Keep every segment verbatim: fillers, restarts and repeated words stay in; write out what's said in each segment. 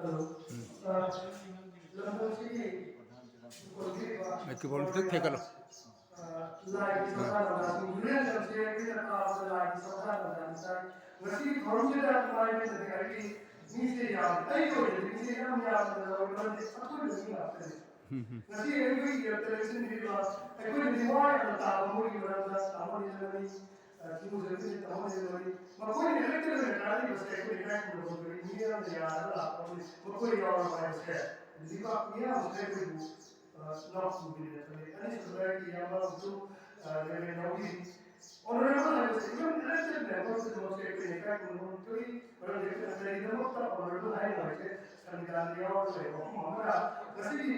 ꯎꯝ꯫ ꯑ, ꯂꯝꯗꯝꯁꯤꯒꯤ ꯀꯤꯕꯣꯔꯗ ꯈꯤꯇꯪ ꯊꯦꯡꯒꯠꯂꯣ꯫ ꯑ, ꯂꯥꯏꯒꯤ ꯁꯛꯇꯝ ꯂꯝꯗꯝꯁꯤꯡ ꯌꯨꯔꯦꯟ ꯂꯝꯁꯦ ꯑꯩꯈꯣꯏꯅ ꯇꯥꯕꯗ ꯂꯥꯏꯒꯤ ꯁꯛꯇꯝ ꯂꯝꯗꯝ ꯇꯥꯏ꯫ ꯉꯁꯤꯒꯤ ꯊꯧꯔꯝꯁꯤꯗ ꯏꯃꯥ ꯏꯕꯦꯟꯁꯤꯡ ꯍꯥꯏꯗꯤ ꯃꯤꯁꯦ ꯌꯥꯝ, ꯑꯩꯒꯤ ꯑꯣꯏꯅꯗꯤ ꯃꯤꯁꯦ ꯌꯥꯝ ꯌꯥꯝꯅ ꯂꯧꯔꯦ, ꯃꯔꯝꯗꯤ ꯑꯩꯈꯣꯏ ꯃꯤ ꯉꯥꯛꯇꯅꯤ꯫ ꯉꯁꯤ ꯑꯩꯈꯣꯏꯒꯤ ꯂꯝꯗꯝꯁꯤꯡꯁꯤꯗ ꯑꯩꯈꯣꯏꯅꯗꯤ ꯋꯥ ꯌꯥꯝꯅ ꯇꯥꯕ ꯃꯣꯏꯒꯤ ꯃꯔꯝꯗ ꯇꯥꯃꯣ ꯅꯤꯔꯃꯅꯤ, ꯑ, ꯊꯤꯡꯒꯨꯖꯕꯤꯅ ꯇꯥꯃꯣ ꯅꯤꯔꯃꯅꯤ꯫ ꯃꯈꯣꯏꯅ ꯍꯦꯛꯇ ꯀꯥꯟꯅꯕꯁꯦ ꯑꯩꯈꯣꯏꯅ ꯏꯀꯥꯏ ꯈꯨꯝꯅꯐꯝ ꯊꯣꯛꯏ꯫ ꯃꯤ ꯑꯃꯅ ꯌꯥꯔꯒ ꯂꯥꯛꯄ ꯑꯃꯅꯤ꯫ ꯃꯈꯣꯏ ꯌꯥꯎꯔꯕ ꯍꯥꯏꯕꯁꯦ ꯂꯩꯕꯥꯛ ꯃꯤꯌꯥꯝꯁꯤꯅ ꯑꯩꯈꯣꯏꯕꯨ, ꯑ, ꯉꯥꯛꯄꯤꯕꯅꯦꯅ ꯈꯜꯂꯤ꯫ ꯑꯅꯤꯁꯨꯕꯗ ꯑꯩꯒꯤ ꯏꯌꯥꯝꯕ ꯑꯃꯁꯨ, ꯑ, ꯔꯦꯚꯔꯦꯟ ꯌꯥꯎꯕꯤꯔꯤ꯫ ꯑꯣꯅꯔꯦꯕꯜ ꯍꯥꯏꯕꯁꯦ ꯏꯚꯟ ꯏꯂꯦꯛꯇꯦꯗ ꯃꯦꯝꯕꯔ ꯈꯨꯗꯤꯡꯃꯛꯁꯦ ꯑꯩꯈꯣꯏꯅ ꯏꯀꯥꯏ ꯈꯨꯝꯅꯐꯝ ꯊꯣꯛꯏ꯫ ꯃꯔꯝꯗꯤ ꯑꯩꯈꯣꯏꯅ ꯀꯔꯤꯒꯤꯗꯃꯛꯇ ꯑꯣꯅꯔꯦꯕꯜ ꯍꯥꯏꯅꯣ ꯍꯥꯏꯁꯦ ꯁꯪꯕꯤꯙꯥꯟꯗ ꯌꯥꯎꯔꯒ ꯂꯩꯕ ꯋꯥꯐꯝ ꯑꯃꯅ ꯉꯁꯤꯒꯤ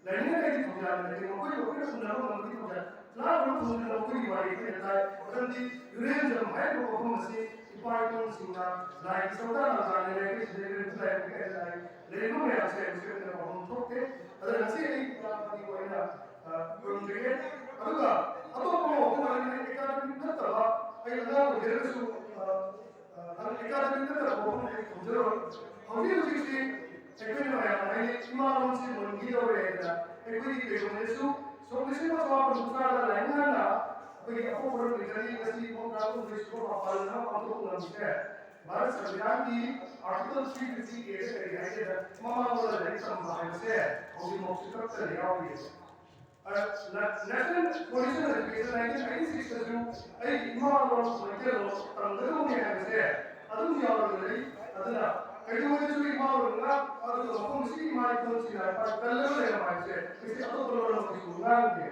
ꯂꯩꯅꯤꯡꯉꯥꯏꯒꯤ ꯊꯧꯖꯥꯜ ꯅꯠꯇꯦ꯫ ꯃꯈꯣꯏꯕꯨ ꯑꯩꯈꯣꯏꯅ ꯈꯨꯝꯅꯕ ꯉꯝꯕꯒꯤ ꯊꯧꯖꯥꯜ ꯂꯥꯞꯅ ꯈꯨꯝꯗꯨꯅ ꯃꯈꯣꯏꯒꯤ ꯋꯥꯔꯤ ꯑꯩꯈꯣꯏꯅ ꯇꯥꯏ꯫ ꯃꯔꯝꯗꯤ ꯌꯨꯔꯦꯟꯖꯝ ꯍꯥꯏꯔꯤꯕ ꯋꯥꯐꯝ ꯑꯁꯤ ꯏꯄꯥ ꯏꯄꯨꯁꯤꯡꯅ ꯂꯥꯏꯒꯤ ꯁꯛꯇꯝ ꯂꯥꯡꯗꯥꯅ ꯂꯩꯔꯛꯈꯤꯁꯤꯗ ꯌꯨꯔꯦꯟ ꯈꯨꯠꯂꯥꯏ ꯑꯃ ꯀꯩꯗ ꯂꯥꯛꯏ꯫ ꯂꯩꯔꯤꯕ ꯃꯌꯥꯝꯁꯦ ꯍꯧꯖꯤꯛ ꯑꯩꯈꯣꯏꯅ ꯋꯥꯐꯝ ꯊꯣꯛꯇꯦ꯫ ꯑꯗꯨꯅ ꯉꯁꯤ ꯑꯩ ꯏꯌꯥꯝꯕꯒꯤ ꯑꯣꯏꯅ, ꯑ, ꯈꯨꯔꯨꯝꯖꯒꯦ꯫ ꯑꯗꯨꯒ ꯑꯇꯣꯞꯄ ꯋꯥꯐꯝ ꯑꯣꯏꯅ ꯑꯦꯀꯥꯗꯃꯤꯛ ꯅꯠꯇꯕ ꯑꯩ ꯑꯉꯥꯡ ꯑꯣꯏꯖꯔꯒꯁꯨ, ꯑ, ꯑ, ꯑꯦꯀꯥꯗꯃꯤꯛ ꯅꯠꯇꯕ ꯋꯥꯐꯝ ꯑꯩ ꯈꯨꯝꯖꯔꯣꯏ꯫ ꯍꯧꯖꯤꯛ ꯍꯧꯖꯤꯛꯁꯤ ꯑꯩꯈꯣꯏꯅ ꯃꯌꯥꯝꯅ ꯍꯥꯏꯅꯩ ꯏꯃꯥ ꯂꯣꯟꯁꯤ ꯃꯨꯟꯈꯤꯗꯧꯔꯦ ꯍꯥꯏꯗꯅ ꯑꯩꯈꯣꯏꯒꯤ ꯀꯩꯅꯣꯗꯁꯨ ꯁꯣꯛ ꯂꯤꯁꯤꯡ ꯑꯃ ꯆꯃꯥꯄꯟ ꯀꯨꯟꯊ꯭ꯔꯥꯗ ꯂꯥꯏꯅꯤꯡ ꯍꯥꯟꯅ ꯑꯩꯈꯣꯏꯒꯤ ꯑꯐꯣꯛꯄꯔꯣꯝ ꯂꯤꯇꯔꯤ ꯉꯁꯤ ꯐꯥꯎ ꯇꯔꯥꯍꯨꯝꯗꯣꯏ ꯁꯨꯕ ꯃꯄꯥꯜ ꯑꯃ ꯄꯥꯡꯊꯣꯛꯄ ꯉꯝꯃꯤꯁꯦ Bharat ꯁꯪꯕꯤꯙꯥꯟꯒꯤ Article three fifty A ꯗ ꯀꯔꯤ ꯍꯥꯏꯒꯦꯗ ꯃꯃꯥ ꯂꯣꯟꯗ ꯂꯥꯏꯔꯤꯛ ꯇꯝꯕ ꯍꯥꯏꯕꯁꯦ ꯍꯧꯖꯤꯛꯐꯥꯎꯁꯨ ꯀꯛꯇꯅ ꯌꯥꯎꯔꯤꯕ꯫ ꯑ, ꯅ-, National Position Education nineteen ninety-six ꯇꯁꯨ ꯑꯩꯒꯤ ꯏꯃꯥ ꯂꯣꯟ ꯃꯩꯇꯩꯂꯣꯟ ꯇꯝꯒꯗꯧꯕꯅꯤ ꯍꯥꯏꯕꯁꯦ ꯑꯗꯨꯝ ꯌꯥꯎꯔꯒ ꯂꯩ꯫ ꯑꯗꯨꯅ ꯀꯩꯗꯧꯉꯩꯗꯁꯨ ꯏꯃꯥ ꯂꯣꯟ ꯉꯥꯛ ꯑꯗꯨꯒ ꯃꯐꯝ ꯑꯁꯤꯒꯤ ꯏꯃꯥ ꯏꯄꯥꯁꯤꯡꯅ ꯀꯜꯂꯒ ꯂꯩꯔꯝꯕ ꯍꯥꯏꯕꯁꯦ ꯉꯁꯤ ꯑꯇꯣꯞꯄ ꯂꯣꯟ ꯑꯃꯒꯤꯁꯨ ꯉꯥꯡꯗꯦ꯫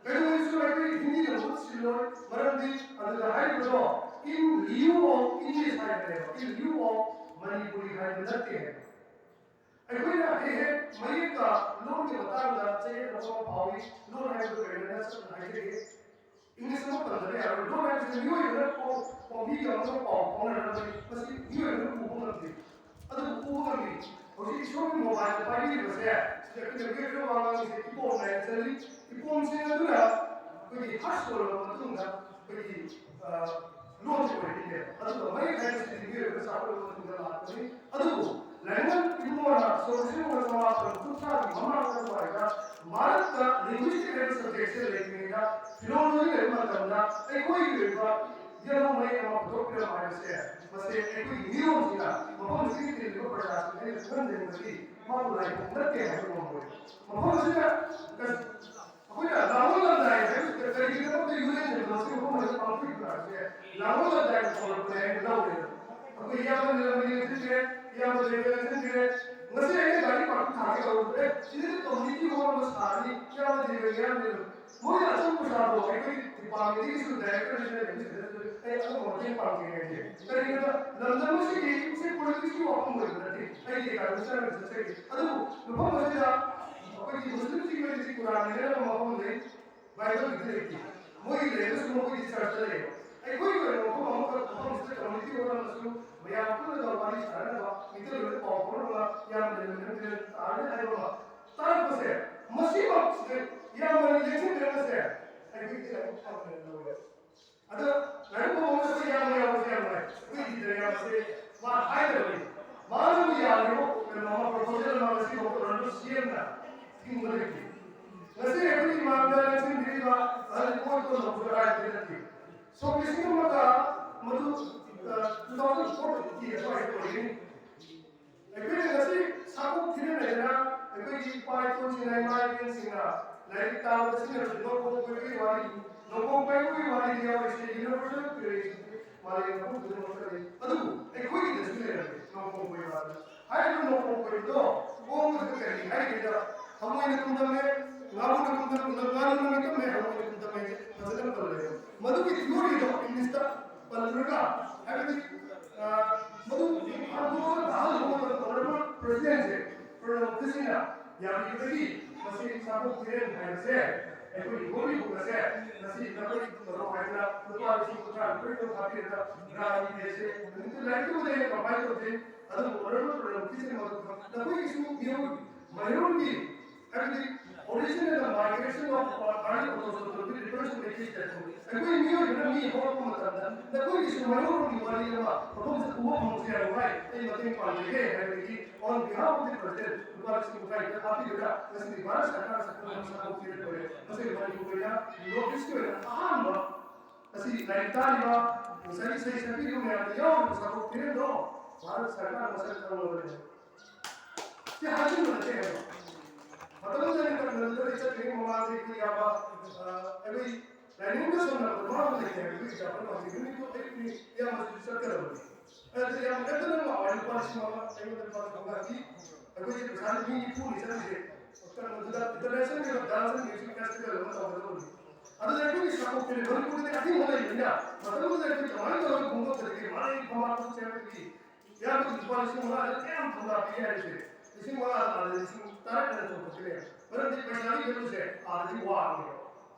ꯀꯩꯗꯧꯉꯩꯗꯁꯨ ꯑꯩꯈꯣꯏ ꯍꯤꯟꯗꯤꯗ ꯃꯍꯨꯠ ꯁꯤꯜꯂꯣꯏ, ꯃꯔꯝꯗꯤ ꯑꯗꯨꯗ ꯍꯥꯏꯔꯤꯕꯗꯣ in lieu of English ꯍꯥꯏꯕꯅꯦꯕ, in lieu of Manipuri ꯍꯥꯏꯕ ꯅꯠꯇꯦ ꯍꯥꯏꯕ꯫ ꯑꯩꯈꯣꯏꯅ ꯍꯦꯛ ꯍꯦꯛ ꯃꯌꯦꯛꯀ ꯂꯣꯟꯒꯤ ꯃꯇꯥꯡꯗ ꯆꯌꯦꯠꯅꯕ ꯑꯃ ꯐꯥꯎꯏ꯫ ꯂꯣꯟ ꯍꯥꯏꯕꯗꯨ ꯀꯔꯤꯅꯣ ꯁꯝꯅ ꯍꯥꯏꯖꯒꯦ꯫ ꯏꯪꯂꯤꯁ ꯑꯃ ꯄꯟꯗꯕ ꯌꯥꯔꯣꯏ꯫ ꯂꯣꯟ ꯍꯥꯏꯕꯁꯤ ꯃꯤꯑꯣꯏꯕꯅ ꯄꯥꯎ, ꯄꯥꯎꯃꯤꯒ ꯑꯃꯒ ꯄꯥꯎ ꯐꯥꯎꯅꯅꯕꯅꯤ꯫ ꯃꯁꯤ ꯃꯤꯑꯣꯏꯕꯅ ꯎꯕ ꯉꯝꯗꯦ꯫ ꯑꯗꯨꯕꯨ ꯎꯕ ꯉꯝꯃꯤ꯫ ꯍꯧꯖꯤꯛ ꯏꯁꯣꯔꯒꯤ ꯃꯣꯕꯥꯏꯜꯗ ꯄꯥꯏꯕꯤꯔꯤꯕꯁꯦ, ꯁꯤꯗ ꯑꯩꯈꯣꯏꯅ ꯋꯦꯕꯇ ꯋꯥ ꯉꯥꯡꯉꯤꯁꯦ ꯏꯄꯣꯝ ꯍꯥꯏꯅ ꯆꯠꯂꯤ꯫ ꯏꯄꯣꯝꯁꯤꯡ ꯑꯗꯨꯅ ꯑꯩꯈꯣꯏꯒꯤ ꯍꯥꯔꯠ ꯁꯣꯜꯂꯕ ꯃꯇꯨꯡꯗ ꯑꯩꯈꯣꯏꯒꯤ, ꯑ, ꯂꯣꯟꯁꯤ ꯑꯣꯏꯔꯛꯏꯅꯦꯕ꯫ ꯑꯗꯨꯒ ꯃꯌꯦꯛ ꯍꯥꯏꯕꯁꯤꯗꯤ ꯃꯤꯑꯣꯏꯕꯅ ꯆꯥꯎꯈꯠꯂꯕ ꯃꯇꯨꯡꯗ ꯂꯥꯛꯄꯅꯤ꯫ ꯑꯗꯨꯕꯨ ꯂꯥꯏꯅꯤꯡ ꯁꯣꯛꯁꯤꯟꯕ ꯆꯃꯥꯄꯜ ꯀꯨꯟꯊ꯭ꯔꯥꯒꯤ ꯃꯃꯥꯡ ꯑꯗꯨꯋꯥꯏꯗ ꯚꯥꯔꯠꯇ linguistic ꯍꯥꯏꯕ subjectꯁꯦ ꯂꯩꯇ꯭ꯔꯤꯉꯩꯗ philology ꯂꯩꯕ ꯃꯇꯝꯗ ꯑꯩꯈꯣꯏꯒꯤ ꯑꯣꯏꯕ ꯌꯦꯜꯍꯧ ꯃꯌꯦꯛ ꯑꯃ ꯄꯨꯊꯣꯛꯄꯤꯔꯝꯕ ꯍꯥꯏꯕꯁꯦ, ꯃꯁꯤ ꯑꯩꯈꯣꯏꯒꯤ ꯃꯤꯔꯣꯜꯁꯤꯅ ꯃꯐꯝ ꯑꯁꯤꯒꯤ ꯇꯤꯜꯂꯤꯕ ꯄ꯭ꯔꯖꯥꯁꯤꯡ ꯑꯩꯅ ꯈꯪꯍꯟꯖꯅꯤꯡꯕꯗꯤ ꯃꯥꯕꯨ ꯂꯥꯏꯐꯝ ꯅꯠꯇꯦ ꯍꯥꯏꯕ ꯉꯝꯃꯣꯏ꯫ ꯃꯐꯝ ꯑꯁꯤꯗ ꯑꯩꯈꯣꯏꯅ ꯂꯥꯡꯂꯣꯟ ꯂꯝꯗꯥꯏ ꯍꯥꯏꯕꯁꯤꯗ ꯀꯔꯤꯒꯤꯗꯃꯛꯇ ꯌꯨꯔꯦꯟ ꯍꯥꯏꯕ ꯃꯁꯤ ꯃꯐꯝ ꯑꯁꯤꯗ ꯄꯥꯡꯊꯣꯛꯏꯕ ꯍꯥꯏꯕꯁꯦ ꯂꯥꯡꯂꯣꯟ ꯂꯝꯗꯥꯏꯅ ꯀꯧꯔꯛꯄꯅꯦ ꯍꯥꯏꯅ ꯂꯧꯔꯦ꯫ ꯑꯩꯈꯣꯏ ꯏꯌꯥꯝꯕ ꯅꯤꯂꯝꯅꯤ ꯂꯦꯡꯁꯤꯟꯕꯤꯔꯦ, ꯏꯌꯥꯝꯕ ꯗꯦꯕ ꯂꯦꯡꯁꯤꯟꯕꯤꯔꯦ꯫ ꯉꯁꯤ ꯑꯩꯅ ꯒꯥꯔꯤ ꯄꯥꯔꯀꯤꯡ ꯊꯥꯒꯦ ꯇꯧꯕꯗ, ꯑꯦ, ꯁꯤꯗꯗꯤ community hall ꯑꯃ ꯁꯥꯔꯅꯤ, ꯏꯌꯥꯝꯕ ꯗꯦꯕ, ꯏꯌꯥꯝꯕ ꯅꯤꯂꯝ꯫ ꯃꯣꯏꯅ ꯑꯆꯧꯕ ꯄꯩꯁꯥꯗꯣ ꯑꯩꯈꯣꯏꯒꯤ departmentꯗꯒꯤꯁꯨ directorꯁꯤꯅ ꯂꯩꯕꯁꯤꯗꯁꯨ ꯑꯩ ꯑꯗꯨꯝꯕ ꯃꯇꯦꯡ ꯄꯥꯡꯖꯒꯦ ꯍꯥꯏꯁꯦ꯫ ꯀꯔꯤꯒꯤꯅꯣꯗ ꯂꯝꯗꯝ ꯑꯁꯤꯒꯤ ꯁꯤ politicsꯀꯤ ꯋꯥꯐꯝ ꯑꯣꯏꯕ ꯅꯠꯇꯦ꯫ ꯑꯩꯒꯤ ꯑꯦꯀꯥꯗꯃꯤꯛ ꯆꯠꯆꯒꯦ꯫ ꯑꯗꯨꯕꯨ ꯃꯐꯝ ꯑꯁꯤꯗ ꯑꯩꯈꯣꯏꯒꯤ ꯃꯨꯁꯂꯤꯝꯁꯤꯡꯒꯤ ꯑꯣꯏꯅꯗꯤ ꯀꯨꯔꯥꯟ ꯂꯩꯅꯅꯕ ꯃꯐꯝ ꯂꯩ, ꯕꯥꯏꯕꯜꯒꯤꯗꯤ ꯂꯩꯇꯦ꯫ ꯃꯣꯏꯒꯤ ꯂꯩꯔꯒꯁꯨ ꯃꯈꯣꯏꯒꯤ ꯆꯔꯆꯇ ꯂꯩꯌꯦꯕ꯫ ꯑꯩꯈꯣꯏꯒꯤ ꯑꯣꯏꯅ ꯃꯐꯝ ꯑꯃꯈꯛ ꯃꯐꯝꯁꯤꯗ community ꯑꯣꯏꯔꯝꯃꯁꯨ ꯃꯌꯥꯝ ꯄꯨꯜꯂꯒ ꯋꯥꯔꯤ ꯁꯥꯟꯅꯅꯕ, ꯃꯤꯇꯜ ꯑꯣꯏꯅ ꯄꯥꯎ ꯐꯥꯎꯅꯕ ꯌꯥꯝꯅ ꯂꯩꯃꯤꯟꯅꯔꯝꯗꯦ ꯇꯥꯔꯅꯤ ꯍꯥꯏꯕ ꯑꯃ ꯇꯥꯔꯛꯄꯁꯦ, ꯃꯁꯤꯃꯛꯁꯤꯗ ꯌꯥꯝꯅ ꯂꯦꯡꯁꯤꯟꯕꯤꯔꯝꯕꯁꯦ ꯑꯩꯈꯣꯏꯒꯤ ꯂꯥꯏꯕꯛ ꯐꯕꯅꯦꯅ ꯂꯧꯋꯦ꯫ ꯑꯗ ꯂꯥꯏꯕꯛ ꯐꯕ ꯑꯃꯁꯨ ꯌꯥꯝꯅ ꯌꯥꯎꯕꯁꯦ ꯌꯥꯝ ꯅꯨꯡꯉꯥꯏ꯫ ꯑꯩꯈꯣꯏ ꯏꯟꯖꯤꯅꯤꯌꯔ ꯌꯥꯝꯕꯁꯦ ꯃꯥ ꯍꯥꯏꯗꯕꯅꯤ꯫ ꯃꯥꯅꯕꯨ ꯌꯥꯔꯤꯕ ꯀꯩꯅꯣ ꯑꯃ proposal ꯑꯃ ꯉꯁꯤ ꯐꯥꯎꯕ run ꯁꯦꯝꯅ ꯊꯤꯡꯕ ꯂꯩꯇꯦ꯫ ꯉꯁꯤ ꯑꯩꯈꯣꯏꯒꯤ ꯃꯥꯡꯗ ꯂꯦꯡꯁꯤꯟꯕꯤꯔꯤꯕ ꯑꯍꯜ ꯏꯀꯣꯟ ꯏꯀꯣꯟ ꯂꯧꯕ ꯀꯗꯥꯏꯗꯒꯤ ꯅꯠꯇꯦ꯫ ꯁꯣꯛ ꯂꯤꯁꯤꯡ ꯑꯃꯒ ꯃꯗꯨ, ꯑ, two thousand fourteen ꯑꯗꯨꯋꯥꯏꯗ ꯑꯣꯏꯒꯅꯤ꯫ ꯑꯩꯈꯣꯏꯅ ꯉꯁꯤ ꯁꯥꯐꯨ ꯊꯤꯅ ꯂꯩꯗꯅ ꯑꯩꯈꯣꯏꯒꯤ ꯏꯄꯥ ꯏꯄꯨꯁꯤꯡꯅ, ꯏꯃꯥ ꯏꯕꯦꯟꯁꯤꯡꯅ ꯂꯥꯏꯔꯤꯛ ꯇꯥꯕꯗ ꯁꯤꯖꯤꯟꯅꯔꯕꯁꯨ ꯅꯣꯡꯄꯣꯛ ꯀꯣꯏꯕꯒꯤ ꯋꯥꯔꯤ, ꯅꯣꯡꯄꯣꯛ ꯀꯣꯏꯕꯒꯤ ꯋꯥꯔꯤꯗꯤ ꯌꯥꯎꯔꯤꯁꯦ universal curiosity, ꯃꯥꯂꯦꯝ ꯃꯐꯝ ꯈꯨꯗꯤꯡꯃꯛꯇ ꯂꯩ꯫ ꯑꯗꯨꯕꯨ ꯑꯩꯈꯣꯏꯒꯤꯗꯁꯨ ꯂꯩꯔꯝꯃꯤ ꯅꯣꯡꯄꯣꯛ ꯀꯣꯏꯕ ꯍꯥꯏꯕ꯫ ꯍꯥꯏꯔꯤꯕ ꯅꯣꯡꯄꯣꯛ ꯀꯣꯏꯕꯗꯣ ꯀꯣꯡꯕꯁꯤꯗ ꯀꯔꯤ ꯍꯥꯏꯒꯦꯗ, ꯍꯪꯉꯣꯏꯅ ꯀꯨꯝꯗꯝꯃꯦ, ꯉꯥꯃꯨꯅ ꯀꯨꯝꯗꯝꯃꯦ, ꯉꯥꯃꯨꯅ ꯃꯤꯀꯝꯃꯦ, ꯍꯪꯉꯣꯏꯅ ꯀꯨꯝꯗꯝꯃꯦ ꯍꯥꯏꯁꯦ ꯐꯖꯅ ꯄꯜꯂꯦ꯫ ꯃꯗꯨꯒꯤ theoryꯗꯣ Englishꯇ ꯄꯜꯂꯨꯔꯒ, ꯍꯥꯏꯕꯗꯤ, ꯑ, ꯃꯗꯨ ꯍꯥꯡꯗꯣꯛꯑꯒ ꯇꯥꯍꯜꯂꯨꯕ ꯃꯇꯝꯗ Honourable Presidentꯁꯦ, Pranab Mukherjeeꯅ ꯌꯥꯕꯤꯕꯗꯒꯤ ꯃꯁꯤ ꯁꯥꯐꯨ ꯊꯤꯔꯦꯟ ꯍꯥꯏꯕꯁꯦ, ꯑꯩꯈꯣꯏꯒꯤ ꯍꯣꯕꯤ ꯕꯨꯛ ꯑꯁꯦ ꯉꯁꯤ ꯅꯈꯣꯏꯒꯤ ꯇꯧꯔꯣ ꯍꯥꯏꯗꯅ ꯂꯨꯄꯥ ꯂꯤꯁꯤꯡ ꯀꯨꯟꯊ꯭ꯔꯥ ꯅꯤꯊꯣꯏ ꯍꯥꯞꯄꯤꯔꯒ ꯒ꯭ꯔꯥꯟ ꯄꯤꯔꯤꯁꯦ ꯅꯨꯃꯤꯠꯇꯨ ꯂꯥꯏꯔꯤꯛꯇꯨꯕꯨꯗꯤ ꯑꯩꯅ compile ꯇꯧꯖꯩ꯫ ꯑꯗꯨꯕꯨ Honourable Pranab Mukherjeeꯅ ꯃꯗꯨ ꯅꯈꯣꯏꯒꯤꯁꯨ ꯃꯤꯑꯣꯏ ꯃꯩꯔꯣꯟꯒꯤ ꯍꯥꯏꯕꯗꯤ Origin and the migration of early autochthonous people refers to the case that ꯑꯩꯈꯣꯏ ꯃꯤꯑꯣꯏꯕꯅ ꯃꯤ ꯍꯧꯔꯛꯄ ꯃꯇꯝꯗ ꯅꯈꯣꯏꯒꯤꯁꯨ ꯃꯩꯍꯧꯔꯣꯟꯒꯤ ꯋꯥꯔꯤ ꯑꯃ ꯃꯐꯝꯁꯤꯗ ꯎꯕ ꯐꯪꯕꯁꯨ ꯌꯥꯏ꯫ ꯚꯥꯏ, ꯑꯩ ꯃꯇꯦꯡ ꯄꯥꯡꯖꯒꯦ ꯍꯥꯏꯕꯗꯒꯤ on behalf of the president ꯂꯨꯄꯥ ꯂꯤꯁꯤꯡ ꯀꯨꯟꯊ꯭ꯔꯥ ꯍꯦꯛꯇ ꯍꯥꯞꯄꯤꯔꯒ ꯉꯁꯤꯗꯤ ꯚꯥꯔꯠ ꯁꯔꯀꯥꯔꯅ ꯁꯛꯈꯪ ꯃꯥꯏꯈꯪ ꯁꯥꯕ ꯄꯤꯔꯛꯇꯣꯔꯦ꯫ ꯃꯁꯤ ꯃꯅꯤꯄꯨꯔꯒꯤ ꯑꯣꯏꯅ North East ꯀꯤ ꯑꯣꯏꯅ ꯑꯍꯥꯟꯕ ꯑꯁꯤ ꯂꯥꯏꯔꯤꯛ ꯇꯥꯔꯤꯕ ꯉꯁꯥꯏꯒꯤ ꯏꯁꯩ ꯁꯛꯄꯤꯔꯤꯕ ꯃꯌꯥꯝꯗ ꯌꯥꯎꯔꯤꯕ ꯁꯔꯨꯛ ꯊꯤꯔꯦꯟꯗꯣ ꯚꯥꯔꯠ ꯁꯔꯀꯥꯔꯅ ꯃꯁꯛ ꯈꯪꯂꯕꯅꯦ꯫ ꯁꯤ ꯍꯥꯏꯖꯤꯟꯕ ꯅꯠꯇꯦ ꯍꯥꯏꯕ꯫ ꯃꯇꯝꯗꯨꯗ ꯑꯩ ꯆꯠꯇ꯭ꯔꯤꯉꯩ ꯃꯃꯥꯡꯗ ꯑꯩꯈꯣꯏ ꯏꯌꯥꯝꯕ, ꯑ, ꯑꯩꯈꯣꯏ ꯂꯥꯏꯅꯤꯡꯒ ꯁꯝꯅꯕꯗ ꯃꯥ ꯑꯃ ꯂꯩꯇꯦ ꯍꯥꯏꯕ꯫ ꯑꯩꯈꯣꯏ ꯑꯦꯛꯖꯥꯝꯄꯜ ꯍꯧꯖꯤꯛ ꯅꯨꯃꯤꯠꯇꯨ ꯑꯌꯨꯛꯅꯤ, ꯏꯌꯥꯝꯕꯁꯨ ꯆꯠꯀꯗꯕꯅꯤ꯫ ꯑꯗꯨꯗ ꯏꯌꯥꯝꯕ ꯍꯦꯛꯇ ꯅꯪ ꯂꯥꯛꯑꯣ ꯍꯥꯏꯅ ꯂꯨꯄꯥ ꯂꯤꯁꯤꯡ ꯃꯉꯥ ꯑꯩꯉꯣꯟꯗ ꯂꯨꯄꯥ ꯂꯤꯁꯤꯡ ꯃꯉꯥ ꯄꯤ꯫ ꯑꯩꯈꯣꯏꯁꯦ ꯄꯩꯁꯥ ꯃꯤ ꯅꯤꯐꯨꯅꯤ ꯆꯠꯂꯤꯁꯦ꯫ ꯀꯩꯅꯣꯗꯨꯗ International Dance and Music Festival ꯑꯃ ꯇꯧꯒꯗꯕꯅꯤ꯫ ꯑꯗꯨꯗ ꯑꯩꯈꯣꯏꯒꯤ ꯁꯥꯀꯣꯛꯇꯨꯅꯦ ꯃꯅꯤꯄꯨꯔꯗꯗꯤ ꯑꯊꯤꯡꯕ ꯂꯩꯕꯅꯤꯅ ꯃꯇꯝꯗꯨꯗ ꯑꯩꯈꯣꯏ ꯀꯃꯥꯏꯅ ꯇꯧꯔꯒ ꯈꯣꯡꯗꯣꯛꯇ꯭ꯔꯤꯒꯦ? ꯃꯥꯅ ꯐꯝꯕꯥꯛꯄ ꯆꯦꯟꯕꯒꯤ ꯏꯌꯥꯝꯕꯒꯤ ꯂꯨꯄꯥ ꯂꯤꯁꯤꯡ ꯃꯉꯥꯗ ꯀꯌꯥꯝ ꯐꯪꯒꯥ ꯄꯤ ꯍꯥꯏꯔꯤꯁꯦ? ꯂꯤꯁꯤꯡ ꯃꯉꯥꯗ ꯑꯥꯗ ꯂꯤꯁꯤꯡ ꯇꯔꯥ ꯍꯦꯟꯅ ꯆꯣꯡꯊꯣꯛꯈꯤꯅꯦ꯫ ꯃꯔꯝꯗꯤ ꯄꯩꯁꯥꯒꯤ ꯚꯦꯂꯨꯁꯦ ꯑꯥꯗꯗꯤ ꯋꯥꯡꯉꯦꯕ꯫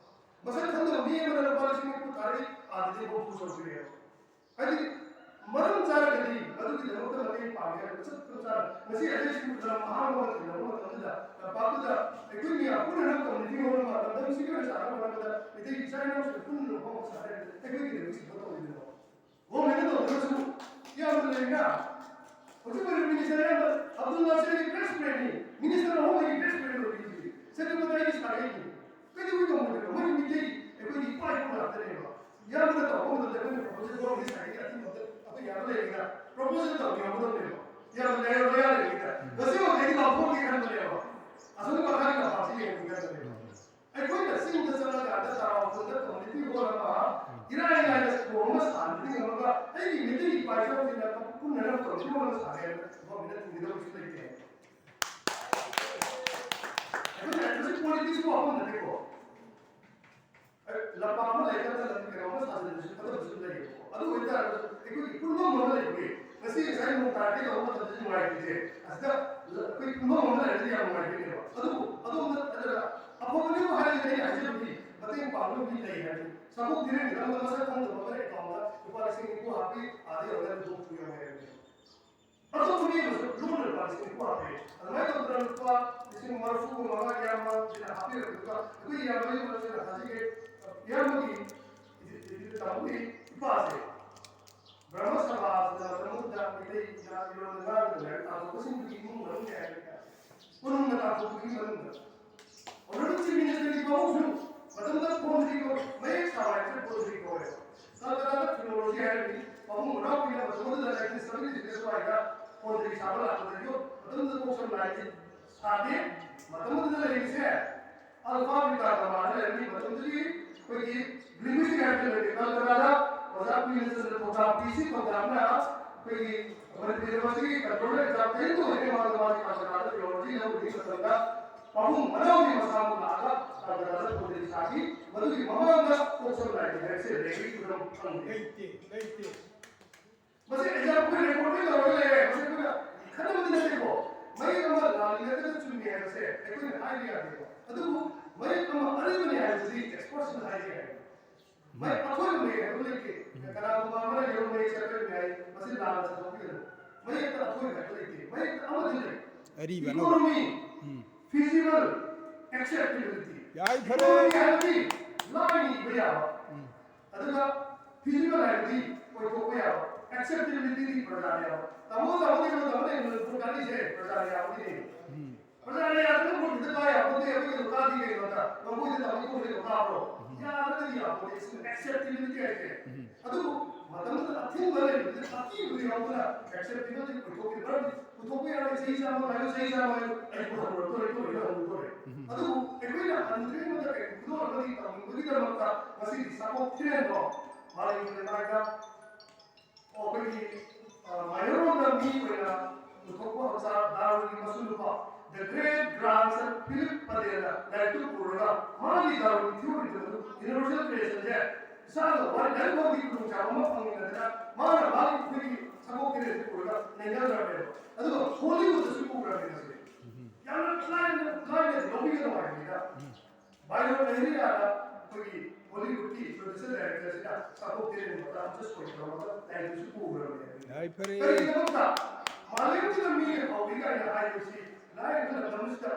ꯃꯁꯛ ꯈꯪꯗꯕ ꯃꯤ ꯑꯃꯅ ꯂꯨꯄꯥ ꯂꯤꯁꯤꯡ ꯅꯤꯐꯨ ꯇꯥꯔꯗꯤ ꯑꯥꯗꯗꯤ ꯍꯨꯝꯐꯨ ꯆꯣꯡꯊꯣꯛꯈꯤꯅꯦꯕ꯫ ꯍꯥꯏꯗꯤ ꯃꯔꯝ ꯆꯥꯔꯒꯗꯤ ꯃꯗꯨꯒꯤꯗꯃꯛꯇ ꯃꯇꯦꯡ ꯄꯥꯡꯒꯦ ꯍꯥꯏꯕ ꯃꯁꯛ ꯈꯪ ꯆꯥꯔ ꯉꯁꯤ ꯑꯩꯈꯣꯏ ꯁꯤꯒꯨꯝꯕ ꯂꯝ ꯑꯍꯥꯡꯕ ꯑꯃ ꯊꯦꯡꯅꯕ ꯃꯇꯝꯗ ꯂꯝꯄꯥꯛꯇꯨꯗ ꯑꯩꯈꯣꯏ ꯃꯌꯥꯝ ꯄꯨꯟꯅ ꯅꯪ ꯀꯝꯃ꯭ꯌꯨꯅꯤꯇꯤ ꯍꯣꯜ ꯑꯃ ꯂꯝꯗꯝꯁꯤꯒꯤ ꯑꯣꯏꯅ ꯁꯥꯟꯅꯕ ꯍꯣꯠꯅꯕꯗ ꯃꯩꯇꯩ ꯏꯆꯥ ꯏꯅꯥꯎꯁꯤꯡ ꯄꯨꯟꯅ ꯂꯨꯍꯣꯡꯕ ꯁꯥꯟꯅ ꯍꯥꯏꯕꯗ ꯑꯩꯈꯣꯏꯒꯤꯗꯃꯛ ꯁꯄꯣꯔꯠ ꯇꯧꯕꯤꯗꯅꯣ꯫ ꯒꯣꯔꯃꯦꯟꯅ ꯇꯧꯗ꯭ꯔꯒꯁꯨ ꯏꯌꯥꯝꯕ ꯂꯩꯔꯤꯅ ꯍꯧꯖꯤꯛ ꯑꯣꯏꯔꯤꯕ ꯃꯤꯅꯤꯁꯇꯔ ꯏꯌꯥꯝꯕ ꯑꯕꯗꯨꯜ ꯅꯥꯁꯤꯔꯒꯤ ꯕꯦꯁ ꯐ꯭ꯔꯦꯟꯅꯤ, ꯃꯤꯅꯤꯁꯇꯔ ꯑꯍꯨꯝꯒꯤ ꯕꯦꯁ ꯐ꯭ꯔꯦꯟ ꯑꯣꯏꯔꯤꯁꯤ꯫ ꯁꯦꯇ꯭ꯔꯄꯇꯤ ꯑꯩꯒꯤ ꯁꯥꯒꯩꯅꯤ꯫ ꯀꯩꯗꯧꯕꯩ ꯇꯧꯔꯣꯏꯗꯣꯏꯅꯣ? ꯃꯣꯏ ꯃꯤꯇꯩ ꯑꯩꯈꯣꯏꯒꯤ ꯏꯄꯥ ꯏꯄꯨ ꯉꯥꯛꯇꯅꯦꯕ꯫ ꯏꯌꯥꯝꯕꯅ ꯇꯧꯕ ꯃꯇꯝꯗ ꯑꯩꯈꯣꯏꯅ ꯄ꯭ꯔꯣꯄꯣꯖꯦꯜ ꯇꯧꯔꯒ ꯁꯥꯏꯟꯒꯤ ꯑꯊꯤꯡꯕ ꯑꯝꯇ ꯑꯩꯈꯣꯏ ꯌꯥꯕ ꯂꯩꯔꯒ ꯄ꯭ꯔꯣꯄꯣꯖꯦꯜ ꯇꯧꯕꯤꯔꯝꯒꯗꯕꯅꯦꯕ꯫ ꯏꯌꯥꯝꯕ ꯂꯩꯔ ꯂꯣꯌꯥ ꯂꯩꯔꯤꯉꯩꯗ ꯉꯁꯤ ꯃꯈꯩꯗꯤ ꯂꯥꯎꯊꯣꯛꯑꯒꯦ ꯈꯟꯕꯅꯦꯕ꯫ ꯑꯁꯣꯝꯒꯤ ꯃꯈꯥꯒꯤ ꯂꯝꯄꯥꯛꯁꯤ ꯌꯦꯡꯉꯨ ꯈꯟꯕꯅꯦꯕ꯫ ꯑꯩꯈꯣꯏꯅ ꯆꯤꯡꯗ ꯆꯠꯂꯀꯥꯟꯗ ꯇꯔꯥꯎ ꯈꯨꯜꯗ ꯀꯝꯃ꯭ꯌꯨꯅꯤꯇꯤ ꯍꯣꯜ ꯑꯃ ꯏꯔꯥꯏ ꯂꯥꯏꯅ ꯊꯣꯡ ꯑꯃ ꯁꯥꯍꯟꯕꯗꯤ ꯉꯝꯃꯒ ꯑꯩꯒꯤ ꯃꯩꯇꯩꯒꯤ ꯏꯄꯥ ꯏꯆꯥꯁꯤꯡꯅ ꯄꯨꯟꯅ ꯀꯝꯃ꯭ꯌꯨꯅꯤꯇꯤ ꯍꯣꯜ ꯑꯃ ꯁꯥꯒꯦ ꯍꯥꯏꯕꯗ ꯒꯣꯔꯃꯦꯟꯅ ꯊꯤꯡꯒꯗꯕ ꯀꯩꯁꯨ ꯂꯩꯇꯦ꯫ ꯑꯩꯈꯣꯏꯅ ꯑꯗꯨꯁꯨ ꯄꯣꯂꯤꯇꯤꯛꯁꯀꯤ ꯋꯥꯐꯝ ꯅꯠꯇꯦꯀꯣ꯫ ꯂꯝꯄꯥꯛ ꯑꯃ ꯂꯩꯔꯒ ꯂꯝ ꯀꯩꯅꯣ ꯑꯃ ꯁꯥꯖꯤꯜꯂꯁꯨ ꯐꯠꯇꯕꯁꯨ ꯂꯩꯌꯦꯕꯀꯣ꯫ ꯑꯗꯨ ꯑꯣꯏꯇꯥꯔꯒꯁꯨ ꯑꯩꯈꯣꯏꯒꯤ ꯄꯨꯟꯐꯝ ꯑꯃ ꯂꯩꯕꯒꯤ ꯉꯁꯤ ꯉꯁꯥꯏ ꯅꯣꯡ ꯇꯥꯔꯛꯀꯦ ꯇꯧꯕ ꯃꯇꯝꯗꯁꯨ ꯅꯨꯡꯉꯥꯏꯇ꯭ꯔꯤꯁꯦ ꯑꯁꯤꯗ ꯑꯩꯈꯣꯏ ꯄꯨꯟꯐꯝ ꯑꯃ ꯂꯩꯔꯗꯤ ꯌꯥꯝ ꯅꯨꯡꯉꯥꯏꯗꯣꯏꯅꯦꯕ꯫ ꯑꯗꯨꯕꯨ ꯑꯗꯣꯝꯗ ꯅꯠꯇ꯭ꯔꯒ ꯑꯐꯕꯅꯦꯕꯨ ꯍꯥꯏꯔꯒꯗꯤ ꯑꯩꯅ ꯍꯥꯏꯖꯕꯗꯤ ꯃꯇꯦꯡ ꯄꯥꯡꯕ ꯃꯤ ꯂꯩ ꯍꯥꯏꯕꯗꯤ ꯁꯥꯐꯨ ꯊꯤꯔꯦꯡꯒꯤꯗꯃꯛꯇ ꯃꯁꯛ ꯈꯪꯗꯕ ꯑꯃꯅ ꯑꯦꯀꯥꯎꯟꯗ ꯂꯨꯄꯥ ꯂꯤꯁꯤꯡ ꯅꯤꯐꯨ ꯍꯥꯞꯄꯤ, ꯑꯥꯗ ꯌꯧꯔꯒ ꯂꯨꯄꯥ ꯍꯨꯝꯐꯨ ꯌꯥꯎꯔꯦ ꯍꯥꯏꯕꯅꯤ꯫ ꯑꯇꯣꯞꯄ ꯃꯤ ꯑꯃꯁꯨ ꯂꯣꯟꯅ ꯂꯨꯄꯥ ꯂꯤꯁꯤꯡ ꯅꯤꯐꯨ ꯍꯥꯞꯄꯤ꯫ ꯑꯗꯨꯃꯥꯏꯅ ꯇꯧꯗꯅ ꯂꯨꯄꯥ ꯂꯤꯁꯤꯡ ꯃꯔꯐꯨꯒ ꯃꯉꯥ ꯏꯌꯥꯝꯕꯁꯤꯅ ꯍꯥꯞꯄꯤꯔꯛꯄꯗꯨꯒ ꯑꯩꯈꯣꯏ ꯏꯌꯥꯝꯕꯒꯤ ꯃꯔꯛꯁꯤꯗ ꯊꯥꯖꯒꯦ꯫ ꯏꯌꯥꯝꯕꯒꯤ ꯏꯗꯤꯠ ꯇꯧꯕꯒꯤ ꯏꯄꯥꯁꯦ ꯕ꯭ꯔꯍ꯭ꯃ ꯁꯃꯥꯖꯅ ꯃꯇꯝꯗꯨꯗ ꯃꯩꯇꯩ ꯏꯆꯥ ꯏꯔꯣꯟ ꯉꯥꯡꯗꯅ ꯂꯥꯏꯔꯤꯛ ꯇꯥꯛꯊꯣꯛꯄꯁꯤꯡꯗꯨꯒꯤ ꯏꯃꯨꯡ ꯃꯅꯨꯡꯅꯤ ꯍꯥꯏꯕ ꯀꯣꯅꯨꯡꯗ ꯇꯥꯛꯊꯣꯛꯄꯒꯤ ꯃꯅꯨꯡꯗ Honorable Chief Minister ꯒꯤ ꯄꯥꯕꯨꯡꯁꯨ ꯃꯇꯝꯗ ꯐꯣꯟꯗ꯭ꯔꯤꯀꯣ ꯃꯌꯦꯛ ꯁꯥꯕ ꯍꯥꯏꯕꯁꯦ ꯐꯣꯟꯗ꯭ꯔꯤ ꯀꯧꯋꯦꯕ꯫ ꯀꯜꯀꯇꯥꯗ philology ꯍꯥꯏꯔꯝꯃꯤ꯫ ꯄꯥꯕꯨꯡ ꯃꯅꯥꯎꯄꯤꯅ ꯃꯇꯝꯗꯨꯗ nineteen seventy six ꯑꯗꯨꯋꯥꯏꯗ ꯐꯣꯟꯗ꯭ꯔꯤ ꯁꯥꯕ ꯂꯥꯛꯄꯗ ꯌꯣ ꯃꯇꯝꯗꯨꯗ ꯀꯣꯛ ꯁꯝ ꯂꯥꯏꯗꯤ ꯁꯥꯗꯦ꯫ ꯃꯇꯝꯗꯨꯗ ꯂꯩꯔꯤꯁꯦ ꯑꯜꯐꯥ ꯕꯤꯇꯥ ꯒꯃꯥꯗ ꯂꯩꯔꯝꯃꯤ꯫ ꯃꯇꯝꯗꯨꯒꯤ ꯑꯩꯈꯣꯏꯒꯤ linguistic ꯍꯥꯏꯕꯁꯦ ꯂꯩꯇꯦ꯫ ꯀꯜꯀꯇꯥꯗ ꯑꯣꯖꯥ ꯀꯨꯏꯅꯆꯟꯗ꯭ꯔ ꯊꯧꯗꯥꯝ ꯄꯤ ꯁꯤ ꯊꯧꯗꯥꯝꯅ ꯑꯩꯈꯣꯏꯒꯤ ꯃꯅꯤꯄꯨꯔ ꯌꯨꯅꯤꯚꯔꯁꯤꯇꯤꯒꯤ controller exam ꯀꯔꯤꯝꯇ ꯑꯣꯏꯗ꯭ꯔꯤ ꯃꯥꯡꯗ ꯃꯥꯒꯤ ꯀꯜꯀꯇꯥꯗ philology ꯂꯧꯔꯤꯉꯩ ꯃꯇꯝꯗ ꯄꯥꯕꯨꯡ ꯃꯅꯥꯎꯒꯤ ꯃꯁꯥꯃꯛ ꯂꯥꯛꯑꯒ ꯀꯜꯀꯇꯥꯗ ꯐꯣꯟꯗ꯭ꯔꯤ ꯁꯥꯈꯤ꯫ ꯃꯗꯨꯒꯤ ꯃꯃꯥꯡꯗ ꯀꯣꯛ ꯁꯝ ꯂꯥꯏꯗꯤ ꯍꯥꯏꯕꯁꯦ ꯂꯩꯕꯒꯤ ꯈꯨꯗꯝ ꯐꯪꯗꯦ꯫ ꯂꯩꯇꯦ, ꯂꯩꯇꯦ꯫ ꯃꯁꯤ ꯑꯩꯈꯣꯏ record ꯂꯣꯏ ꯇꯧꯔꯒ ꯂꯩꯔꯦ꯫ ꯃꯁꯤ ꯑꯩꯈꯣꯏꯅ ꯈꯟꯅꯕꯗꯤ ꯅꯠꯇꯦꯀꯣ꯫ ꯃꯌꯦꯛ ꯑꯃ ꯂꯥꯜꯂꯤꯉꯩꯗ ꯆꯨꯝꯃꯤ ꯍꯥꯏꯕꯁꯦ ꯑꯩꯈꯣꯏꯅ ꯍꯥꯏꯕ ꯌꯥꯗꯦꯀꯣ꯫ ꯑꯗꯨꯕꯨ ꯃꯌꯦꯛ ꯑꯃ ꯑꯔꯤꯕꯅꯤ ꯍꯥꯏꯕꯁꯤꯗꯤ expert ꯁꯤꯡꯅ ꯍꯥꯏꯕ ꯌꯥꯏ꯫ ꯃꯌꯦꯛ ꯑꯊꯣꯏꯕ ꯃꯌꯦꯛ ꯍꯥꯏꯕ ꯂꯩꯇꯦ꯫ ꯀꯅꯥꯒꯨꯝꯕ ꯑꯃꯅ ꯌꯦꯔꯨꯝ ꯃꯌꯦꯛ ꯆꯠꯄ ꯌꯥꯏ, ꯃꯁꯤ ꯂꯥꯟꯅ ꯁꯟꯗꯣꯛꯄꯤꯒꯅꯨ꯫ ꯃꯌꯦꯛꯇ ꯑꯊꯣꯏꯕ ꯍꯥꯏꯕ ꯂꯩꯇꯦ꯫ ꯃꯌꯦꯛꯇ ꯑꯃꯗꯤ ꯂꯩ꯫ ꯑꯔꯤꯕ ꯑꯅꯧꯕ꯫ Economy, ꯎꯝ꯫ Feasible, acceptability꯫ ꯌꯥꯏꯐꯔꯦ꯫ Economy ꯍꯥꯏꯕꯗꯤ ꯂꯥꯏꯅ ꯏꯕ ꯌꯥꯕ꯫ ꯎꯝ꯫ ꯑꯗꯨꯒ feasible ꯍꯥꯏꯕꯗꯤ ꯑꯣꯏꯊꯣꯛꯄ ꯌꯥꯕ, acceptability ꯗꯤ ꯄ꯭ꯔꯖꯥꯅ ꯌꯥꯕ꯫ ꯇꯥꯃꯣ, ꯇꯥꯃꯣ, ꯇꯥꯃꯣ, ꯇꯥꯃꯣ, ꯇꯥꯃꯣ, ꯒꯥꯔꯤꯁꯦ ꯄ꯭ꯔꯖꯥꯅ ꯌꯥꯕꯒꯤꯅꯦ꯫ ꯎꯝ꯫ ꯄ꯭ꯔꯖꯥꯅ ꯌꯥꯗ꯭ꯔꯒ ꯃꯣꯏ ꯈꯤꯇ ꯀꯥ ꯌꯥꯄꯣꯠꯇꯦ, ꯑꯩꯈꯣꯏ ꯀꯩꯅꯣ ꯀꯥꯗꯦ ꯀꯩꯅꯣꯗ, ꯃꯈꯣꯏꯗ ꯇꯥꯃꯣ ꯏꯀꯣꯛꯁꯦ ꯀꯩꯅꯣ ꯀꯥꯕ꯭ꯔꯣ? ꯎꯝ꯫ ꯌꯥꯔꯒꯗꯤ ꯌꯥꯄꯣꯠꯇꯦ, ꯁꯤꯅ acceptability ꯍꯥꯏꯁꯦ꯫ ꯎꯝ꯫ ꯑꯗꯨꯕꯨ ꯃꯇꯝꯗꯨꯗ ꯑꯊꯤꯡꯕ ꯂꯩꯕꯗꯨꯗ ꯑꯀꯤꯕꯗꯨ ꯌꯥꯎꯗꯅ acceptability ꯑꯣꯏꯊꯣꯛꯈꯤ꯫ ꯃꯔꯝꯗꯤ ꯄꯨꯊꯣꯛꯄ ꯌꯥꯔꯣꯏ, ꯆꯍꯤ ꯆꯥꯝꯃ ꯍꯥꯏꯌꯨ, ꯆꯍꯤ ꯆꯥꯝꯃ ꯍꯥꯏꯌꯨ, ꯑꯩ ꯄꯨꯊꯣꯛꯂꯣꯏ, ꯄꯨꯊꯣꯛꯂꯣꯏ, ꯄꯨꯊꯣꯛꯂꯣꯏ, ꯄꯨꯊꯣꯛꯂꯣꯏ꯫ ꯎꯝ꯫ ꯑꯗꯨꯕꯨ ꯑꯩꯈꯣꯏꯅ ꯍꯟꯗ꯭ꯔꯤꯉꯩ ꯃꯇꯝꯗ ꯀꯔꯤ ꯈꯨꯗꯣꯜ ꯑꯃꯗꯤ ꯇꯝꯅꯤꯡꯕꯒꯤꯗꯃꯛꯇ ꯉꯁꯤꯗꯤ ꯆꯥꯛꯀꯧ ꯊꯤꯔꯦꯟꯗꯣ ꯃꯥꯂꯦꯝꯒꯤ ꯂꯩꯃꯥꯏꯗ ꯑꯩꯈꯣꯏꯒꯤ, ꯑ, ꯃꯥꯏꯌꯣꯟꯂꯣꯝꯗ ꯃꯤ ꯑꯣꯏꯅ ꯄꯨꯊꯣꯛꯄ ꯃꯆꯥ ꯗꯥꯔꯋꯤꯟꯒꯤ ꯃꯁꯨ ꯅꯨꯄꯥ, the great grandson Philip Patel ꯅ ꯂꯥꯏꯔꯤꯛꯇꯨ ꯄꯨꯔꯒ ꯃꯥꯒꯤ ꯗꯥꯔꯋꯤꯟꯒꯤ theory ꯗꯨ universal creation ꯁꯦ ꯏꯁꯥꯅ ꯋꯥꯔꯤ ꯂꯥꯏꯔꯤꯛ ꯐꯥꯎꯗꯤ ꯈꯨꯗꯣꯡꯆꯥꯕ ꯑꯃ ꯐꯪꯉꯤꯗꯅ ꯃꯥꯅ ꯃꯥꯒꯤ ꯑꯩꯈꯣꯏꯒꯤ ꯁꯪꯒꯣꯝ ꯀꯦꯅꯦꯜꯁꯦ ꯄꯨꯔꯒ ꯅꯩꯅꯈ꯭ꯔꯕꯅꯦꯕ꯫ ꯑꯗꯨꯒ ꯍꯣꯂꯤꯋꯨꯗꯇꯁꯨ ꯄꯨꯈ꯭ꯔꯕꯅꯦ ꯃꯁꯤ꯫ ꯌꯥꯝꯅ ꯂꯥꯏꯅ, ꯂꯥꯏꯅ ꯂꯧꯕꯤꯒꯗꯕ ꯍꯥꯏꯕꯅꯤꯗ꯫ ꯕꯥꯏꯔꯣꯟ ꯑꯦꯔꯤꯌꯥꯗ ꯑꯩꯈꯣꯏꯒꯤ ꯍꯣꯂꯤꯋꯨꯗꯀꯤ producer director ꯁꯤꯅ ꯆꯥꯊꯣꯛꯇꯦ ꯃꯇꯝ ꯑꯝꯇ ꯁꯣꯏꯗꯕ ꯂꯥꯏꯔꯤꯛꯇꯁꯨ ꯄꯨꯈ꯭ꯔꯕꯅꯦ꯫ ꯌꯥꯏꯐꯔꯦ꯫ ꯀꯔꯤꯒꯤꯗꯃꯛꯇ ꯃꯥꯂꯦꯝꯁꯤꯗ ꯃꯤꯅ ꯀꯧꯏ ꯀꯥꯏꯅ ꯍꯥꯏꯕꯁꯤ ꯂꯥꯏꯔꯕ ꯂꯝꯗꯝꯁꯤꯗ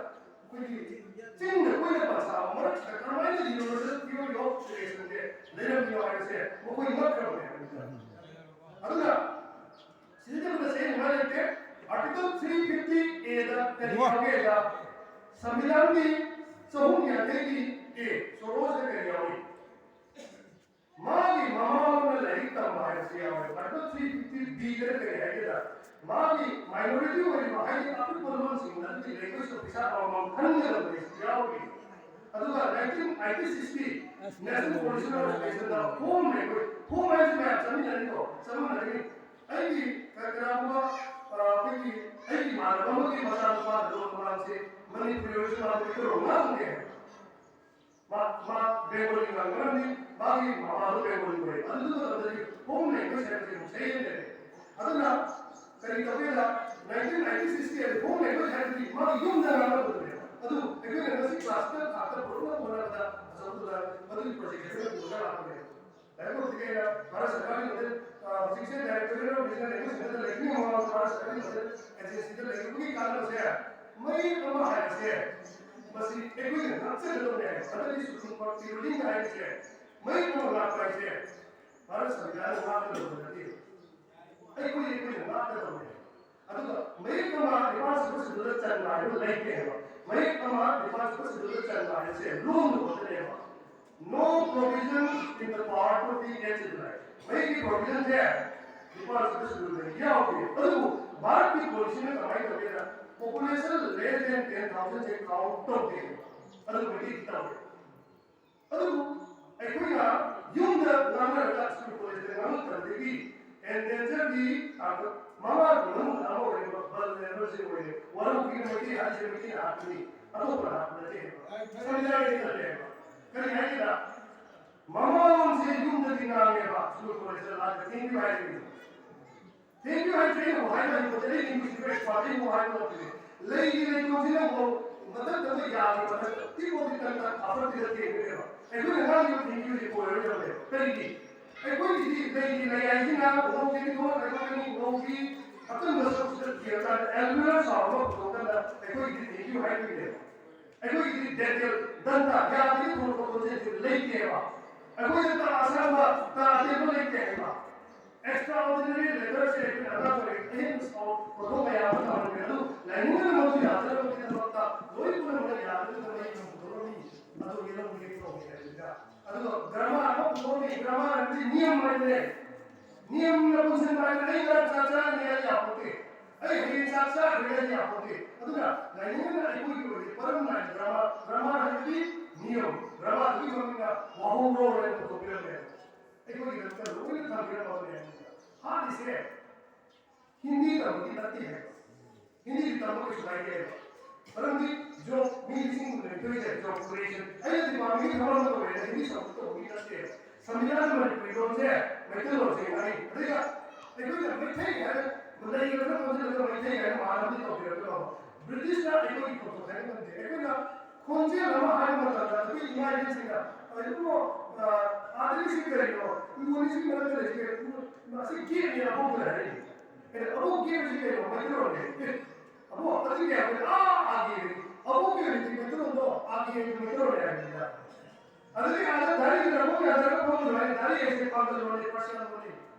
ꯑꯩꯈꯣꯏꯒꯤ ꯆꯤꯡꯗ ꯀꯣꯏꯅ ꯄꯟꯆꯥꯕ ꯃꯔꯛꯁꯤꯗ ꯀꯔꯝꯍꯥꯏꯅ universal theory of creationꯁꯦ ꯂꯩꯔꯝꯃꯤꯅꯣ ꯍꯥꯏꯕꯁꯦ ꯃꯈꯣꯏ ꯉꯛꯈ꯭ꯔꯕꯅꯦ ꯍꯥꯏꯕꯅꯤꯗ꯫ ꯑꯗꯨꯅ ꯁꯤꯗꯩꯗ ꯑꯩꯈꯣꯏꯅ ꯆꯌꯦꯠꯅꯅꯤꯡꯉꯥꯏ ꯂꯩꯇꯦ꯫ Article three fifty A ꯗ ꯀꯔꯤ ꯌꯥꯎꯒꯦꯗ, ꯁꯪꯕꯤꯙꯥꯟꯒꯤ ꯆꯍꯨꯝ ꯌꯥꯡꯈꯩꯒꯤ A, ꯁꯣꯔꯣꯁꯇ ꯀꯔꯤ ꯌꯥꯎꯏ? ꯃꯥꯒꯤ ꯃꯃꯥ ꯂꯣꯟꯗ ꯂꯥꯏꯔꯤꯛ ꯇꯝꯕ ꯍꯥꯏꯕꯁꯤ ꯌꯥꯎꯋꯦ꯫ Article three fifty B ꯗ ꯀꯔꯤ ꯍꯥꯏꯒꯦꯗ, ꯃꯥꯒꯤ minority ꯑꯣꯏꯔꯤꯕ, ꯍꯥꯏꯗꯤ ꯑꯄꯤꯛꯄ ꯂꯣꯟꯁꯤꯡ ꯑꯗꯨꯒꯤ language officer ꯑꯃꯃꯝ ꯈꯟꯒꯗꯕꯅꯤ ꯌꯥꯎꯔꯤ꯫ ꯑꯗꯨꯒ nineteen ninety-six ꯀꯤ National Coalition of Education the home language, home ꯍꯥꯏꯁꯤ ꯃꯌꯥꯝ ꯆꯠꯃꯤꯟꯅꯔꯤꯀꯣ, ꯆꯠꯃꯤꯟꯅꯔꯤ꯫ ꯑꯩꯒꯤ ꯀ-, ꯀꯅꯥꯒꯨꯝꯕ, ꯑ, ꯑꯩꯈꯣꯏꯒꯤ, ꯑꯩꯒꯤ ꯏꯃꯥꯟꯅꯕ ꯑꯃꯒꯤ ꯃꯆꯥꯅꯨꯄꯥ ꯂꯣꯟ ꯃꯔꯥꯡꯁꯦ ꯃꯅꯤꯄꯨꯔꯤ ꯑꯣꯏꯔꯁꯨ ꯃꯥ ꯃꯩꯇꯩꯂꯣꯟ ꯉꯥꯡꯗꯦ꯫ ꯃꯥ, ꯃꯥ ꯕꯦꯡꯒꯣꯂꯤ ꯉꯥꯡꯅꯔꯝꯅꯤ, ꯃꯥꯒꯤ ꯃꯃꯥꯗꯣ ꯕꯦꯡꯒꯣꯂꯤ ꯑꯣꯏ꯫ ꯑꯗꯨ ꯃꯇꯝꯗꯗꯤ home language ꯍꯥꯏꯕꯁꯦ ꯑꯃꯨꯛ ꯁꯩꯍꯦꯟꯗꯦ꯫ ꯑꯗꯨꯅ ꯀꯔꯤ ꯇꯧꯒꯦꯗ, nineteen ninety-six ꯀꯤ home language ꯍꯥꯏꯕꯗꯤ ꯃꯥꯒꯤ ꯌꯨꯝꯗ ꯉꯥꯡꯅꯕꯗꯨꯅꯦꯕ꯫ ꯑꯗꯨ ꯑꯩꯈꯣꯏꯅ ꯉꯁꯤ class twelve ꯊꯥꯛꯇ ꯄꯨꯔꯛꯅꯕ ꯍꯣꯠꯅꯕꯗ ꯑꯆꯧꯕꯗ ꯃꯗꯨꯒꯤ project ꯑꯗꯨ ꯄꯨꯔꯒ ꯂꯥꯛꯄꯅꯦꯕ꯫ ꯂꯥꯏꯕꯛ ꯐꯕꯗꯤ ꯑꯩꯅ ꯚꯥꯔꯠ ꯁꯔꯀꯥꯔꯒꯤ ꯃꯇꯦꯡ, ꯑ, ꯍꯧꯖꯤꯛꯁꯦ Directorate of Regional Language Center ꯗ ꯂꯩꯔꯤꯉꯩ ꯃꯃꯥꯡꯗ ꯚꯥꯔꯠ ꯁꯔꯀꯥꯔꯒꯤ ꯃꯇꯦꯡ agency ꯗ ꯂꯩꯔꯨꯕꯒꯤ ꯀꯥꯟꯅꯕꯁꯦ, ꯃꯌꯦꯛ ꯑꯃ ꯍꯥꯏꯕꯁꯦ, ꯃꯁꯤ ꯑꯩꯈꯣꯏꯅ ꯉꯥꯛꯆꯒꯗꯕꯅꯦ ꯍꯥꯏꯕ꯫ ꯍꯟꯗꯛꯀꯤ Supreme Court ꯀꯤ ruling ꯍꯥꯏꯔꯤꯁꯦ, ꯃꯌꯦꯛ ꯑꯃ ꯉꯥꯛꯄ ꯍꯥꯏꯁꯦ ꯚꯥꯔꯠ ꯁꯪꯕꯤꯙꯥꯟꯅ ꯉꯥꯛꯀꯗꯕ ꯅꯠꯇꯦ꯫ ꯑꯩꯈꯣꯏ, ꯑꯩꯈꯣꯏꯅ ꯉꯥꯛꯀꯗꯕꯅꯦ꯫ ꯑꯗꯨꯒ ꯃꯌꯦꯛ ꯑꯃ ꯅꯤꯄꯥꯟ ꯁꯨꯕ schedule ꯗ ꯆꯟꯕ ꯍꯥꯏꯕ ꯂꯩꯇꯦ ꯍꯥꯏꯕ꯫ ꯃꯌꯦꯛ ꯑꯃ ꯅꯤꯄꯥꯟ ꯁꯨꯕ schedule ꯗ ꯆꯟꯕ ꯍꯥꯏꯕꯁꯦ ꯂꯣꯟꯗꯨ ꯈꯛꯇꯅꯦꯕ꯫ No provision in the power to be added high. ꯃꯌꯦꯛꯀꯤ provision ꯁꯦ ꯅꯤꯄꯥꯟ ꯁꯨꯕ schedule ꯗ ꯌꯥꯎꯗꯦ꯫ ꯑꯗꯨꯕꯨ ꯚꯥꯔꯠꯀꯤ policy ꯅ ꯀꯃꯥꯏꯅ ꯇꯧꯒꯦꯗ, population less than ten thousand ꯁꯦ count ꯇꯧꯗꯦ꯫ ꯑꯗꯨꯕꯨ ꯃꯩꯇꯩꯗꯤ ꯇꯧꯋꯦ꯫ ꯑꯗꯨꯕꯨ ꯑꯩꯈꯣꯏꯅ ꯌꯨꯝꯗ ꯉꯥꯡꯅꯔꯒ school college ꯇ ꯉꯥꯡꯉꯛꯇꯕꯗꯒꯤ endanger ꯒꯤ ꯇꯥꯡꯀꯛ ꯃꯉꯥꯒꯤ ꯃꯅꯨꯡꯗ ꯑꯃ ꯑꯣꯏꯔꯤꯕ vulnerable ꯁꯦ ꯑꯣꯏꯔꯦ꯫ ꯋꯥꯔꯧꯕꯤꯒꯅꯨ, ꯃꯩꯇꯩ ꯍꯥꯏꯔꯤꯁꯦ ꯃꯩꯇꯩꯅ ꯍꯥꯞꯄꯅꯤ, ꯑꯇꯣꯞꯄꯅ ꯍꯥꯞꯄ ꯅꯠꯇꯦ ꯍꯥꯏꯕ꯫ ꯁꯪꯕꯤꯙꯥꯟꯒꯤ ꯅꯠꯇꯦ ꯍꯥꯏꯕ꯫ ꯀꯔꯤ ꯍꯥꯏꯒꯦꯗ, ꯃꯃꯥꯂꯣꯟꯁꯦ ꯌꯨꯝꯗꯗꯤ ꯉꯥꯡꯉꯦꯕ, school college ꯇ ꯂꯥꯛꯑꯒ ꯊꯦꯡꯅꯕ ꯍꯥꯏꯔꯤꯕꯅꯤ꯫ ꯊꯦꯡꯀ꯭ꯌꯨ ꯍꯥꯏꯁꯦ ꯑꯩꯅꯕꯨ ꯍꯥꯏꯕ ꯍꯩꯄꯣꯠꯇꯦ, ꯑꯩ ꯂꯤꯡꯒ꯭ꯋꯤꯁꯇꯤꯛ ꯑꯦꯛꯁꯄꯥꯔꯠ ꯑꯩꯕꯨ ꯍꯥꯏꯕ ꯉꯝꯗꯦ꯫ ꯂꯩꯒꯤ ꯂꯩꯇꯣꯟꯁꯤꯅ ꯑꯃꯨꯛ ꯃꯊꯛꯇ ꯑꯃ ꯌꯥꯒꯤ ꯃꯊꯛꯇ ꯇꯤꯛ ꯑꯣꯐ ꯗꯤ ꯇꯟꯇ ꯑꯐꯠꯇꯤꯗ ꯊꯦꯡꯅꯗꯦꯕ꯫ ꯑꯩꯈꯣꯏꯅ ꯉꯥꯡꯂꯤꯕ ꯊꯦꯡꯀ꯭ꯌꯨꯁꯤ ꯑꯣꯏꯔꯣꯏꯗꯕꯅꯦꯕ꯫ ꯀꯔꯤꯒꯤ? ꯑꯩꯈꯣꯏꯒꯤꯗꯤ ꯂꯩꯒꯤ ꯂꯩ ꯍꯥꯏꯁꯤꯅ ꯎꯍꯧꯒꯤ ꯊꯣꯛꯂꯛꯀꯅꯤ, ꯎꯍꯧꯒꯤ ꯑꯀꯟꯕ ꯁꯔꯨꯛꯁꯤꯗ ꯊꯦꯡꯉꯀꯥꯟꯗ alveolar sound ꯑꯃ ꯄꯨꯊꯣꯛꯑꯀꯥꯟꯗ ꯑꯩꯈꯣꯏꯒꯤꯗꯤ ꯊꯦꯡꯀ꯭ꯌꯨ ꯍꯥꯏꯗꯣꯏꯅꯦꯕ꯫ ꯑꯩꯈꯣꯏꯒꯤꯗꯤ ꯗꯦꯟꯇꯦꯜ ꯗꯟꯇ ꯌꯥꯗꯒꯤ ꯊꯣꯛꯂꯛꯄ ꯈꯣꯟꯖꯦꯜꯁꯤ ꯂꯩꯇꯦꯕ꯫ ꯑꯩꯈꯣꯏꯗ ꯇꯥ ꯑꯁꯥꯡꯕ ꯇꯥ ꯑꯇꯦꯟꯕ ꯂꯩꯇꯦ ꯍꯥꯏꯕ꯫ Extraordinary letter ꯁꯦ ꯑꯩꯈꯣꯏꯅ ꯑꯉꯥꯡ ꯑꯣꯏꯔꯤꯉꯩ ꯑꯍꯦꯟꯕ ꯁꯥꯎꯟ ꯄꯣꯠꯊꯣꯛ ꯃꯌꯥꯝ ꯑꯃ ꯇꯝꯍꯟꯈ꯭ꯔꯦ꯫ ꯑꯗꯨ ꯂꯥꯏꯅꯤꯡ ꯑꯃ ꯃꯗꯨ ꯌꯥꯗꯅꯕꯒꯤꯗꯃꯛꯇ ꯂꯣꯏ ꯄꯨꯝꯅꯃꯛꯅ ꯌꯥꯗꯅꯕ ꯃꯩ ꯑꯃ ꯄꯨꯊꯣꯛꯂꯝꯃꯤ꯫ ꯑꯗꯨ ꯌꯦꯜꯂꯣ ꯕ꯭ꯔꯤꯛ ꯀꯧꯏ ꯍꯥꯏꯕꯅꯤꯗ꯫ ꯑꯗꯨꯒ ꯒ꯭ꯔꯥꯃꯥꯔ ꯑꯃ ꯄꯨꯊꯣꯛꯂꯝꯃꯤ꯫ ꯒ꯭ꯔꯥꯃꯥꯔ ꯍꯥꯏꯕꯗꯤ ꯅꯤꯌꯝ ꯍꯥꯏꯕꯅꯦ꯫ ꯅꯤꯌꯝꯅ ꯄꯨꯟꯁꯤꯟꯕ ꯍꯥꯏꯕꯗꯤ ꯑꯩ ꯉꯔꯥꯡ ꯆꯥꯛ ꯆꯥꯔꯅꯤ ꯍꯥꯏ ꯌꯥꯄꯣꯠꯇꯦ꯫ ꯑꯩ ꯍꯌꯦꯡ ꯆꯥꯛ ꯆꯥꯈ꯭ꯔꯦ ꯍꯥꯏ ꯌꯥꯄꯣꯠꯇꯦ꯫ ꯑꯗꯨꯅ ꯂꯥꯏꯅꯤꯡ ꯑꯃꯅ ꯑꯩꯈꯣꯏꯒꯤ ꯑꯣꯏꯕ ꯄꯔꯝ ꯅꯥꯏꯕ ꯒ꯭ꯔꯥꯃꯥꯔ, ꯒ꯭ꯔꯥꯃꯥꯔ ꯍꯥꯏꯕꯗꯤ ꯅꯤꯌꯝ, ꯒ꯭ꯔꯥꯃꯥꯔꯗꯨꯒꯤ ꯃꯃꯤꯡꯅ ꯋꯥꯍꯧꯔꯣꯜ ꯍꯥꯏꯅ ꯄꯨꯊꯣꯛꯄꯤꯔꯝꯃꯦ꯫ ꯑꯩꯈꯣꯏꯒꯤꯗꯃꯛꯇ ꯂꯣꯏꯅ ꯊꯝꯕꯤꯔꯝꯃꯕꯅꯦ꯫ ꯍꯥꯠꯂꯤꯁꯦ ꯍꯤꯟꯗꯤ ꯇꯝꯕꯒꯤ ꯅꯠꯇꯦ ꯍꯥꯏꯕ꯫ ꯍꯤꯟꯗꯤ ꯇꯝꯕ ꯀꯩꯁꯨ ꯀꯥꯏꯗꯦ ꯍꯥꯏꯕ꯫ ꯃꯔꯝꯗꯤ ꯖꯣꯕ ꯃꯤ ꯂꯤꯁꯤꯡ ꯀꯨꯟ ꯂꯩꯇꯣꯏꯁꯦ ꯖꯣꯕ ꯀ꯭ꯔꯤꯌꯦꯁꯟ꯫ ꯑꯩꯅ ꯗꯤꯄꯥꯔꯠꯃꯦꯟꯒꯤ ꯊꯕꯛ ꯑꯃ ꯇꯧꯔꯦꯅ ꯍꯤꯟꯗꯤ ꯁꯞꯄꯣꯔꯠ ꯇꯧꯕꯒꯤ ꯅꯠꯇꯦꯕ꯫ ꯁꯪꯕꯤꯙꯥꯟ ꯃꯅꯤꯄꯨꯔꯤ ꯂꯣꯟꯁꯦ ꯃꯩꯇꯩꯂꯣꯟꯁꯦ ꯉꯥꯡꯉꯤ꯫ ꯑꯗꯨꯒ ꯑꯩꯈꯣꯏꯅ ꯃꯩꯇꯩ ꯍꯥꯏꯅ ꯂꯩꯔꯒ ꯄꯨꯟꯁꯤꯜꯂꯒ ꯃꯩꯇꯩ ꯍꯥꯏꯅ ꯃꯥꯟꯅꯕꯗꯤ ꯇꯧꯕꯤꯔꯛꯇ꯭ꯔꯣ? ꯕ꯭ꯔꯤꯇꯤꯁꯅ ꯑꯩꯈꯣꯏꯒꯤ ꯈꯣꯟꯊꯣꯛ ꯍꯥꯏꯕ ꯉꯝꯗꯦ꯫ ꯑꯩꯈꯣꯏꯅ ꯈꯣꯟꯖꯦꯜ ꯑꯃ ꯍꯥꯏꯕ ꯃꯇꯝꯗ ꯑꯩꯈꯣꯏ ꯏꯃꯥ ꯏꯕꯦꯟꯁꯤꯡꯅ, "ꯀꯔꯤꯅꯣ, ꯑꯥꯗꯒꯤꯁꯤ ꯀꯔꯤꯅꯣ? ꯏꯪꯈꯣꯜꯁꯤ ꯃꯔꯛꯇ ꯂꯩꯁꯤ ꯀꯔꯤꯅꯣ? ꯑꯁꯤ ꯒꯦꯞꯅꯦ ꯑꯍꯧꯕꯗ ꯍꯥꯏꯔꯛꯏ꯫ ꯑꯦ, ꯑꯕꯣꯛ ꯒꯦꯞ ꯑꯁꯤ ꯀꯩꯅꯣ? ꯃꯩꯇꯩꯂꯣꯟꯅꯦ꯫ ꯑꯦ, ꯑꯕꯣꯛ, ꯑꯗꯨ ꯀꯌꯥ ꯍꯥꯏꯕꯗ, ꯑꯥ, ꯑꯥꯒꯦ꯫ ꯑꯕꯣꯛꯀꯤ ꯑꯣꯏꯅꯗꯤ ꯃꯩꯇꯩꯂꯣꯟꯗꯣ ꯑꯥꯒꯦ ꯍꯥꯏꯕꯗꯤ ꯃꯩꯇꯩꯂꯣꯟꯅꯦ ꯍꯥꯏꯕꯅꯤꯗ꯫ ꯑꯗꯨꯗꯒꯤ ꯑꯥꯗ ꯗꯥꯔꯤꯗꯨꯅ ꯑꯃꯨꯛ ꯌꯥꯗ꯭ꯔꯒ ꯐꯝꯗ꯭ꯔꯣ ꯍꯥꯏ, ꯗꯥꯔꯤ ꯍꯥꯏꯁꯦ ꯄꯥꯡꯒꯜ ꯂꯣꯟꯅꯤ, ꯄꯥꯔꯁꯤꯌꯥꯟ ꯂꯣꯟꯅꯤ꯫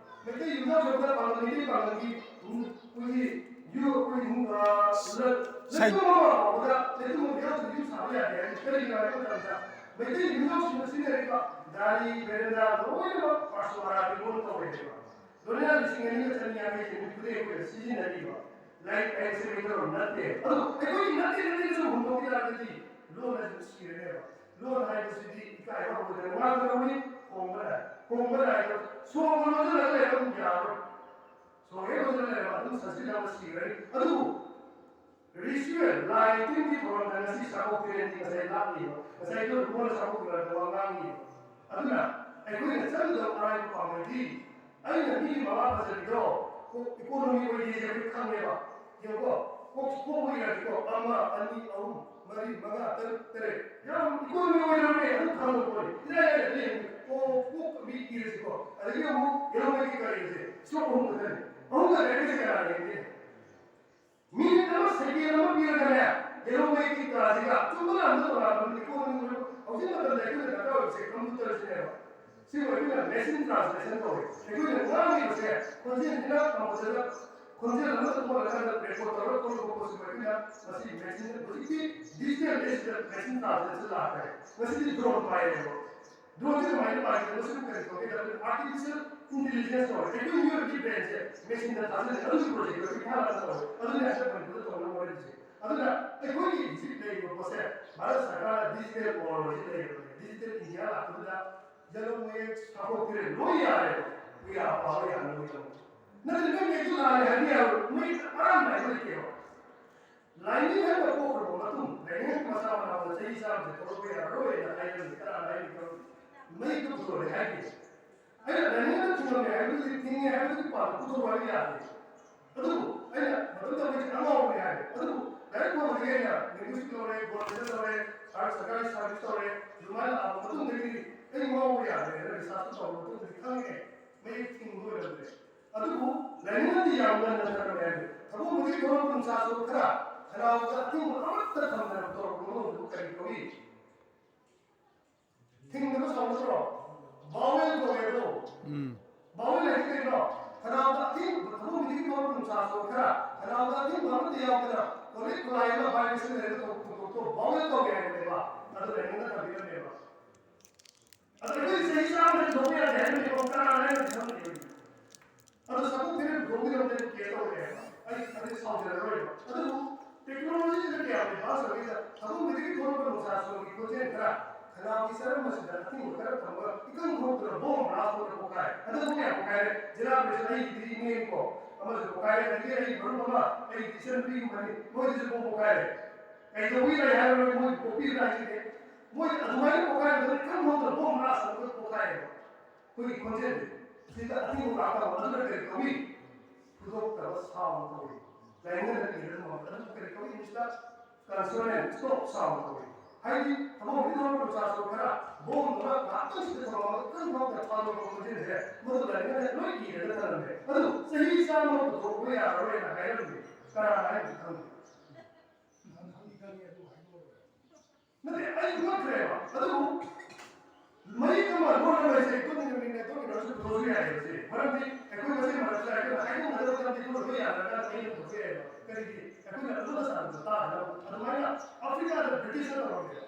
ꯃꯩꯇꯩ ꯌꯨꯝꯅꯥꯝ ꯁꯣꯝꯗ ꯄꯥꯡꯒꯜ, ꯃꯩꯇꯩ ꯄꯥꯡꯒꯜꯒꯤ, ꯎꯝ, ꯑꯩꯈꯣꯏꯒꯤ ꯌꯨ-, ꯑꯩꯈꯣꯏ, ꯎꯝ, ꯑ, ꯂ-, ꯁꯥꯏ- ꯂꯩꯇꯨꯝ ꯑꯃ ꯍꯧꯕꯗ ꯂꯩꯇꯨꯝ ꯑꯃ ꯌꯥꯎꯗ꯭ꯔꯗꯤ ꯌꯨꯝ ꯁꯥꯕ ꯌꯥꯗꯦ ꯍꯥꯏ꯫ ꯀꯔꯤꯒꯤꯅꯣ ꯍꯥꯏꯕ ꯃꯇꯝꯗ ꯃꯩꯇꯩ ꯌꯨꯝꯅꯥꯝꯁꯤꯡꯅ ꯁꯤꯖꯤꯟꯅꯔꯤꯕ ꯗꯥꯔꯤ, ꯕꯦꯔꯦꯟꯗꯥ ꯂꯣꯏꯅꯃꯛ ꯄꯥꯔꯁꯣ ꯑꯔꯥꯕꯤ ꯂꯣꯟ ꯇꯧꯔꯦꯕ꯫ ꯗꯣꯂꯔ ꯂꯤꯁꯤꯡ ꯑꯅꯤꯒ ꯆꯅꯤ ꯌꯥꯡꯈꯩꯁꯦ ꯅꯨꯃꯤꯠ ꯈꯨꯗꯤꯡ ꯑꯩꯈꯣꯏꯅ ꯁꯤꯖꯤꯟꯅꯔꯤꯕ ꯂꯥꯏꯔꯤꯛ ꯍꯥꯏꯕꯁꯤ ꯃꯩꯇꯩꯂꯣꯟ ꯅꯠꯇꯦ꯫ ꯑꯗꯨ ꯑꯩꯈꯣꯏꯒꯤ ꯅꯠꯇꯦ ꯅꯠꯇꯦꯅ ꯁꯨꯝ ꯍꯨꯟꯗꯣꯛꯈꯤ ꯇꯥꯔꯒꯗꯤ ꯂꯣꯟ ꯑꯁꯤ ꯁꯤꯔꯅꯦꯕ꯫ ꯂꯣꯟ ꯍꯥꯏꯕꯁꯤꯗꯤ ꯏꯀꯥꯏꯕ ꯍꯧꯒꯗꯕ ꯉꯥꯛꯇꯅꯤ꯫ ꯍꯣꯡꯕ ꯅꯥꯏ, ꯍꯣꯡꯕ ꯅꯥꯏꯗꯕ ꯁꯣꯔ ꯂꯣꯟꯁꯤꯜꯂꯒ ꯂꯩꯕ ꯑꯗꯨꯝ ꯌꯥꯔꯣꯏ꯫ ꯁꯣꯔ ꯍꯦꯛ ꯂꯣꯟꯁꯤꯜꯂꯒ ꯂꯩꯔꯕ ꯑꯗꯨꯝ ꯁꯟꯁꯀ꯭ꯔꯤꯠ ꯑꯃ ꯁꯤꯈ꯭ꯔꯅꯤ꯫ ꯑꯗꯨꯕꯨ ꯔꯤꯆꯨꯋꯦꯜ, ꯂꯥꯏ ꯇꯤꯟꯒꯤ ꯊꯧꯔꯝꯗ ꯉꯁꯤ ꯆꯥꯛꯀꯧ ꯐꯤꯔꯦꯟꯗꯤ ꯉꯁꯥꯏ ꯂꯥꯛꯂꯤꯕ, ꯉꯁꯥꯏ ꯂꯣꯟ ꯂꯣꯟꯅ ꯆꯥꯛꯀꯧ ꯐꯤꯔꯦꯟꯗ ꯋꯥ ꯉꯥꯡꯉꯤ꯫ ꯑꯗꯨꯅ ꯑꯩꯈꯣꯏꯅ ꯆꯪꯒꯗꯕ ꯑꯔꯥꯏꯕ ꯄꯥꯝꯕꯩꯗꯤ ꯑꯩꯅ ꯃꯤꯒꯤ ꯃꯋꯥ ꯐꯖꯕꯤꯗꯣ ꯀꯣ-, ꯏꯀꯣꯅꯣꯃꯤ ꯑꯣꯏꯗꯦꯁꯦ ꯑꯩꯈꯣꯏ ꯈꯪꯉꯦꯕ꯫ ꯌꯦꯡꯉꯨꯀꯣ, ꯀꯣꯛ ꯀꯣꯛꯄ ꯏꯔꯗꯤꯀꯣ, ꯑꯃ, ꯑꯅꯤ, ꯑꯍꯨꯝ, ꯃꯔꯤ, ꯃꯉꯥ, ꯇꯔꯨꯛ, ꯇꯔꯦꯠ꯫ ꯌꯥꯝ ꯏꯀꯣꯅꯣꯃꯤ ꯑꯣꯏꯗꯕꯅꯦ, ꯑꯗꯨꯝ ꯈꯪꯕ ꯄꯣꯠꯅꯤ꯫ ꯏꯔꯥꯏ ꯂꯥꯏꯅ ꯑꯗꯨ ꯌꯦꯡꯉꯨ꯫ ꯀꯣꯛ ꯀꯣꯛ ꯃꯤ ꯏꯔꯁꯤꯀꯣ꯫ ꯑꯗꯒꯤ ꯑꯃꯨꯛ ꯌꯦꯔꯨꯝ ꯃꯩꯒꯤ ꯀꯔꯤꯁꯦ, ꯁꯣꯛ ꯑꯍꯨꯝ ꯈꯛꯇꯅꯤ꯫ ꯑꯍꯨꯝ ꯈꯛꯇꯅꯤ, ꯀꯅꯥ ꯌꯦꯡꯒꯦ? ꯃꯤꯅꯤꯠ ꯑꯃ, ꯁꯦꯀꯦꯟ ꯑꯃ ꯄꯤꯔꯒꯅꯦ, ꯌꯦꯂꯣ ꯃꯦꯛꯀꯤ ꯀꯥꯁꯤꯒ ꯆꯨꯝꯕ ꯂꯥꯟꯕ ꯇꯣꯉꯥꯟꯕ ꯏꯀꯣꯅꯣꯃꯤ꯫ ꯍꯧꯖꯤꯛ ꯃꯇꯝꯗ ꯑꯩꯈꯣꯏꯅ ꯗꯔꯀꯥꯔ ꯑꯣꯏꯕꯁꯦ ꯀꯝꯄ꯭ꯌꯨꯇꯔꯁꯤꯅꯦꯕ꯫ ꯁꯤꯕꯨ ꯑꯩꯈꯣꯏꯅ ꯃꯦꯁꯤꯟ ꯇ꯭ꯔꯥꯟꯁꯂꯦꯁꯟ ꯀꯧꯏ꯫ ꯑꯩꯈꯣꯏꯅ ꯉꯥꯡꯉꯤꯕꯁꯦ ꯈꯣꯟꯖꯦꯜꯁꯤꯅ ꯀꯝꯄ꯭ꯌꯨꯇꯔꯗ ꯈꯣꯟꯖꯦꯜ ꯑꯃꯗ ꯑꯣꯜꯂꯀꯥꯟꯗ ꯔꯦꯀꯣꯔꯗ ꯇꯧꯔꯒ ꯊꯣꯛꯂꯛꯄ ꯄꯣꯠꯁꯤꯕꯨ ꯑꯩꯈꯣꯏꯅ ꯉꯁꯤ ꯃꯦꯁꯤꯟ, ꯍꯧꯖꯤꯛꯇꯤ ꯗꯤꯖꯤꯇꯦꯜ ꯑꯦꯖꯁꯤꯗ ꯃꯦꯁꯤꯟ ꯇ꯭ꯔꯥꯟꯁꯂꯦꯁꯟ ꯂꯥꯛꯈ꯭ꯔꯦ꯫ ꯉꯁꯤꯗꯤ ꯗ꯭ꯔꯣꯟ ꯄꯥꯏꯔꯦꯕ꯫ ꯗ꯭ꯔꯣꯟꯁꯦ ꯀꯃꯥꯏꯅ ꯄꯥꯏꯒꯦ? ꯃꯁꯤꯕꯨ ꯀꯔꯤ ꯀꯧꯒꯦ? ꯑꯥꯔꯇꯤꯐꯤꯁꯤꯌꯦꯜ ꯏꯟꯇꯦꯂꯤꯖꯦꯟꯁ ꯀꯧꯋꯦ꯫ ꯑꯩꯈꯣꯏ ꯃꯤꯑꯣꯏꯕꯒꯤ ꯕ꯭ꯔꯦꯟꯁꯦ ꯃꯦꯁꯤꯟꯗ ꯊꯥꯖꯤꯜꯂꯦ꯫ ꯑꯗꯨꯒꯤ ꯄ꯭ꯔꯣꯖꯦꯛꯇꯣ ꯑꯩꯈꯣꯏ ꯊꯥꯔꯒ ꯇꯧꯋꯦ꯫ ꯑꯗꯨꯅ ꯍꯟꯗꯛ ꯃꯅꯤꯄꯨꯔꯗ ꯇꯧꯅꯕ ꯍꯣꯠꯅꯔꯤꯁꯦ꯫ ꯑꯗꯨꯅ ꯑꯩꯈꯣꯏꯒꯤ ꯍꯧꯖꯤꯛ ꯂꯩꯔꯤꯕ ꯄꯣꯠꯁꯦ ꯚꯥꯔꯠ ꯁꯔꯀꯥꯔꯅ ꯗꯤꯖꯤꯇꯦꯜ ꯋꯥꯔꯜ ꯍꯧꯖꯤꯛ ꯂꯩꯔꯤꯕꯅꯦ꯫ ꯗꯤꯖꯤꯇꯦꯜ ꯏꯟꯗꯤꯌꯥ ꯂꯥꯛꯄꯗꯨꯗ ꯌꯦꯂꯣ ꯃꯌꯦꯛ ꯁꯥꯗꯣꯛꯄꯤꯔꯦ꯫ ꯂꯣꯏ ꯌꯥꯔꯦ꯫ ꯀꯨꯏꯔꯥ ꯄꯥꯕ ꯌꯥꯅꯕꯒꯤꯗꯃꯛ꯫ ꯅꯠꯇ꯭ꯔꯗꯤ ꯅꯣꯏ ꯃꯌꯦꯛꯇꯨ ꯂꯥꯜꯂꯦ ꯍꯥꯏꯕ ꯌꯥꯔꯣꯏ꯫ ꯃꯣꯏ ꯑꯔꯥꯟꯕ ꯍꯥꯏꯕ ꯂꯩꯇꯦꯕ꯫ ꯂꯥꯏꯅꯤꯡ ꯍꯥꯏꯕ ꯄꯣꯛꯈ꯭ꯔꯕ ꯃꯇꯨꯡ ꯂꯥꯏꯅꯤꯡ ꯃꯆꯥ ꯃꯅꯥꯎꯗ ꯆꯍꯤ ꯆꯥꯝꯃꯁꯦ ꯊꯣꯛꯂꯛꯄ ꯌꯥꯔꯔꯣꯏꯅ ꯍꯥꯏꯔꯝꯃꯤ꯫ ꯀꯅꯥꯅ ꯍꯥꯏꯔꯤꯅꯣ? ꯃꯌꯦꯛꯇ ꯄꯨꯊꯣꯔꯛꯑꯦ ꯍꯥꯏꯗꯦ꯫ ꯑꯩꯅ ꯂꯥꯏꯅꯤꯡ ꯑꯃ ꯊꯤꯡꯉꯝꯃꯦ ꯍꯥꯏꯕꯗꯨꯗꯤ ꯊꯤꯡꯉꯦ ꯍꯥꯏꯕꯗꯨꯒꯤ ꯄꯥꯎ ꯄꯨꯊꯣꯔꯛꯑꯣ ꯍꯥꯏꯕ ꯌꯥꯗꯦ꯫ ꯑꯗꯨꯕꯨ ꯑꯩꯅ ꯃꯇꯝ ꯇꯧꯔꯤꯁꯦ ꯑꯉꯥꯎꯕꯅꯦ ꯍꯥꯏꯔꯦ꯫ ꯑꯗꯨꯕꯨ ꯂꯥꯏꯔꯤꯛ ꯐꯕꯗꯒꯤ ꯑꯩꯅ ꯂꯤꯡꯒ꯭ꯋꯤꯁꯇꯤꯛ ꯂꯧꯔꯦ, ꯒꯣꯜ ꯃꯦꯗꯜ ꯂꯧꯔꯦ, ꯁꯔ-, ꯁꯔꯀꯥꯔꯒꯤ ꯁꯔꯚꯤꯁ ꯇꯧꯔꯦ, ꯑꯗꯨꯃꯥꯏꯅ ꯂꯥꯛꯑꯕ ꯃꯇꯨꯡꯗꯒꯤꯗꯤ ꯑꯩ ꯉꯥꯎꯕ ꯌꯥꯗ꯭ꯔꯦꯅ ꯔꯤꯁꯥꯔꯁꯇꯨ ꯇꯧꯔꯕ ꯃꯇꯨꯡꯗꯗꯤ ꯈꯪꯉꯛꯑꯦ꯫ ꯃꯌꯦꯛ ꯊꯤꯡꯕ ꯑꯣꯏꯔꯝꯗ꯭ꯔꯦ꯫ ꯑꯗꯨꯕꯨ ꯂꯥꯏꯅꯤꯡ ꯑꯃꯗꯤ ꯌꯥꯝ ꯉꯟꯅ ꯊꯝꯂꯝꯃꯦ ꯍꯥꯏꯕꯅꯤ꯫ ꯊꯃꯣꯏ ꯃꯊꯛꯀꯤ ꯊꯣꯛꯂꯛꯄ ꯅꯨꯡꯁꯥꯁꯨ ꯈꯔ ꯈꯅꯥꯎꯗ ꯑꯊꯤꯡꯕ ꯑꯃꯠꯇ ꯊꯝꯗꯅ ꯇꯧꯔꯛꯄ ꯃꯑꯣꯡꯗꯨꯕꯨ ꯀꯔꯤ ꯀꯧꯏ? ꯊꯤꯡꯗꯕ ꯁꯥꯎ ꯅꯠꯇ꯭ꯔꯣ? ꯚꯥꯋꯦꯜ ꯀꯧꯋꯦ ꯑꯗꯣ꯫ ꯎꯝ꯫ ꯚꯥꯋꯦꯜ ꯍꯥꯏꯗꯤ ꯀꯩꯅꯣ? ꯈꯅꯥꯎꯗ ꯑꯊꯤꯡꯕ, ꯊꯃꯣꯏ ꯃꯊꯛꯀꯤ ꯊꯣꯛꯂꯛꯄ ꯅꯨꯡꯁꯥꯁꯨ ꯈꯔ ꯈꯅꯥꯎꯗ ꯑꯊꯤꯡꯕ ꯑꯃꯠꯇ ꯌꯥꯎꯗꯅ ꯀꯣꯂꯤꯛ ꯈꯨꯂꯥꯏ ꯑꯃ ꯚꯥꯏꯕ꯭ꯔꯦꯁꯟ ꯂꯩꯔꯒ ꯊꯣꯛꯄ ꯊꯧꯗꯣꯛꯇꯣ ꯚꯥꯋꯦꯜ ꯀꯧꯋꯦ ꯍꯥꯏꯕꯅꯦꯕ꯫ ꯑꯗꯨ ꯂꯥꯏꯅꯤꯡꯅ ꯊꯝꯕꯤꯔꯝꯃꯦꯕ꯫ ꯑꯗꯣ ꯑꯩꯈꯣꯏ ꯆꯍꯤ ꯆꯥꯝꯃꯗ ꯊꯣꯛꯄ ꯌꯥꯗꯦ ꯍꯥꯏꯕꯅꯦꯕ꯫ ꯀꯅꯥꯅ ꯍꯥꯏꯅꯣ ꯈꯪꯗꯦ꯫ ꯑꯗꯣ ꯁꯥꯐꯨ ꯈꯔ ꯄꯨꯊꯣꯛꯈꯤꯗꯕꯗ ꯑꯩ ꯀꯦꯁ ꯇꯧꯔꯦ ꯍꯥꯏꯕ꯫ ꯑꯩ ꯑꯗꯨ ꯁꯥꯎꯖꯔꯔꯣꯏꯕ꯫ ꯑꯗꯨꯕꯨ ꯇꯦꯛꯅꯣꯂꯣꯖꯤꯁꯤꯅ ꯀꯌꯥꯝ ꯑꯦꯗꯚꯥꯟꯁ ꯑꯣꯏꯒꯦꯗ ꯊꯃꯣꯏ ꯃꯊꯛꯀꯤ ꯊꯣꯛꯂꯛꯄ ꯅꯨꯡꯁꯥ ꯁꯣꯔꯒꯤ ꯈꯣꯟꯖꯦꯜ ꯈꯔ ꯈꯅꯥꯎꯒꯤ ꯆꯔꯝ ꯑꯁꯤꯗ ꯑꯊꯤꯡꯕ ꯈꯔ ꯊꯝꯃꯒ ꯏꯀꯪ ꯊꯣꯛꯇꯅ ꯕꯣꯝ ꯕ꯭ꯂꯥꯁ ꯇꯧꯗꯅ ꯄꯣꯛꯈꯥꯏ꯫ ꯍꯟꯗꯛ ꯄꯣꯛ ꯌꯥꯝ ꯄꯣꯛꯈꯥꯏꯔꯦ꯫ ꯖꯤꯂꯥ ꯄꯔꯤꯁꯠ ꯑꯩꯒꯤꯗꯤ ꯏꯅꯦꯅꯤꯀꯣ꯫ ꯑꯃꯁꯨ ꯄꯣꯛꯈꯥꯏꯔꯦ꯫ ꯑꯗꯒꯤ ꯑꯩ ꯃꯔꯨꯞ ꯑꯃ ꯑꯩꯒꯤ ꯏꯆꯟꯅꯨꯄꯤꯒꯨꯝꯕꯅꯤ꯫ ꯃꯣꯏꯗꯁꯨ ꯕꯣꯝ ꯄꯣꯛꯈꯥꯏꯔꯦ꯫ ꯀꯩꯗꯧꯕꯒꯤ ꯂꯩ ꯍꯥꯏꯔꯣ? ꯃꯣꯏ ꯄꯣꯛꯄꯤꯕ꯭ꯔꯥ ꯍꯥꯏꯁꯤꯗꯤ꯫ ꯃꯣꯏ ꯑꯗꯨꯃꯥꯏꯅ ꯄꯣꯛꯈꯥꯏꯕꯗ ꯏꯀꯪ ꯊꯣꯛꯇꯅ ꯕꯣꯝ ꯕ꯭ꯂꯥꯁ ꯇꯧꯗꯅ ꯄꯣꯛꯈꯥꯏꯔꯦꯕ꯫ ꯑꯩꯈꯣꯏꯒꯤ ꯈꯣꯟꯖꯦꯜꯁꯦ ꯁꯤꯗ ꯑꯊꯤꯡꯕ ꯂꯥꯛꯇꯕ ꯑꯗꯨꯅ ꯀꯔꯤ ꯀꯧꯏ? ꯐꯨꯗꯣꯛꯇꯕ ꯁꯥꯎꯟ ꯀꯧꯏ꯫ ꯂꯥꯏꯅꯤꯡꯗ ꯏꯔꯗꯤ ꯃꯃꯜ ꯑꯗꯨ ꯀꯔꯤ ꯀꯧꯏ? ꯏꯪꯂꯤꯁꯇ ꯀꯟꯁꯣꯅꯦꯟ ꯁ꯭ꯇꯣꯞ ꯁꯥꯎꯟ ꯀꯧꯏ꯫ ꯍꯥꯏꯗꯤ ꯊꯃꯣꯏ ꯃꯅꯨꯡꯗ ꯊꯣꯛꯂꯛꯄ ꯅꯨꯡꯁꯥ ꯁꯣꯔ ꯈꯔ ꯕꯣꯝꯗꯧꯅ ꯉꯥꯏꯍꯥꯛꯇꯪ ꯁꯤꯗ ꯊꯝꯃꯒ ꯀꯟ ꯐꯥꯎꯗ ꯊꯥꯗꯣꯔꯛꯄ ꯈꯣꯟꯖꯦꯜꯁꯦ ꯃꯗꯨ ꯂꯥꯏꯅꯤꯡꯗ ꯂꯣꯏ ꯏꯔꯒ ꯊꯝꯂꯝꯃꯦ꯫ ꯑꯗꯨ ꯆꯍꯤ ꯆꯥꯝꯃ ꯄꯨꯊꯣꯛꯄ ꯌꯥꯔꯔꯣꯏꯅ ꯍꯥꯏꯔꯝꯃꯤ꯫ ꯀꯅꯥꯅ ꯍꯥꯏꯔꯤꯅꯣ ꯈꯪꯗꯦ꯫ ꯅꯠꯇꯦ, ꯑꯩ ꯉꯛꯈ꯭ꯔꯦꯕ꯫ ꯑꯗꯨꯕꯨ ꯃꯌꯦꯛ ꯑꯃ ꯂꯣꯟ ꯑꯃ ꯍꯥꯏꯁꯦ ꯏꯇꯣꯝꯇ ꯅꯨꯃꯤꯠꯅ ꯏꯇꯣꯝꯇ ꯉꯥꯡꯁꯨ ꯄꯨꯊꯣꯛꯑꯁꯨ ꯌꯥꯏꯑꯕ ꯁꯦ꯫ ꯃꯔꯝꯗꯤ ꯑꯩꯈꯣꯏ ꯃꯁꯦꯟ ꯃꯔꯛꯇ ꯑꯩꯈꯣꯏꯅ ꯍꯥꯏꯗꯣꯛꯅꯗꯕ ꯂꯝꯕꯤ ꯊꯣꯛꯂꯛꯄ ꯌꯥꯗ꯭ꯔꯀꯥꯟꯗ ꯑꯩꯅ ꯄꯨꯊꯣꯛꯄ ꯌꯥꯏꯑꯕ꯫ ꯀꯔꯤꯒꯤ? ꯑꯩꯈꯣꯏꯅ ꯑꯗꯨꯗ ꯁꯥꯟꯅꯕꯗ ꯇꯥꯗꯅꯕ꯫ ꯑꯗꯨꯃꯥꯏꯅ ꯑꯐ꯭ꯔꯤꯀꯥꯗ ꯕ꯭ꯔꯤꯇꯤꯁꯅ ꯇꯧꯔꯝꯃꯦꯕ꯫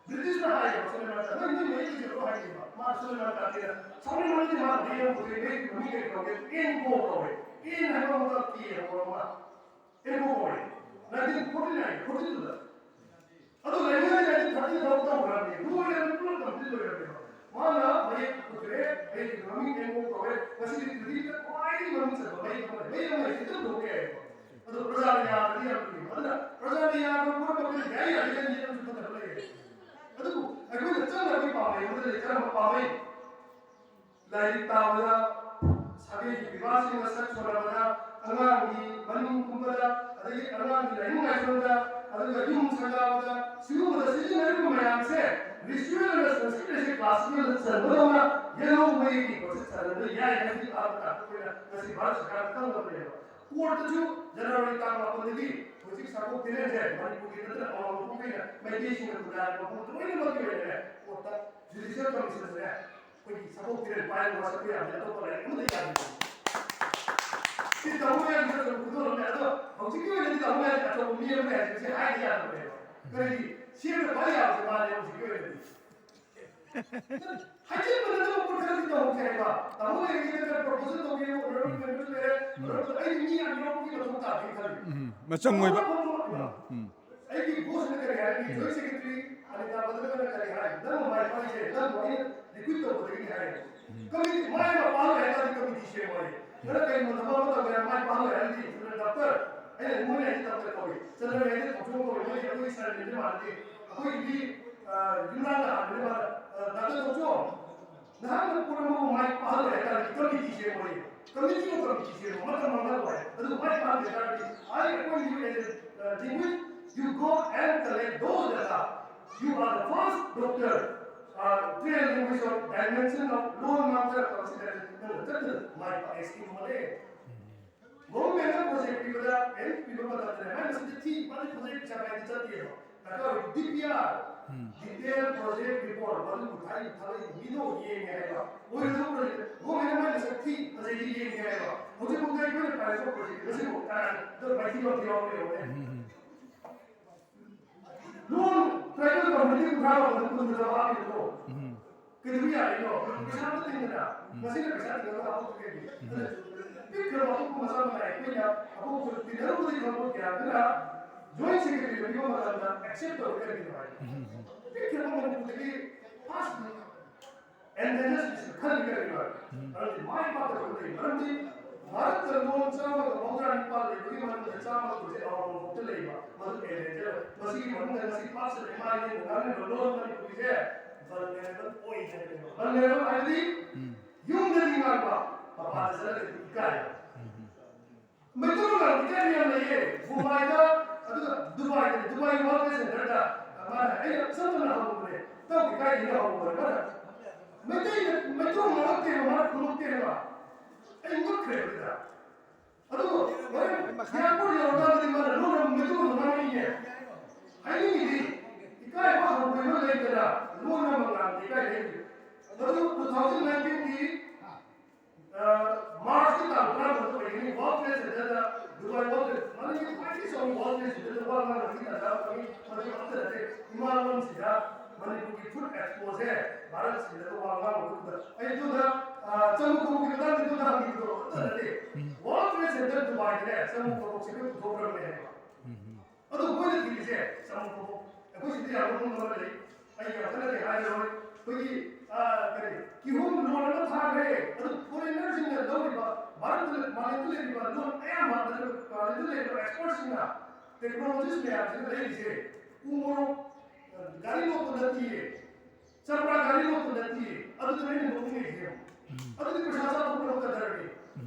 ꯕ꯭ꯔꯤꯇꯤꯁꯅ ꯍꯥꯏꯌꯦꯕ ꯁꯣꯂꯦꯃꯥꯟ ꯈꯥꯟ, "ꯅꯣꯏ, ꯅꯣꯏ ꯃꯌꯦꯛ ꯏꯖꯠꯂꯣ?" ꯍꯥꯏꯌꯦꯕ꯫ ꯃꯥ ꯁꯣꯂꯦꯃꯥꯟ ꯈꯥꯟꯁꯤꯅ, ꯁꯥꯎꯅꯤꯡꯃꯟꯕꯗꯒꯤ ꯃꯥꯅ ꯃꯌꯦꯛ ꯑꯃ ꯄꯨꯊꯣꯛꯑꯦ, ꯃꯌꯦꯛꯀꯤ ꯃꯃꯤꯡ ꯀꯔꯤ ꯀꯧꯒꯦ? ꯑꯦꯟ ꯀꯣ ꯀꯧꯋꯦ꯫ ꯑꯦꯟ ꯍꯥꯏꯕ ꯑꯃꯒ ꯀꯦ ꯍꯥꯏꯕ ꯑꯃ꯫ ꯑꯦꯟ ꯀꯣ ꯀꯧꯋꯦ꯫ ꯅꯥꯏꯟꯇꯤꯟ ꯐꯣꯔꯇꯤ ꯅꯥꯏꯟ, ꯐꯣꯔꯇꯤ ꯇꯨꯗ꯫ ꯑꯗꯣ ꯂꯩꯉꯥꯛꯅ ꯅꯥꯏꯟꯇꯤꯟ ꯊꯥꯔꯇꯤꯗ ꯊꯕꯛ ꯇꯧꯈ꯭ꯔꯕꯅꯤ꯫ ꯂꯣꯏꯔꯦ, ꯄꯨꯂꯞ ꯀꯝꯄ꯭ꯂꯤꯠ ꯂꯣꯏꯔꯕꯅꯦꯕ꯫ ꯃꯥꯅ ꯃꯌꯦꯛ ꯄꯨꯊꯣꯛꯑꯦ, ꯃꯌꯦꯛꯀꯤ ꯃꯃꯤꯡ ꯑꯦꯟ ꯀꯣ ꯀꯧꯋꯦ꯫ ꯉꯁꯤꯗꯤ ꯄ꯭ꯔꯤꯊꯤꯕꯤꯗ ꯈ꯭ꯋꯥꯏꯗꯒꯤ ꯃꯃꯤꯡ ꯆꯠꯄ ꯃꯌꯦꯛ ꯑꯃꯅꯤ꯫ ꯃꯌꯦꯛ ꯑꯃ ꯍꯥꯏꯁꯦ ꯑꯗꯨꯝ ꯂꯧꯕ ꯌꯥꯏꯌꯦꯕ꯫ ꯑꯗꯣ ꯄ꯭ꯔꯖꯥꯅ ꯌꯥꯗ꯭ꯔꯗꯤ ꯌꯥꯝ ꯂꯨꯏꯌꯦꯕ꯫ ꯑꯗꯨꯅ ꯄ꯭ꯔꯖꯥꯅ ꯌꯥꯗꯕ ꯄꯣꯠ ꯑꯃ ꯑꯩꯈꯣꯏꯅ ꯌꯥꯏ ꯌꯥꯗꯦ ꯈꯟꯕ ꯑꯃꯁꯨ ꯐꯠꯇꯕ ꯂꯩꯌꯦ꯫ ꯑꯗꯨꯕꯨ ꯑꯩꯈꯣꯏꯅ ꯆꯪꯅꯕꯒꯤ ꯄꯥꯝꯕꯩ ꯑꯃꯗ ꯂꯩ꯫ ꯀꯔꯝꯕ ꯄꯥꯝꯕꯩ? ꯂꯥꯏꯔꯤꯛ ꯇꯥꯕꯗ, ꯁꯥꯒꯩꯒꯤ ꯄꯤꯕꯥꯁꯤꯡꯅ ꯁꯛ ꯁꯣꯟꯅꯕꯗ, ꯑꯉꯥꯡꯒꯤ ꯃꯅꯤꯡ ꯀꯨꯝꯕꯗ, ꯑꯗꯒꯤ ꯑꯉꯥꯡꯒꯤ ꯂꯥꯏꯅꯤꯡ ꯂꯥꯏꯁꯣꯟꯗ, ꯑꯗꯨꯒ ꯌꯨꯝ ꯁꯪꯒꯥꯕꯗ, ꯁꯤꯒꯨꯝꯕꯗ ꯁꯤꯖꯤꯟꯅꯔꯤꯕ ꯃꯌꯥꯝꯁꯦ ꯔꯤꯆꯨꯋꯦꯜ ꯑꯃ ꯁꯪꯁꯀ꯭ꯔꯤꯠ ꯑꯁꯤ ꯀ꯭ꯂꯥꯁꯤꯀꯦꯜꯗ ꯆꯟꯕꯗꯧꯅ ꯌꯦꯜꯂꯣ ꯃꯩꯒꯤ ꯄꯣꯠꯁꯦ ꯆꯟꯍꯟꯕ ꯌꯥꯏ ꯍꯥꯏꯕꯒꯤ ꯄꯥꯎ ꯇꯥꯛꯄ ꯑꯣꯏꯅ ꯉꯁꯤ ꯚꯥꯔꯠ ꯁꯔꯀꯥꯔꯅ ꯈꯪꯗꯕꯅꯦꯕ꯫ ꯀꯣꯔꯠꯇꯁꯨ ꯖꯅꯋꯥꯔꯤ ꯇꯥꯡ ꯃꯥꯄꯟꯗꯒꯤ ꯍꯧꯖꯤꯛ ꯁꯥꯒꯣꯛ ꯐꯤꯔꯦꯟꯁꯦ ꯃꯅꯤꯄꯨꯔꯒꯤ ꯅꯠꯇꯅ ꯑꯋꯥꯡ ꯅꯣꯡꯄꯣꯛ ꯑꯣꯏꯅ ꯃꯩꯇꯩꯁꯤꯡꯅ ꯈꯨꯟꯗꯥꯔꯤꯕ ꯃꯐꯝ ꯂꯣꯏꯅꯃꯛꯀꯤ ꯑꯣꯏꯅꯅꯦ ꯀꯣꯔꯠꯇ ꯖꯨꯗꯤꯁꯤꯌꯦꯜ ꯀꯃꯤꯁꯟꯗꯅꯦ ꯑꯩꯈꯣꯏꯒꯤ ꯁꯥꯒꯣꯛ ꯐꯤꯔꯦꯟ ꯄꯥꯏꯔꯒ ꯋꯥꯁꯛꯄ ꯌꯥꯗꯦ, ꯑꯇꯣꯞꯄ ꯂꯥꯏꯔꯤꯛ ꯑꯃꯠꯇ ꯌꯥꯗꯦ꯫ ꯁꯤ ꯇꯧꯕ ꯌꯥꯗꯦ ꯅꯠꯇ꯭ꯔꯒ ꯈꯨꯗꯣꯜ ꯑꯃꯅꯦ꯫ ꯑꯗꯣ ꯍꯧꯖꯤꯛꯀꯤ ꯑꯣꯏꯅꯗꯤ ꯇꯧꯕ ꯌꯥꯗꯦ, ꯑꯆꯧꯕ ꯃꯤ ꯑꯃꯅꯦ ꯍꯥꯏꯕꯁꯦ ꯍꯥꯏꯕ ꯌꯥꯗꯕꯅꯦꯕ꯫ ꯀꯔꯤꯒꯤ? ꯁꯦꯝꯅ ꯄꯥꯏ ꯌꯥꯕꯁꯦ ꯃꯥꯅꯦ ꯍꯧꯖꯤꯛꯀꯤ ꯑꯣꯏꯅꯗꯤ꯫ ꯍꯥꯏꯖꯤꯟꯕꯗ ꯑꯗꯨꯝ ꯄꯣꯠ ꯈꯔꯗꯤ ꯇꯧꯍꯧꯁꯦ ꯍꯥꯏꯕ꯫ ꯇꯥꯃꯣ ꯂꯩꯔꯤꯉꯩꯗ ꯈꯔ ꯄ꯭ꯔꯣꯄꯣꯖꯦꯜ ꯇꯧꯕꯤꯌꯨ, ꯑꯣꯅꯔꯦꯕꯜ ꯃꯦꯝꯕꯔꯁꯨ ꯂꯩꯔꯦ, ꯑꯣꯅꯔꯦꯕꯜ ꯑꯩ ꯃꯤ ꯌꯥꯝ ꯌꯥꯎꯕꯒꯤ ꯃꯊꯧ ꯇꯥꯗꯦ ꯈꯜꯂꯤ꯫ ꯎꯝ, ꯃꯆꯪ ꯑꯣꯏꯕ꯫ ꯎꯝ, ꯎꯝ꯫ ꯑꯩꯒꯤ ꯕꯣꯁꯅ ꯀꯔꯤ ꯍꯥꯏꯔꯤ? ꯎꯝ꯫ ꯖꯣꯏꯟ ꯁꯦꯀ꯭ꯔꯦꯇꯔꯤ ꯑꯅꯤꯇꯥ ꯕꯗ꯭ꯔꯅ ꯀꯔꯤ ꯍꯥꯏ? ꯅꯪ ꯃꯥꯏ ꯄꯥꯛꯏꯁꯦ ꯅꯪꯕꯨ ꯑꯩꯅ ꯔꯤꯀ꯭ꯔꯨꯠ ꯇꯧꯕꯗꯒꯤꯅꯤ ꯍꯥꯏ꯫ ꯎꯝ꯫ ꯀꯃꯤꯇꯤ ꯃꯥꯏ ꯑꯃ ꯄꯥꯛꯍꯜꯂꯣꯏ ꯍꯥꯏ ꯇꯥꯔꯗꯤ ꯀꯃꯤꯇꯤ ꯁꯦꯝꯃꯣ ꯍꯥꯏ꯫ ꯅꯪ ꯀꯔꯤꯒꯨꯝꯕ ꯊꯕꯛ ꯑꯃ ꯇꯧꯒꯦ ꯍꯥꯏꯔ ꯃꯥꯏ ꯄꯥꯛꯍꯜꯂꯣꯏ ꯍꯥꯏꯔꯗꯤ ꯗꯥꯛꯇꯔ, ꯑꯩꯅ ꯃꯣꯏꯅ ꯑꯩꯗꯤ ꯗꯥꯛꯇꯔ ꯀꯧꯏ, ꯆꯠꯅꯔꯦ ꯍꯥꯏꯗꯤ ꯊꯧꯆꯣꯝ ꯀꯧꯏ, ꯃꯣꯏꯗꯤ ꯑꯩꯈꯣꯏꯒꯤ ꯁꯥꯔꯅꯦꯜꯁꯦ ꯃꯥꯟꯅꯗꯦ꯫ ꯑꯩꯈꯣꯏꯒꯤꯗꯤ, ꯑ, ꯌꯨꯝꯅꯥꯛꯅ ꯍꯥꯟꯕꯅꯦ ꯃꯥꯅ, ꯑ, ꯗꯥꯛꯇꯔ ꯊꯧꯆꯣꯝ, ꯅꯍꯥꯛꯅ ꯄꯣꯠ ꯑꯃꯕꯨ ꯃꯥꯏ ꯄꯥꯛꯍꯜꯂꯣꯏ ꯍꯥꯏ ꯇꯥꯔꯗꯤ ꯀꯃꯤꯇꯤ ꯁꯦꯝꯃꯣ ꯍꯥꯏ꯫ ꯀꯃꯤꯇꯤ ꯑꯃ ꯀꯃꯤꯇꯤ ꯁꯦꯝꯃꯣ, ꯃꯇꯝ ꯃꯥꯡꯍꯜꯂꯣꯏ꯫ ꯑꯗꯨ ꯃꯥꯏ ꯄꯥꯛꯍꯟꯒꯦ ꯇꯥꯔꯗꯤ, I appoint you as a, uh, linguist, you go and collect those data. You are the first doctor, uh, trained linguist of dimension of loan master consideration. ꯅꯪꯅ ꯆꯠꯇꯅ ꯃꯥꯏ ꯄꯥꯛꯑꯦ ꯁꯦꯝꯃꯣ ꯍꯥꯏ꯫ ꯒꯣꯚꯔꯟꯃꯦꯟꯠꯅ ꯄ꯭ꯔꯣꯖꯦꯛ ꯄꯤꯕꯗ, ꯑꯦꯝ ꯄꯤꯕ ꯃꯇꯝꯗꯅꯦ, ꯃꯥꯏ ꯃꯁꯤꯡꯗ ꯊꯤ, ꯃꯥꯗꯤ ꯄ꯭ꯔꯣꯖꯦꯛ ꯄꯩꯁꯥ ꯄꯥꯏꯗꯤ ꯆꯠꯇꯦꯕ꯫ D P R, detail project report, ꯃꯗꯨꯕꯨ ꯊꯥꯔꯤ ꯊꯥꯔꯛꯏ ꯃꯤꯗꯣ ꯌꯦꯡꯒꯦ ꯍꯥꯏꯕ, ꯑꯣꯏꯔꯣꯏꯗꯕ ꯄ꯭ꯔꯣꯖꯦꯛ ꯒꯣꯔꯃꯦꯟꯅ ꯃꯥꯏ ꯃꯁꯛ ꯊꯤ ꯐꯖꯩꯗꯤ ꯌꯦꯡꯒꯦ ꯍꯥꯏꯕ꯫ ꯍꯧꯖꯤꯛꯐꯥꯎꯗ ꯑꯩꯈꯣꯏꯅ ꯄꯥꯏꯔꯛꯄ ꯄ꯭ꯔꯣꯖꯦꯛ ꯑꯁꯤꯕꯨ ꯀꯅꯥꯅ ꯑꯗꯨ ꯃꯥꯏꯊꯤꯕ ꯑꯃ ꯌꯥꯎꯕ ꯂꯩꯔꯝꯃꯦ? ꯂꯣꯟ ꯇ꯭ꯔꯥꯏꯕꯦꯜ ꯀꯝꯃꯨꯅꯤꯇꯤ ꯀꯨꯟꯊ꯭ꯔꯥ ꯐꯥꯎꯕꯗ ꯀꯨꯟꯗ ꯍꯥꯞꯄꯤꯕꯗꯣ ꯀꯩꯗꯧꯕ ꯌꯥꯔꯤꯅꯣ? ꯄꯩꯁꯥ ꯑꯝꯇ ꯇꯤꯡꯗꯅ ꯃꯁꯤꯅ ꯄꯩꯁꯥ ꯇꯤꯡꯉꯒ ꯍꯥꯞꯄꯛꯇ꯭ꯔꯒꯗꯤ, ꯑꯗꯨꯅ ꯄꯤꯛꯈ꯭ꯔꯕ ꯑꯄꯣꯛꯄ ꯃꯆꯥ ꯃꯆꯥ ꯑꯩꯈꯣꯏꯅ ꯑꯄꯣꯛꯄ ꯇꯤꯟꯅꯔꯨꯕꯗꯤ ꯈꯪꯕ ꯀꯌꯥꯗꯨꯅ ꯖꯣꯏꯟ ꯁꯦꯀ꯭ꯔꯦꯇꯔꯤꯗ ꯄꯤꯕ ꯃꯇꯝꯗ ꯑꯦꯛꯁꯦꯞ ꯇꯧꯔꯒꯗꯤ ꯅꯨꯡꯉꯥꯏ꯫ ꯄꯤꯛꯈ꯭ꯔꯕ ꯃꯅꯤꯄꯨꯔꯗꯒꯤ ꯐꯥꯁ ꯑꯦꯟꯗꯦꯟꯖꯔ ꯁ꯭ꯄꯤꯁꯤꯁ ꯈꯜꯂꯤ ꯀꯔꯤꯒꯤꯅꯣ? ꯃꯔꯝꯗꯤ ꯃꯥꯏ ꯄꯥꯛꯇꯕ ꯂꯩ꯫ ꯃꯔꯝꯗꯤ ꯚꯥꯔꯠꯇ ꯂꯣꯟ ꯆꯥꯝꯃꯒ ꯃꯧꯗ꯭ꯔꯥ ꯅꯤꯄꯥꯜ ꯂꯩꯕꯒꯤ ꯃꯅꯨꯡꯗ ꯆꯥꯝꯃꯒ ꯀꯨꯟꯁꯦ ꯑꯃꯃꯝ ꯈꯛꯇ ꯂꯩꯕ꯫ ꯃꯗꯨ ꯑꯦꯟꯗꯦꯟꯖꯔ꯫ ꯃꯁꯤꯒꯤ ꯃꯅꯨꯡꯗ ꯉꯁꯤ ꯄꯥꯛ ꯆꯠꯂꯦ ꯃꯥ ꯍꯥꯏꯅ ꯉꯥꯡꯂꯤꯕ ꯂꯣꯟ ꯃꯅꯤꯄꯨꯔꯤꯁꯦ ꯚꯜꯅꯦꯔꯦꯕꯜ ꯑꯣꯏ ꯍꯥꯏꯕꯅꯦꯕ꯫ ꯚꯜꯅꯦꯔꯦꯕꯜ ꯍꯥꯏꯕꯗꯤ ꯌꯨꯝꯗꯗꯤ ꯉꯥꯡꯕ, ꯃꯄꯥꯟꯗ ꯆꯠꯂꯒꯗꯤ ꯏꯀꯥꯏꯕ꯫ ꯃꯩꯇꯩꯂꯣꯟ ꯉꯥꯡꯕ ꯏꯀꯥꯏꯕ ꯌꯥꯝ ꯂꯩꯌꯦ꯫ ꯃꯨꯝꯕꯥꯏꯗ, ꯑꯗꯨꯒ ꯗꯨꯕꯥꯏꯗ, ꯗꯨꯕꯥꯏ ꯋꯥꯔꯜ ꯇ꯭ꯔꯦꯗ ꯁꯦꯟꯇꯔꯗ ꯃꯥꯅ, ꯑꯩꯅ ꯏꯆꯝ ꯆꯝꯅ ꯍꯪꯕꯅꯦ, "ꯏꯇꯥꯎ ꯏꯀꯥꯏꯗꯦꯅ" ꯍꯪꯕꯅꯦ꯫ ꯃꯥꯅ ꯃꯩꯇꯩꯅ, ꯃꯩꯇꯩꯂꯣꯟ ꯉꯥꯡꯉꯛꯇꯦꯕ, ꯃꯥꯅ ꯈꯨꯝꯃꯛꯇꯦꯕ꯫ ꯑꯩ ꯉꯛꯈ꯭ꯔꯦꯕ ꯑꯗꯨꯗ꯫ ꯑꯗꯨꯕꯨ ꯍꯣꯔꯦꯟ ꯑꯦꯌꯥꯔꯄꯣꯔꯠ ꯌꯧꯔꯀꯥꯟꯗꯗꯤ ꯃꯥꯅ ꯂꯣꯟ ꯑꯃ ꯃꯩꯇꯩꯂꯣꯟꯗ ꯉꯥꯡꯉꯛꯏꯅꯦ꯫ ꯍꯥꯏꯅꯤꯡꯉꯤꯗꯤ ꯏꯀꯥꯏꯕ ꯍꯪꯒꯣꯏꯕ ꯂꯩꯇꯅ ꯂꯣꯟ ꯑꯃ ꯉꯥꯡꯕ ꯏꯀꯥꯏ ꯂꯩꯔꯤ꯫ ꯃꯗꯨ two thousand nineteen ꯒꯤ, ꯑ, ꯃꯥꯔꯆꯀꯤ ꯇꯥꯡ ꯇꯔꯥꯃꯥꯄꯟꯗ ꯑꯣꯏꯒꯅꯤ꯫ ꯋꯥꯔꯜ ꯇ꯭ꯔꯦꯗ ꯁꯦꯟꯇꯔꯗ, ꯗꯨꯕꯥꯏ ꯋꯥꯔꯜ ꯇ꯭ꯔꯦꯗ, ꯃꯥꯂꯦꯝꯒꯤ ꯈ꯭ꯋꯥꯏꯗꯒꯤ ꯆꯥꯎꯕ ꯋꯥꯔꯜ ꯇ꯭ꯔꯦꯗ ꯁꯦꯟꯇꯔꯗ ꯋꯥ ꯉꯥꯡꯅꯕꯒꯤ ꯇꯥꯟꯖꯥ ꯐꯪꯉꯤ꯫ ꯃꯗꯨ ꯑꯃꯠꯇ ꯅꯠꯇꯦ, ꯏꯃꯥ ꯂꯣꯟꯁꯤꯗ ꯃꯅꯤꯄꯨꯔꯒꯤ ꯐꯨꯗ ꯑꯦꯛꯁꯄꯣꯁꯦ ꯚꯥꯔꯠ ꯁꯤꯜꯂꯒ ꯋꯥ ꯉꯥꯡꯕꯗꯨꯗ ꯑꯩ ꯑꯗꯨꯗ, ꯑ, ꯆꯃꯨ ꯈꯣꯡꯎꯞꯀꯤ ꯃꯇꯥꯡꯗ ꯑꯗꯨꯗ ꯍꯪꯈꯤꯕꯗꯣ ꯑꯃꯠꯇ ꯅꯠꯇꯦ꯫ ꯋꯥꯔꯜ ꯇ꯭ꯔꯦꯗ ꯁꯦꯟꯇꯔ ꯗꯨꯕꯥꯏꯗꯅꯦ ꯆꯃꯨ ꯈꯣꯡꯎꯞꯁꯦ ꯑꯩꯈꯣꯏ ꯄꯨꯊꯣꯛꯈ꯭ꯔꯕꯅꯦ ꯍꯥꯏꯕ꯫ ꯑꯗꯣ ꯃꯣꯏꯅ ꯊꯤꯔꯤꯁꯦ ꯆꯃꯨ ꯈꯣꯡꯎꯞ꯫ ꯑꯩꯈꯣꯏ ꯁꯤꯗ ꯌꯥꯝ ꯅꯣꯛꯅꯤꯡꯕ ꯑꯃ ꯂꯩ꯫ ꯑꯩ ꯌꯥꯝ ꯀꯟꯅꯗꯤ ꯍꯥꯏꯔꯔꯣꯏ꯫ ꯑꯩꯈꯣꯏꯒꯤ, ꯑ, ꯀꯔꯤ, ꯀꯤꯍꯣꯝ ꯂꯣꯟ ꯑꯃ ꯊꯥꯈ꯭ꯔꯦ꯫ ꯑꯗꯨ ꯐꯣꯔꯦꯅꯔꯁꯤꯡꯅ ꯂꯧꯔꯤꯕ, ꯚꯥꯔꯠꯇ, ꯃꯥꯂꯦꯝꯗ ꯂꯩꯔꯤꯕ ꯂꯣꯟ ꯑꯌꯥꯝꯕ, ꯅꯠꯇ꯭ꯔꯒ ꯃꯥꯂꯦꯝꯗ ꯂꯩꯔꯤꯕ ꯑꯦꯛꯁꯄꯔꯠꯁꯤꯡꯅ, ꯇꯦꯛꯅꯣꯂꯣꯖꯤꯁ ꯃꯌꯥꯝꯁꯤꯅ ꯂꯩꯔꯤꯁꯦ ꯎ ꯃꯣꯔꯣꯛ, ꯑ, ꯒꯥꯔꯤ ꯂꯣꯠꯄ ꯅꯠꯇꯤꯌꯦ꯫ ꯆꯝꯄ꯭ꯔꯥ ꯒꯥꯔꯤ ꯂꯣꯠꯄ ꯅꯠꯇꯤꯌꯦ꯫ ꯑꯗꯨꯗꯨꯅ ꯑꯩꯅ ꯅꯣꯛꯅꯤꯡꯉꯤꯁꯦ꯫ ꯑꯗꯨꯗꯤ ꯄꯩꯁꯥ ꯆꯥꯊꯣꯛꯄꯅ ꯀꯗꯔꯅꯤ꯫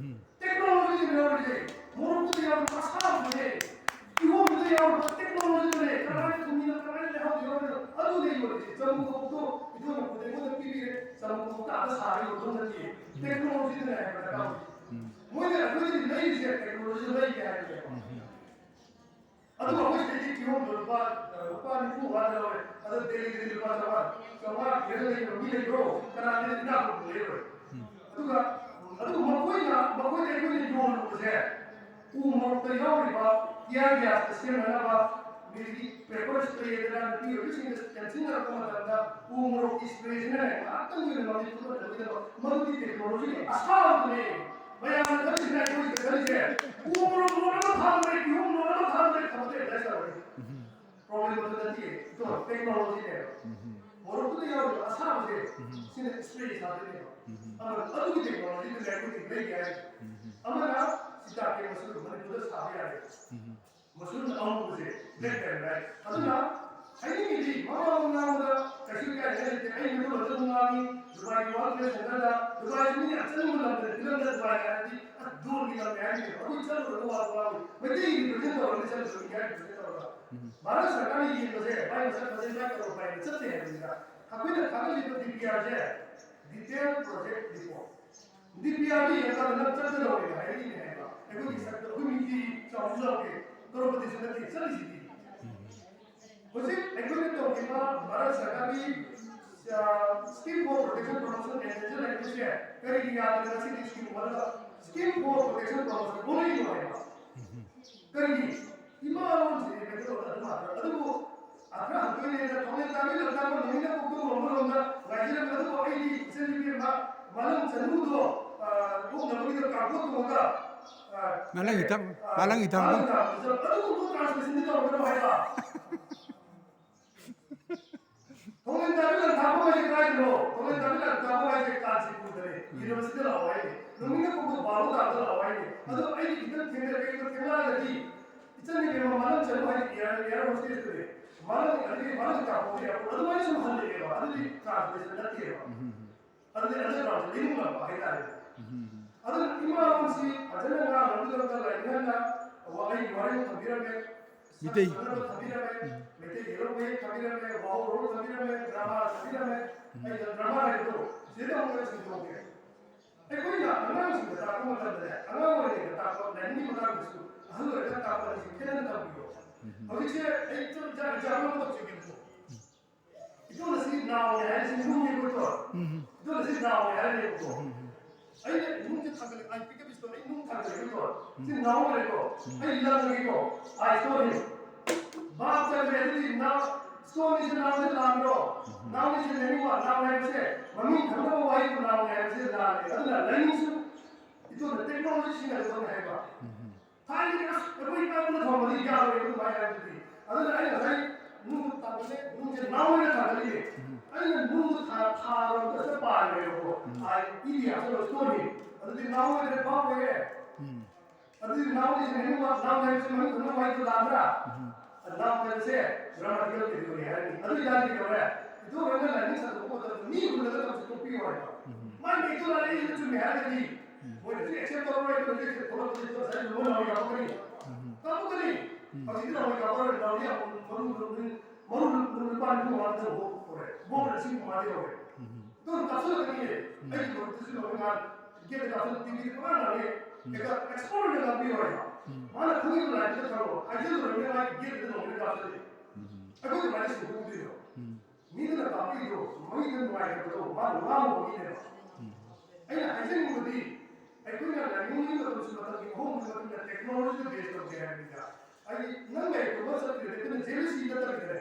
ꯇꯦꯛꯅꯣꯂꯣꯖꯤꯅ ꯌꯧꯔꯤꯁꯦ꯫ ꯃꯣꯔꯣꯛꯇꯨꯗ ꯌꯥꯎꯔꯤꯕ ꯑꯁꯥꯕꯗꯨꯅꯦ꯫ ꯀꯤꯍꯣꯝꯗꯨꯗ ꯌꯥꯎꯔꯤꯕ ꯇꯦꯛꯅꯣꯂꯣꯖꯤꯗꯨꯅꯦ꯫ ꯀꯃꯥꯏꯅ ꯊꯨꯝꯃꯤꯅꯣ, ꯀꯃꯥꯏꯅ ꯂꯩꯍꯥꯎꯗ ꯌꯥꯎꯔꯤꯅꯣ? ꯑꯗꯨꯅꯦ ꯌꯣꯜꯂꯤꯁꯦ꯫ ꯆꯃꯨ ꯈꯣꯡꯎꯞꯇꯣ ꯏꯊꯣꯟꯅ ꯄꯨꯊꯣꯛꯑꯒ ꯄꯤꯕꯤꯔꯦ꯫ ꯆꯃꯨ ꯈꯣꯡꯎꯞꯇ ꯑꯥꯗ ꯁꯥꯔꯒ ꯌꯣꯟꯊꯣꯛ ꯅꯠꯇꯦ꯫ ꯇꯦꯛꯅꯣꯂꯣꯖꯤꯗꯨꯅꯦ ꯍꯥꯏꯕ ꯗꯔꯀꯥꯔ ꯑꯣꯏꯁꯦ꯫ ꯃꯣꯏꯅ ꯑꯩꯈꯣꯏꯗꯒꯤ ꯂꯩꯔꯤꯁꯦ ꯇꯦꯛꯅꯣꯂꯣꯖꯤ ꯂꯩꯒꯦ ꯍꯥꯏꯕꯅꯦꯕ꯫ ꯑꯗꯨꯒ ꯑꯩꯈꯣꯏ ꯁꯤꯗꯩꯗꯤ ꯀꯤꯍꯣꯝꯗꯣ ꯂꯨꯄꯥ ꯂꯨꯄꯥ ꯅꯤꯐꯨ ꯃꯉꯥꯗ ꯂꯧꯔꯦ꯫ ꯑꯗꯣ ꯗꯦꯜꯂꯤꯗꯗꯤ ꯂꯨꯄꯥ ꯆꯥꯝꯃꯉꯥ ꯆꯥꯝꯃꯉꯥ ꯄꯤꯔꯒ ꯂꯩꯕ ꯃꯤ ꯂꯩꯕ꯭ꯔꯣ? ꯀꯅꯥꯗꯤ ꯏꯅꯥꯛ ꯈꯨꯟꯕ ꯂꯩꯔꯣꯏ꯫ ꯑꯗꯨꯒ ꯑꯗꯨꯒ ꯃꯈꯣꯏꯅ ꯃꯈꯣꯏꯗ ꯑꯩꯈꯣꯏꯅ ꯌꯣꯜꯂꯨꯕꯁꯦ ꯎ ꯃꯣꯔꯣꯛꯇ ꯌꯥꯎꯔꯤꯕ tear gas ꯁꯦꯝꯅꯅꯕ ꯑꯗꯒꯤ pepper spray ꯗꯅ ꯅꯨꯄꯤ ꯑꯣꯏꯕꯤꯁꯤꯡꯗ ꯇꯦꯟꯁꯤꯟꯅꯔꯛꯄ ꯃꯇꯝꯗ ꯎ ꯃꯣꯔꯣꯛꯀꯤ spray ꯁꯤꯅꯅꯦ ꯉꯥꯏꯍꯥꯛꯇꯪꯒꯤ ꯑꯣꯏꯅ ꯃꯃꯤꯠ ꯈꯨꯝꯕ ꯇꯧꯒꯗꯕ ꯃꯗꯨꯒꯤ technology ꯑꯁꯥꯕꯗꯨꯅꯦ꯫ ꯃꯌꯥꯝꯅ ꯈꯜꯂꯤꯁꯤꯅ ꯑꯩꯈꯣꯏ ꯈꯜꯂꯤꯁꯦ ꯎ ꯃꯣꯔꯣꯛ ꯂꯣꯟ ꯑꯃ ꯊꯥꯗ꯭ꯔꯦ, ꯀꯤꯍꯣꯝ ꯂꯣꯟ ꯑꯃ ꯊꯥꯗ꯭ꯔꯦ ꯊꯝꯃꯗꯤ ꯑꯗꯨꯃꯥꯏꯅ ꯇꯧꯔꯅꯤ꯫ Problem ꯑꯗꯨ ꯅꯠꯇꯦ꯫ ꯏꯇꯣ technology ꯅꯦꯕ꯫ ꯃꯣꯔꯣꯛꯇꯨꯗ ꯌꯥꯎꯔꯤꯕ ꯑꯁꯥꯕꯁꯦ ꯁꯤꯅ spray ꯁꯥꯗꯣꯏꯅꯦꯕ꯫ ꯑꯃꯅ ꯑꯗꯨꯒꯤ technology ꯗꯨꯅꯦ ꯑꯩꯈꯣꯏꯒꯤ ꯂꯩꯒꯦ ꯍꯥꯏ꯫ ꯑꯃꯅ ꯁꯤꯇꯥꯀꯦ ꯃꯁꯔꯨꯝ ꯃꯅꯤꯄꯨꯔꯗ ꯁꯥꯕ ꯌꯥꯔꯦ꯫ ꯃꯁꯔꯨꯝ ꯑꯃꯨꯕꯁꯦ black pepper ꯍꯥꯏ꯫ ꯑꯗꯨꯅ ꯍꯥꯏꯅꯤꯡꯉꯤꯗꯤ ꯃꯃꯥ ꯃꯉꯥꯡꯗ ꯀꯩꯁꯨ ꯏꯀꯥꯏꯅꯤꯡꯉꯥꯏ ꯂꯩꯇꯦ꯫ ꯑꯩ ꯃꯗꯨ ꯃꯇꯝ ꯉꯥꯡꯉꯤ ꯗꯨꯕꯥꯏꯒꯤ World Trade Center ꯗ꯫ ꯗꯨꯕꯥꯏꯁꯤ ꯃꯤꯅ ꯌꯥꯝ ꯆꯠꯅꯤꯡꯕ ꯂꯝꯗ ꯐꯤꯂꯝꯗ ꯗꯨꯕꯥꯏ ꯍꯥꯏꯔꯗꯤ ꯑꯁ ꯗꯣꯔꯒꯤ ꯂꯝꯅꯦ ꯍꯥꯏꯔꯤꯅꯦꯕ꯫ ꯑꯩꯈꯣꯏ ꯆꯠꯂꯨꯔꯒ ꯋꯥꯕ ꯋꯥꯕ ꯃꯩꯇꯩꯒꯤ represent ꯇꯧꯔꯒ ꯆꯠꯂꯨꯔꯒ ꯏꯟꯗꯤꯌꯥ represent ꯇꯧꯔꯒ ꯚꯥꯔꯠ ꯁꯔꯀꯥꯔꯅ ꯌꯦꯡꯕꯁꯦ ꯃꯥꯏ ꯃꯁꯛ ꯐꯖꯩ ꯃꯥꯏ ꯇꯧꯔ ꯐꯩꯅ ꯆꯠꯇꯦ ꯍꯥꯏꯕꯅꯤꯗ꯫ ꯑꯩꯈꯣꯏꯅ ꯊꯥꯒꯠꯂꯤꯕ ꯗꯤ ꯄꯤ ꯑꯥꯔꯁꯦ detail project report꯫ ꯗꯤ ꯄꯤ ꯑꯥꯔꯗꯨ ꯌꯦꯡꯉꯀꯥꯟꯗ ꯅꯪ ꯆꯠꯀꯗꯧꯔꯦꯅ ꯍꯥꯏꯔꯛꯏꯅꯦ ꯍꯥꯏꯕ꯫ ꯑꯩꯈꯣꯏꯒꯤ ꯁꯛꯇ ꯑꯩꯈꯣꯏ ꯃꯤꯗꯤ ꯆꯥꯎꯁꯨ ꯆꯥꯎꯗꯦ, ꯀꯔꯣꯔꯄꯇꯤꯁꯨ ꯅꯠꯇꯦ ꯆꯠꯂꯤꯁꯤꯗꯤ꯫ ꯍꯧꯖꯤꯛ ꯑꯩꯈꯣꯏꯅ ꯇꯧꯈꯤꯕ ꯚꯥꯔꯠ ꯁꯔꯀꯥꯔꯒꯤ scheme for protection promotion and endangerment ꯁꯦ ꯀꯔꯤꯒꯤ ꯌꯥꯗꯅ ꯉꯁꯤꯗꯤ scheme ꯑꯣꯜꯂꯒ scheme for protection promotion ꯑꯣꯜꯂꯛꯏꯅꯣ ꯍꯥꯏꯕ? ꯀꯔꯤꯒꯤ? ꯏꯃꯥ ꯂꯣꯟꯁꯤꯗꯤ ꯃꯩꯇꯩꯂꯣꯟꯗ ꯑꯗꯨꯝ ꯍꯥꯞꯄ꯫ ꯑꯗꯨꯕꯨ ꯑꯥꯔꯊ ꯍꯟꯗꯣꯛꯏꯅꯦꯅ ꯊꯧꯅꯦ ꯇꯥꯕꯤ ꯂꯝꯇꯥꯕ ꯅꯨꯃꯤꯠꯅ ꯀꯣꯛꯇꯣꯛ ꯂꯣꯝꯕ ꯂꯣꯝꯗ ꯉꯥꯏꯖꯔꯝꯃꯤ꯫ ꯑꯗꯨꯕꯨ ꯑꯩꯗꯤ ꯏꯆꯟ ꯅꯨꯄꯤ ꯑꯃ ꯃꯅꯨꯡ ꯆꯅꯨꯗꯣ, ꯑ, ꯀꯣꯛꯅꯕꯒꯤꯗ ꯀꯥꯡꯄꯣꯠ ꯇꯣꯡꯉꯒ, ꯑ, ꯃꯥꯂꯪ ꯏꯊꯝ-, ꯑ, ꯃꯥꯂꯪ ꯏꯊꯝ-, ꯃꯥꯂꯪ ꯏꯊꯝ-, ꯑꯗꯨꯒꯨꯝꯕ translation ꯗꯤ ꯇꯧꯔꯛꯀꯅꯣ ꯍꯥꯏꯕ꯫ ꯊꯣꯡꯖꯤꯟ ꯇꯥꯕꯤ ꯂꯪꯊꯥꯕ ꯍꯥꯏꯁꯦ ꯀꯗꯥꯏꯗꯅꯣ? ꯊꯣꯡꯖꯤꯟ ꯇꯥꯕꯤ ꯂꯪꯊꯥꯕ ꯍꯥꯏꯁꯦ ꯀꯥꯟꯆꯤꯄꯨꯔꯗꯅꯦ꯫ ꯎꯝ꯫ University ꯗ ꯂꯥꯛꯑꯣ ꯍꯥꯏꯅꯦ꯫ ꯅꯨꯃꯤꯠꯅ ꯄꯨꯡꯗꯣ ꯕꯥꯔꯣ ꯇꯥꯕꯗ ꯂꯥꯛꯑꯣ ꯍꯥꯏꯅꯦ꯫ ꯑꯗꯣ ꯑꯩꯗꯤ ꯈꯤꯇꯪ ꯊꯦꯡꯅꯔꯒ ꯀꯩꯒꯨꯝꯕ ꯊꯦꯡꯂꯛꯑꯒꯗꯤ ꯏꯆꯟ ꯅꯨꯄꯤ ꯑꯃ ꯃꯅꯨꯡ ꯆꯠꯂꯣ ꯍꯥꯏꯅꯦ, air, air hostess ꯇꯨꯅꯦ꯫ ꯃꯅꯨꯡ, ꯑꯗꯨꯗꯤ ꯃꯅꯨꯡ ꯇꯥꯛꯄ ꯑꯣꯏꯔꯦ꯫ ꯑꯗꯨꯃꯥꯏꯅ ꯁꯨꯝ ꯍꯜꯂꯛꯑꯦꯕ꯫ ꯑꯗꯨꯗꯤ translation ꯅꯠꯇꯦꯕ꯫ ꯎꯝ꯫ ꯑꯗꯨꯗꯤ underground ꯁꯦ ꯂꯩꯅꯤꯡꯂꯛꯄ ꯍꯥꯏꯇꯥꯔꯦ꯫ ꯎꯝ꯫ ꯑꯗꯨꯅ ꯏꯃꯥ ꯂꯣꯟꯁꯤ ꯐꯖꯅ ꯉꯥꯡꯅꯕꯒꯤꯗꯃꯛꯇ ꯂꯥꯏꯅꯤꯡꯍꯟꯅ ꯋꯥꯍꯩ ꯋꯥꯔꯦꯡ ꯊꯝꯕꯤꯔꯝꯃꯦ꯫ ꯃꯤꯇꯩ꯫ ꯁꯛ ꯈꯪꯅꯕ ꯊꯝꯕꯤꯔꯝꯃꯦ꯫ ꯎꯝ꯫ ꯃꯩꯇꯩ ꯍꯦꯔꯣ ꯃꯌꯦꯛ ꯊꯝꯕꯤꯔꯝꯃꯦ꯫ ꯋꯥꯍꯧ ꯔꯣꯜ ꯊꯝꯕꯤꯔꯝꯃꯦ꯫ ꯗ꯭ꯔꯃꯥ ꯊꯝꯕꯤꯔꯝꯃꯦ꯫ ꯎꯝ꯫ ꯑꯩꯅ ꯗ꯭ꯔꯃꯥ ꯍꯥꯏꯕꯗꯣ ꯁꯤꯗ ꯑꯃꯨꯛ ꯍꯦꯟꯅ ꯁꯟꯗꯣꯛꯀꯦ꯫ ꯑꯩꯈꯣꯏꯅ ꯑꯉꯥꯡꯁꯤꯡꯗ ꯇꯥꯛꯄ ꯃꯇꯝꯗꯅꯦ, ꯑꯉꯥꯡ ꯑꯣꯏꯔꯤꯉꯩꯗ ꯇꯥꯛꯄ ꯂꯥꯏꯅꯤꯡꯒꯤ ꯃꯇꯥꯡꯗꯁꯨ ꯑꯍꯜ ꯑꯣꯏꯔꯒ ꯇꯥꯛꯄ ꯑꯅꯤꯁꯤ ꯈꯦꯠꯅꯅ ꯇꯝꯕꯤꯌꯣ꯫ ꯍꯧꯖꯤꯛꯁꯦ ꯑꯩ ꯆꯞ ꯆꯥꯕ ꯑꯦꯛꯖꯥꯝꯄꯜ ꯑꯃ ꯇꯧꯖꯒꯦꯕꯀꯣ꯫ ꯏꯇꯣꯟ ꯑꯁꯤ ꯅꯥꯎꯅꯦ ꯍꯥꯏꯔꯤꯁꯤ ꯅꯨꯡꯅꯦꯕꯀꯣ꯫ ꯏꯇꯣꯟ ꯑꯁꯤ ꯅꯥꯎꯅꯦ ꯍꯥꯏꯔꯅꯦꯕꯀꯣ꯫ ꯑꯩꯅ ꯏꯃꯨꯡꯁꯦ ꯊꯥꯡꯒꯠꯂꯦ, I pick up stone, ꯑꯩ ꯅꯨꯡ ꯊꯥꯡꯒꯠꯂꯦꯕꯀꯣ꯫ ꯁꯤ ꯅꯥꯎ ꯑꯣꯏꯔꯦꯀꯣ꯫ ꯑꯩ ꯂꯪꯉꯦꯀꯣ꯫ I stone him. ꯚꯥꯞ ꯆꯪꯉꯦ꯫ ꯑꯗꯨꯗꯤ ꯅꯥꯎ, stone ꯁꯤ ꯅꯥꯎꯁꯦ ꯂꯥꯟꯗ꯭ꯔꯣ? ꯅꯥꯎꯅ ꯁꯤ ꯂꯩꯅꯤꯡꯕ, ꯅꯥꯎ ꯍꯥꯏꯕꯁꯦ ꯃꯃꯤꯡ ꯈꯪꯅꯕ ꯋꯥꯍꯩꯕꯨ ꯅꯥꯎꯅ ꯍꯥꯏꯕꯁꯦ ꯂꯥꯜꯂꯦ꯫ ꯑꯗꯨꯅ ꯂꯩꯅꯤꯡꯁꯨ ꯏꯇꯣꯟꯗ technology ꯁꯤꯖꯤꯟꯅꯒꯗꯕꯅꯤ ꯍꯥꯏꯕ꯫ ꯊꯥꯏꯅꯗꯤ ꯑꯁ ꯑꯩꯈꯣꯏ ꯏꯄꯥ ꯏꯄꯨꯅ ꯊꯝꯃꯗꯤ ꯌꯥꯔꯣꯏ ꯑꯗꯨꯃꯥꯏꯅ ꯍꯥꯏꯕꯗꯨꯗꯤ꯫ ꯑꯗꯨꯅ ꯑꯩ ꯉꯁꯥꯏ ꯅꯨꯡꯗꯨ ꯊꯥꯡꯒꯠꯂꯦ, ꯅꯨꯡꯁꯦ ꯅꯥꯎ ꯑꯣꯏꯅ ꯊꯥꯡꯒꯠꯂꯤꯅꯦ꯫ ꯑꯩꯅ ꯅꯨꯡꯗꯨ ꯊꯥ-, ꯊꯥꯔꯣꯏꯗ ꯁꯤꯗ ꯄꯥꯟꯈ꯭ꯔꯦꯕꯀꯣ꯫ ꯑꯩ ꯏꯗꯤ ꯍꯥꯞꯆꯜꯂ stone him꯫ ꯑꯗꯨꯗꯤ ꯅꯥꯎ ꯑꯣꯏꯗ꯭ꯔꯦ, ꯚꯥꯞ ꯑꯣꯏꯔꯦ꯫ ꯑꯗꯨꯗꯤ ꯅꯥꯎ ꯏꯁ ꯅꯦꯝꯕ ꯅꯥꯎ ꯍꯥꯏꯕꯁꯤ ꯃꯃꯤꯡ ꯊꯝꯅꯕ ꯋꯥꯍꯩꯗꯨ ꯂꯥꯟꯕ꯭ꯔꯥ? ꯅꯥꯎ ꯍꯥꯏꯕꯁꯦ grammatical category ꯍꯥꯏꯔꯅꯤ꯫ ꯑꯗꯨ ꯑꯣꯏꯇꯥꯔꯗꯤ ꯀꯩꯗꯧꯔꯦ? ꯏꯇꯣꯟ ꯍꯣꯏꯅ ꯂꯥꯏꯅꯤꯡ ꯁꯟꯗꯣꯛꯄ ꯃꯇꯝꯗ ꯃꯤ ꯍꯨꯜꯂꯒ ꯇꯧꯕꯁꯦ ꯇꯣꯛꯄꯤꯌꯨ ꯍꯥꯏꯕ꯫ ꯃꯥꯏ ꯃꯤꯠꯇꯨ ꯂꯥꯜꯂꯛꯏꯁꯤꯅ ꯆꯨꯝꯃꯦ ꯍꯥꯏꯔꯒꯗꯤ ꯃꯣꯏꯅꯁꯨ accept ꯇꯧꯔꯔꯣꯏ, ꯃꯣꯏꯁꯨ accept ꯇꯧꯔꯔꯣꯏ, ꯉꯁꯥꯏ ꯂꯣꯟ ꯂꯥꯎ ꯀꯥꯞꯄꯛꯀꯅꯤ꯫ ꯀꯥꯞꯄꯛꯀꯅꯤ꯫ ꯍꯧꯖꯤꯛꯇꯤ ꯂꯥꯎ ꯀꯥꯞꯄꯛꯑꯔꯣꯏ, ꯂꯥꯎꯗꯤ ꯌꯥꯝ ꯃꯔꯨ, ꯃꯔꯨ, ꯃꯔꯨ ꯂꯨꯄꯥ ꯅꯤꯐꯨ ꯃꯉꯥ ꯇꯧꯕ ꯍꯧꯔꯦ꯫ ꯕꯣꯝꯅ ꯂꯤꯁꯤꯡ ꯃꯉꯥꯗꯤ ꯌꯧꯔꯦ꯫ ꯑꯗꯨꯝ ꯀꯥꯞꯁꯤꯜꯂꯛꯀꯅꯤꯌꯦ꯫ ꯑꯩꯒꯤ ꯃꯔꯨꯞꯇꯁꯨ ꯂꯧꯕ ꯉꯥꯟ ꯒꯦꯠꯇ ꯀꯥꯞꯁꯤꯜꯂ ꯇꯤꯚꯤꯗ ꯄꯨꯔꯥ ꯉꯥꯡꯉꯦ꯫ ꯍꯦꯛꯇ experiment ꯉꯥꯡꯕꯤꯌꯨ ꯍꯥꯏꯕ꯫ ꯃꯥꯅ ꯈꯪꯉꯤꯕ ꯂꯥꯏꯟꯗꯨꯗ ꯊꯝꯃꯣ꯫ ꯍꯥꯏꯖꯤꯜꯂꯨꯔꯕꯅꯤꯅ ꯃꯥꯒꯤ ꯒꯦꯠꯇꯨꯗ ꯂꯧꯕꯅ ꯀꯥꯞꯁꯤꯜꯂꯤ꯫ ꯑꯩꯈꯣꯏ ꯀꯃꯥꯏꯅ ꯁꯤꯡꯗꯣꯛꯎꯗꯣꯏꯅꯣ? ꯃꯤꯗꯨꯅ ꯀꯥꯞꯄꯛꯏꯗꯣ ꯃꯃꯤꯠꯇ ꯅꯨꯡꯉꯥꯏꯇꯕꯗꯣ ꯃꯥꯅ ꯉꯥꯡꯉꯨꯕꯒꯤꯅꯦꯕ꯫ ꯑꯩꯅ ꯍꯥꯏꯖꯅꯤꯡꯕꯗꯤ ꯑꯩꯈꯣꯏꯅ ꯂꯥꯏꯅꯤꯡꯒꯤ ꯃꯇꯝꯁꯨ ꯃꯇꯝꯒꯤ ꯑꯍꯣꯡꯕꯒꯤ ꯃꯇꯨꯡ ꯏꯟꯅ technologyꯗ base ꯇꯧꯒꯦ ꯍꯥꯏꯕꯅꯤꯗ꯫ ꯑꯩ ꯅꯪ ꯂꯥꯏꯔꯤꯛ ꯇꯝꯕ ꯆꯠꯇ꯭ꯔꯤꯉꯩꯗ ꯑꯩꯈꯣꯏꯅ jealousy ꯅꯠꯇꯕꯤꯗꯅꯦ꯫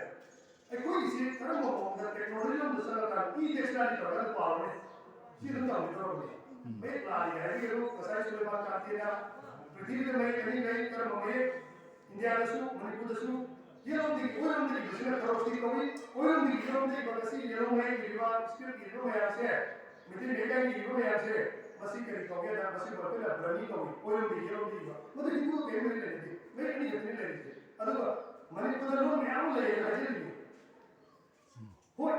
ꯑꯩꯈꯣꯏꯒꯤꯁꯤ ꯀꯔꯝꯕ ꯃꯑꯣꯡꯗ technology ꯂꯣꯝꯗ ꯆꯠꯂꯀꯥꯟꯗ e-dictionary ꯇꯧꯔꯒ ꯄꯥꯎꯅꯦ꯫ ꯁꯤ ꯑꯗꯨꯝ ꯇꯝꯒꯗꯧꯔꯕꯅꯤ꯫ ꯃꯌꯦꯛ ꯂꯥꯜꯂꯤ ꯍꯥꯏꯕꯤꯒꯅꯨ꯫ ꯉꯁꯥꯏ ꯁꯨꯂꯩꯃꯥꯟ ꯀꯥꯟꯇꯦꯅ ꯄ꯭ꯔꯤꯊꯤꯕꯤꯗ ꯃꯌꯦꯛ ꯑꯅꯤ ꯂꯩ, ꯀꯔꯝꯕ ꯃꯌꯦꯛ? ꯏꯟꯗꯤꯌꯥꯗꯁꯨ, ꯃꯅꯤꯄꯨꯔꯗꯁꯨ ꯌꯦꯠꯂꯣꯝꯗꯒꯤ, ꯑꯣꯏꯔꯣꯝꯗꯒꯤ ꯏꯕꯁꯤꯅ ꯈꯔꯣꯁꯇꯤ ꯀꯧꯏ, ꯑꯣꯏꯔꯣꯝꯗꯒꯤ ꯌꯦꯠꯂꯣꯝꯗ ꯏꯕ ꯉꯁꯤ ꯌꯦꯜꯂꯣ ꯃꯌꯦꯛ ꯏꯔꯤꯕ, script ꯏꯔꯤꯕ ꯃꯌꯥꯝꯁꯦ, ꯃꯩꯇꯩ ꯃꯌꯦꯛ ꯏꯔꯤꯕ ꯃꯌꯥꯝꯁꯦ, ꯃꯁꯤ ꯀꯔꯤ ꯀꯧꯒꯦꯗ, ꯃꯁꯤꯕꯨ ꯑꯩꯈꯣꯏꯅ ꯕ꯭ꯔꯍꯃꯤ ꯀꯧꯏ, ꯑꯣꯏꯔꯣꯝꯗꯒꯤ ꯌꯦꯠꯂꯣꯝꯗ ꯏꯕ꯫ ꯃꯗꯨ ꯍꯤꯟꯗꯨꯒ ꯀꯔꯤꯝ ꯃꯔꯤ ꯂꯩꯅꯗꯦ, ꯃꯌꯦꯛ ꯑꯅꯤ ꯈꯛꯇꯅꯤ ꯂꯩꯔꯤꯁꯦ꯫ ꯑꯗꯨꯒ ꯃꯅꯤꯄꯨꯔꯗ ꯂꯣꯟ ꯃꯌꯥꯝ ꯑꯃ ꯂꯩꯌꯦꯅ ꯍꯥꯏꯖꯔꯤꯅꯤ꯫ ꯍꯣꯏ,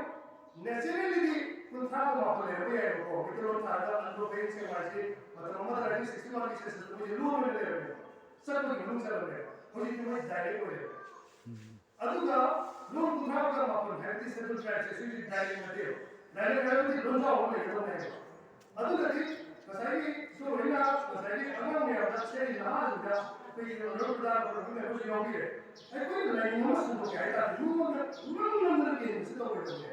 naturallyꯗꯤ ꯀꯨꯟꯊ꯭ꯔꯥꯒ ꯃꯥꯄꯟ ꯂꯩꯔꯝꯕ ꯌꯥꯏꯕꯀꯣ, ꯃꯩꯇꯩꯂꯣꯟ ꯊꯥꯔꯒ ꯑꯟꯗ꯭ꯔꯣ ꯄꯦꯔꯦꯟ ꯁꯦꯡꯕ ꯍꯥꯏꯁꯤ ꯃꯇꯝ ꯑꯃꯗ nineteen sixty oneꯒꯤ censusꯇ ꯃꯣꯏꯁꯦ ꯂꯣꯟ ꯑꯣꯏꯅ ꯂꯩꯔꯝꯃꯦꯕ, ꯆꯠꯄꯒꯤ ꯃꯅꯨꯡ ꯆꯠꯂꯝꯃꯦꯕ, ꯍꯧꯖꯤꯛꯇꯤ ꯃꯣꯏ dialect ꯑꯣꯏꯔꯦꯕ꯫ ꯑꯗꯨꯒ ꯂꯣꯟ ꯀꯨꯟꯊ꯭ꯔꯥꯒ ꯃꯥꯄꯟ ꯍꯥꯏꯕꯗꯤ Scheduled Tribesꯁꯦ ꯁꯤꯒꯤ dialect ꯅꯠꯇꯦꯕ, dialect ꯍꯥꯏꯕꯗꯤ ꯂꯣꯟꯖꯥꯎ ꯑꯃ ꯂꯩꯒꯗꯧꯅꯦ ꯍꯥꯏꯕ꯫ ꯑꯗꯨꯅꯗꯤ ꯉꯁꯥꯏꯒꯤ ꯏꯁꯣꯔ ꯍꯣꯏꯅ ꯉꯁꯥꯏꯒꯤ ꯑꯉꯥꯡ ꯃꯌꯥꯝꯗ ꯁꯦꯝꯃꯤ ꯅꯍꯥꯁꯤꯡꯗ ꯑꯩꯈꯣꯏꯒꯤ ꯑꯣꯅꯔꯦꯕꯜ ꯄ꯭ꯔꯙꯥꯟ ꯑꯣꯏꯔꯛꯄ ꯃꯌꯥꯝ ꯑꯃꯁꯨ ꯌꯥꯎꯕꯤꯔꯦ꯫ ꯑꯩꯈꯣꯏꯅ ꯂꯥꯏꯅꯤꯡ ꯑꯃ ꯁꯟꯗꯣꯛꯀꯦ ꯍꯥꯏ ꯇꯥꯔꯗꯤ ꯃꯤꯉꯣꯟꯗ ꯅꯝ ꯅꯝꯗꯅ ꯀꯦꯟꯕꯁꯤ ꯇꯧꯔꯣꯏꯗꯕꯅꯦ꯫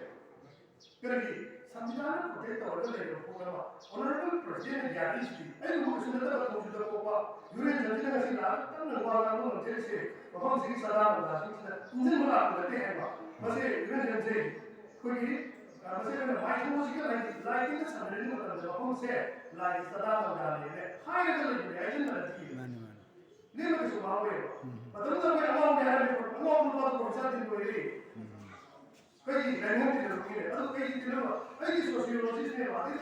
ꯀꯔꯤꯒꯤ? ꯁꯪꯕꯤꯙꯥꯟꯅ ꯄ꯭ꯔꯣꯇꯦꯛ ꯇꯧꯔꯒ ꯂꯩꯔꯤꯕ ꯄꯣꯠ ꯑꯃ ꯑꯣꯅꯔꯦꯕꯜ ꯄ꯭ꯔꯁꯤꯗꯦꯟꯅ ꯌꯥꯕꯤꯔꯤꯁꯤꯗꯤ꯫ ꯑꯩꯅꯕꯨ ꯀꯩꯁꯨ ꯅꯠꯇꯕ ꯊꯧꯁꯤꯗ ꯄꯣꯛꯄ ꯌꯨꯔꯦꯟ ꯁꯟꯁꯤꯅ ꯉꯁꯤ ꯂꯥꯛꯑꯒ ꯀꯟꯅ ꯋꯥ ꯉꯥꯡꯕ ꯉꯝꯖꯔꯤꯁꯦ ꯃꯐꯝꯁꯤꯒꯤ ꯆꯥꯗꯥ ꯅꯧꯗꯥꯁꯤꯡꯁꯤꯗ ꯏꯟꯖꯤꯟꯕ ꯂꯥꯛꯄ ꯅꯠꯇꯦ ꯍꯥꯏꯕ꯫ ꯃꯁꯤ ꯌꯨꯔꯦꯟ ꯁꯟꯁꯦ ꯑꯩꯈꯣꯏꯒꯤ ꯃꯁꯤ ꯑꯩꯈꯣꯏꯅ ꯃꯥꯏꯊꯣꯂꯣꯖꯤꯀꯦꯜ ꯍꯥꯏꯗꯤ ꯂꯥꯏ ꯇꯤꯟꯅ ꯁꯥꯟꯅꯔꯤꯉꯩ ꯃꯇꯝꯗ ꯃꯐꯝꯁꯦ ꯂꯥꯏꯒꯤ ꯆꯥꯗꯥ ꯅꯧꯗꯥꯅꯦꯅ ꯍꯥꯏꯔꯒ ꯂꯩꯕꯅꯦ, ꯍꯥꯏꯖꯤꯟꯕ ꯅꯠꯇꯦ꯫ ꯃꯥꯅꯤ, ꯃꯥꯅꯤ꯫ ꯂꯦꯝꯅ ꯀꯩꯁꯨ ꯃꯥꯡꯉꯣꯏꯕ꯫ ꯎꯝ꯫ ꯃꯇꯝꯗꯨꯗ ꯑꯩꯈꯣꯏ ꯑꯉꯥꯎꯕꯅꯦ ꯍꯥꯏꯔꯝꯃꯤ, ꯑꯉꯥꯎꯕ ꯅꯨꯄꯥꯗꯣ ꯄ꯭ꯔꯣꯐꯦꯁꯔ ꯇꯤꯟ ꯑꯣꯏꯔꯦ꯫ ꯎꯝ꯫ ꯑꯩꯈꯣꯏꯒꯤ ꯂꯥꯏꯅꯤꯡ ꯇꯤꯟꯅꯕ ꯃꯤꯅꯦ꯫ ꯑꯗꯨ ꯀꯩꯒꯤ ꯇꯤꯟꯅꯕ? ꯑꯩꯒꯤ ꯁꯣꯁꯤꯌꯣꯂꯣꯖꯤꯁ꯭ꯠꯅꯦꯕ꯫ ꯑꯗꯩ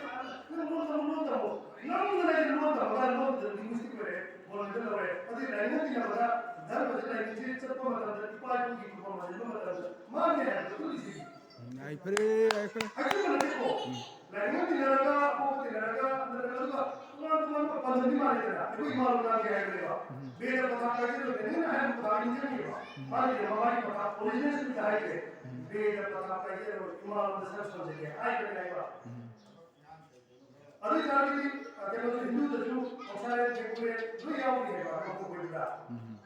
ꯅꯪ ꯂꯣꯟ ꯇꯝꯃꯨ, ꯂꯣꯟ ꯇꯝꯃꯨ꯫ ꯅꯪꯅ ꯑꯩꯒꯤ ꯂꯣꯟ ꯇꯝꯃꯒ ꯂꯣꯟꯗꯨꯗ ꯂꯤꯡꯒ꯭ꯋꯤꯁ꯭ꯇꯤꯛ ꯑꯣꯏꯔꯦ, ꯒꯣꯜꯃꯦꯗꯜ ꯂꯧꯔꯦ꯫ ꯑꯗꯩ ꯂꯥꯏꯅꯤꯡ ꯇꯤꯟꯅꯕꯗ ꯙꯔꯃꯁꯦ ꯂꯥꯏꯅꯤꯡꯁꯦ ꯆꯠꯄ ꯃꯇꯝꯗ ꯏꯄꯥ ꯏꯄꯨꯒꯤ ꯈꯨꯕꯝ ꯍꯟꯖꯤꯟꯕ ꯃꯇꯝꯗ ꯃꯥꯅꯦ ꯍꯥꯏꯕꯗꯣ ꯑꯗꯨ ꯂꯤꯁꯤꯡ ꯌꯥꯏꯐꯔꯦ, ꯌꯥꯏꯐꯔꯦ꯫ ꯍꯥꯏꯖꯕ ꯅꯠꯇꯦꯀꯣ꯫ ꯎꯝ꯫ ꯂꯥꯏꯅꯤꯡ ꯇꯤꯟꯅꯔꯒ, ꯑꯄꯣꯛꯄ ꯇꯤꯟꯅꯔꯒ, ꯅꯠꯇ꯭ꯔꯒ ꯑꯗꯨꯒ ꯇꯣꯉꯥꯟ ꯇꯣꯉꯥꯟꯕ ꯄꯥꯟꯗꯝꯗꯤ ꯃꯥꯟꯅꯩꯗꯅ꯫ ꯑꯩꯈꯣꯏ ꯏꯃꯥ ꯂꯣꯟ ꯉꯥꯡꯒꯦ ꯍꯥꯏꯕꯅꯦꯕ꯫ ꯎꯝ꯫ ꯕꯦꯗ ꯄꯊꯥꯞ ꯀꯥꯏꯖꯔꯣꯏ, ꯂꯥꯏꯅꯤꯡꯅ ꯍꯥꯏꯕ ꯄꯊꯥꯞ ꯅꯤꯡꯁꯤꯡꯉꯦꯕ꯫ ꯎꯝ꯫ ꯃꯥꯒꯤ ꯃꯃꯥꯒꯤ ꯄꯊꯥꯞ, ꯑꯣꯔꯤꯖꯤꯅꯦꯜ ꯁ꯭ꯀ꯭ꯔꯤꯞꯇ ꯍꯥꯏꯁꯦ, ꯎꯝ꯫ ꯕꯦꯗ ꯄꯊꯥꯞ ꯀꯥꯏꯖꯔꯣꯏ, ꯏꯃꯥ ꯂꯣꯟꯗ ꯁꯔꯨꯛ ꯁꯣꯟꯖꯒꯦ ꯍꯥꯏꯕꯅꯦ ꯍꯥꯏꯕ꯫ ꯎꯝ꯫ ꯑꯗꯨ ꯑꯣꯏꯇꯥꯔꯒꯗꯤ, ꯑ, ꯀꯩꯅꯣꯁꯨ ꯍꯤꯟꯗꯨꯗꯁꯨ ꯀꯧꯁꯥꯔꯦ, ꯊꯦꯡꯀꯨꯔꯦ ꯂꯣꯏ ꯌꯥꯎꯔꯤ ꯍꯥꯏꯕ ꯑꯇꯣꯞꯄ ꯑꯩꯈꯣꯏꯗ꯫ ꯎꯝ꯫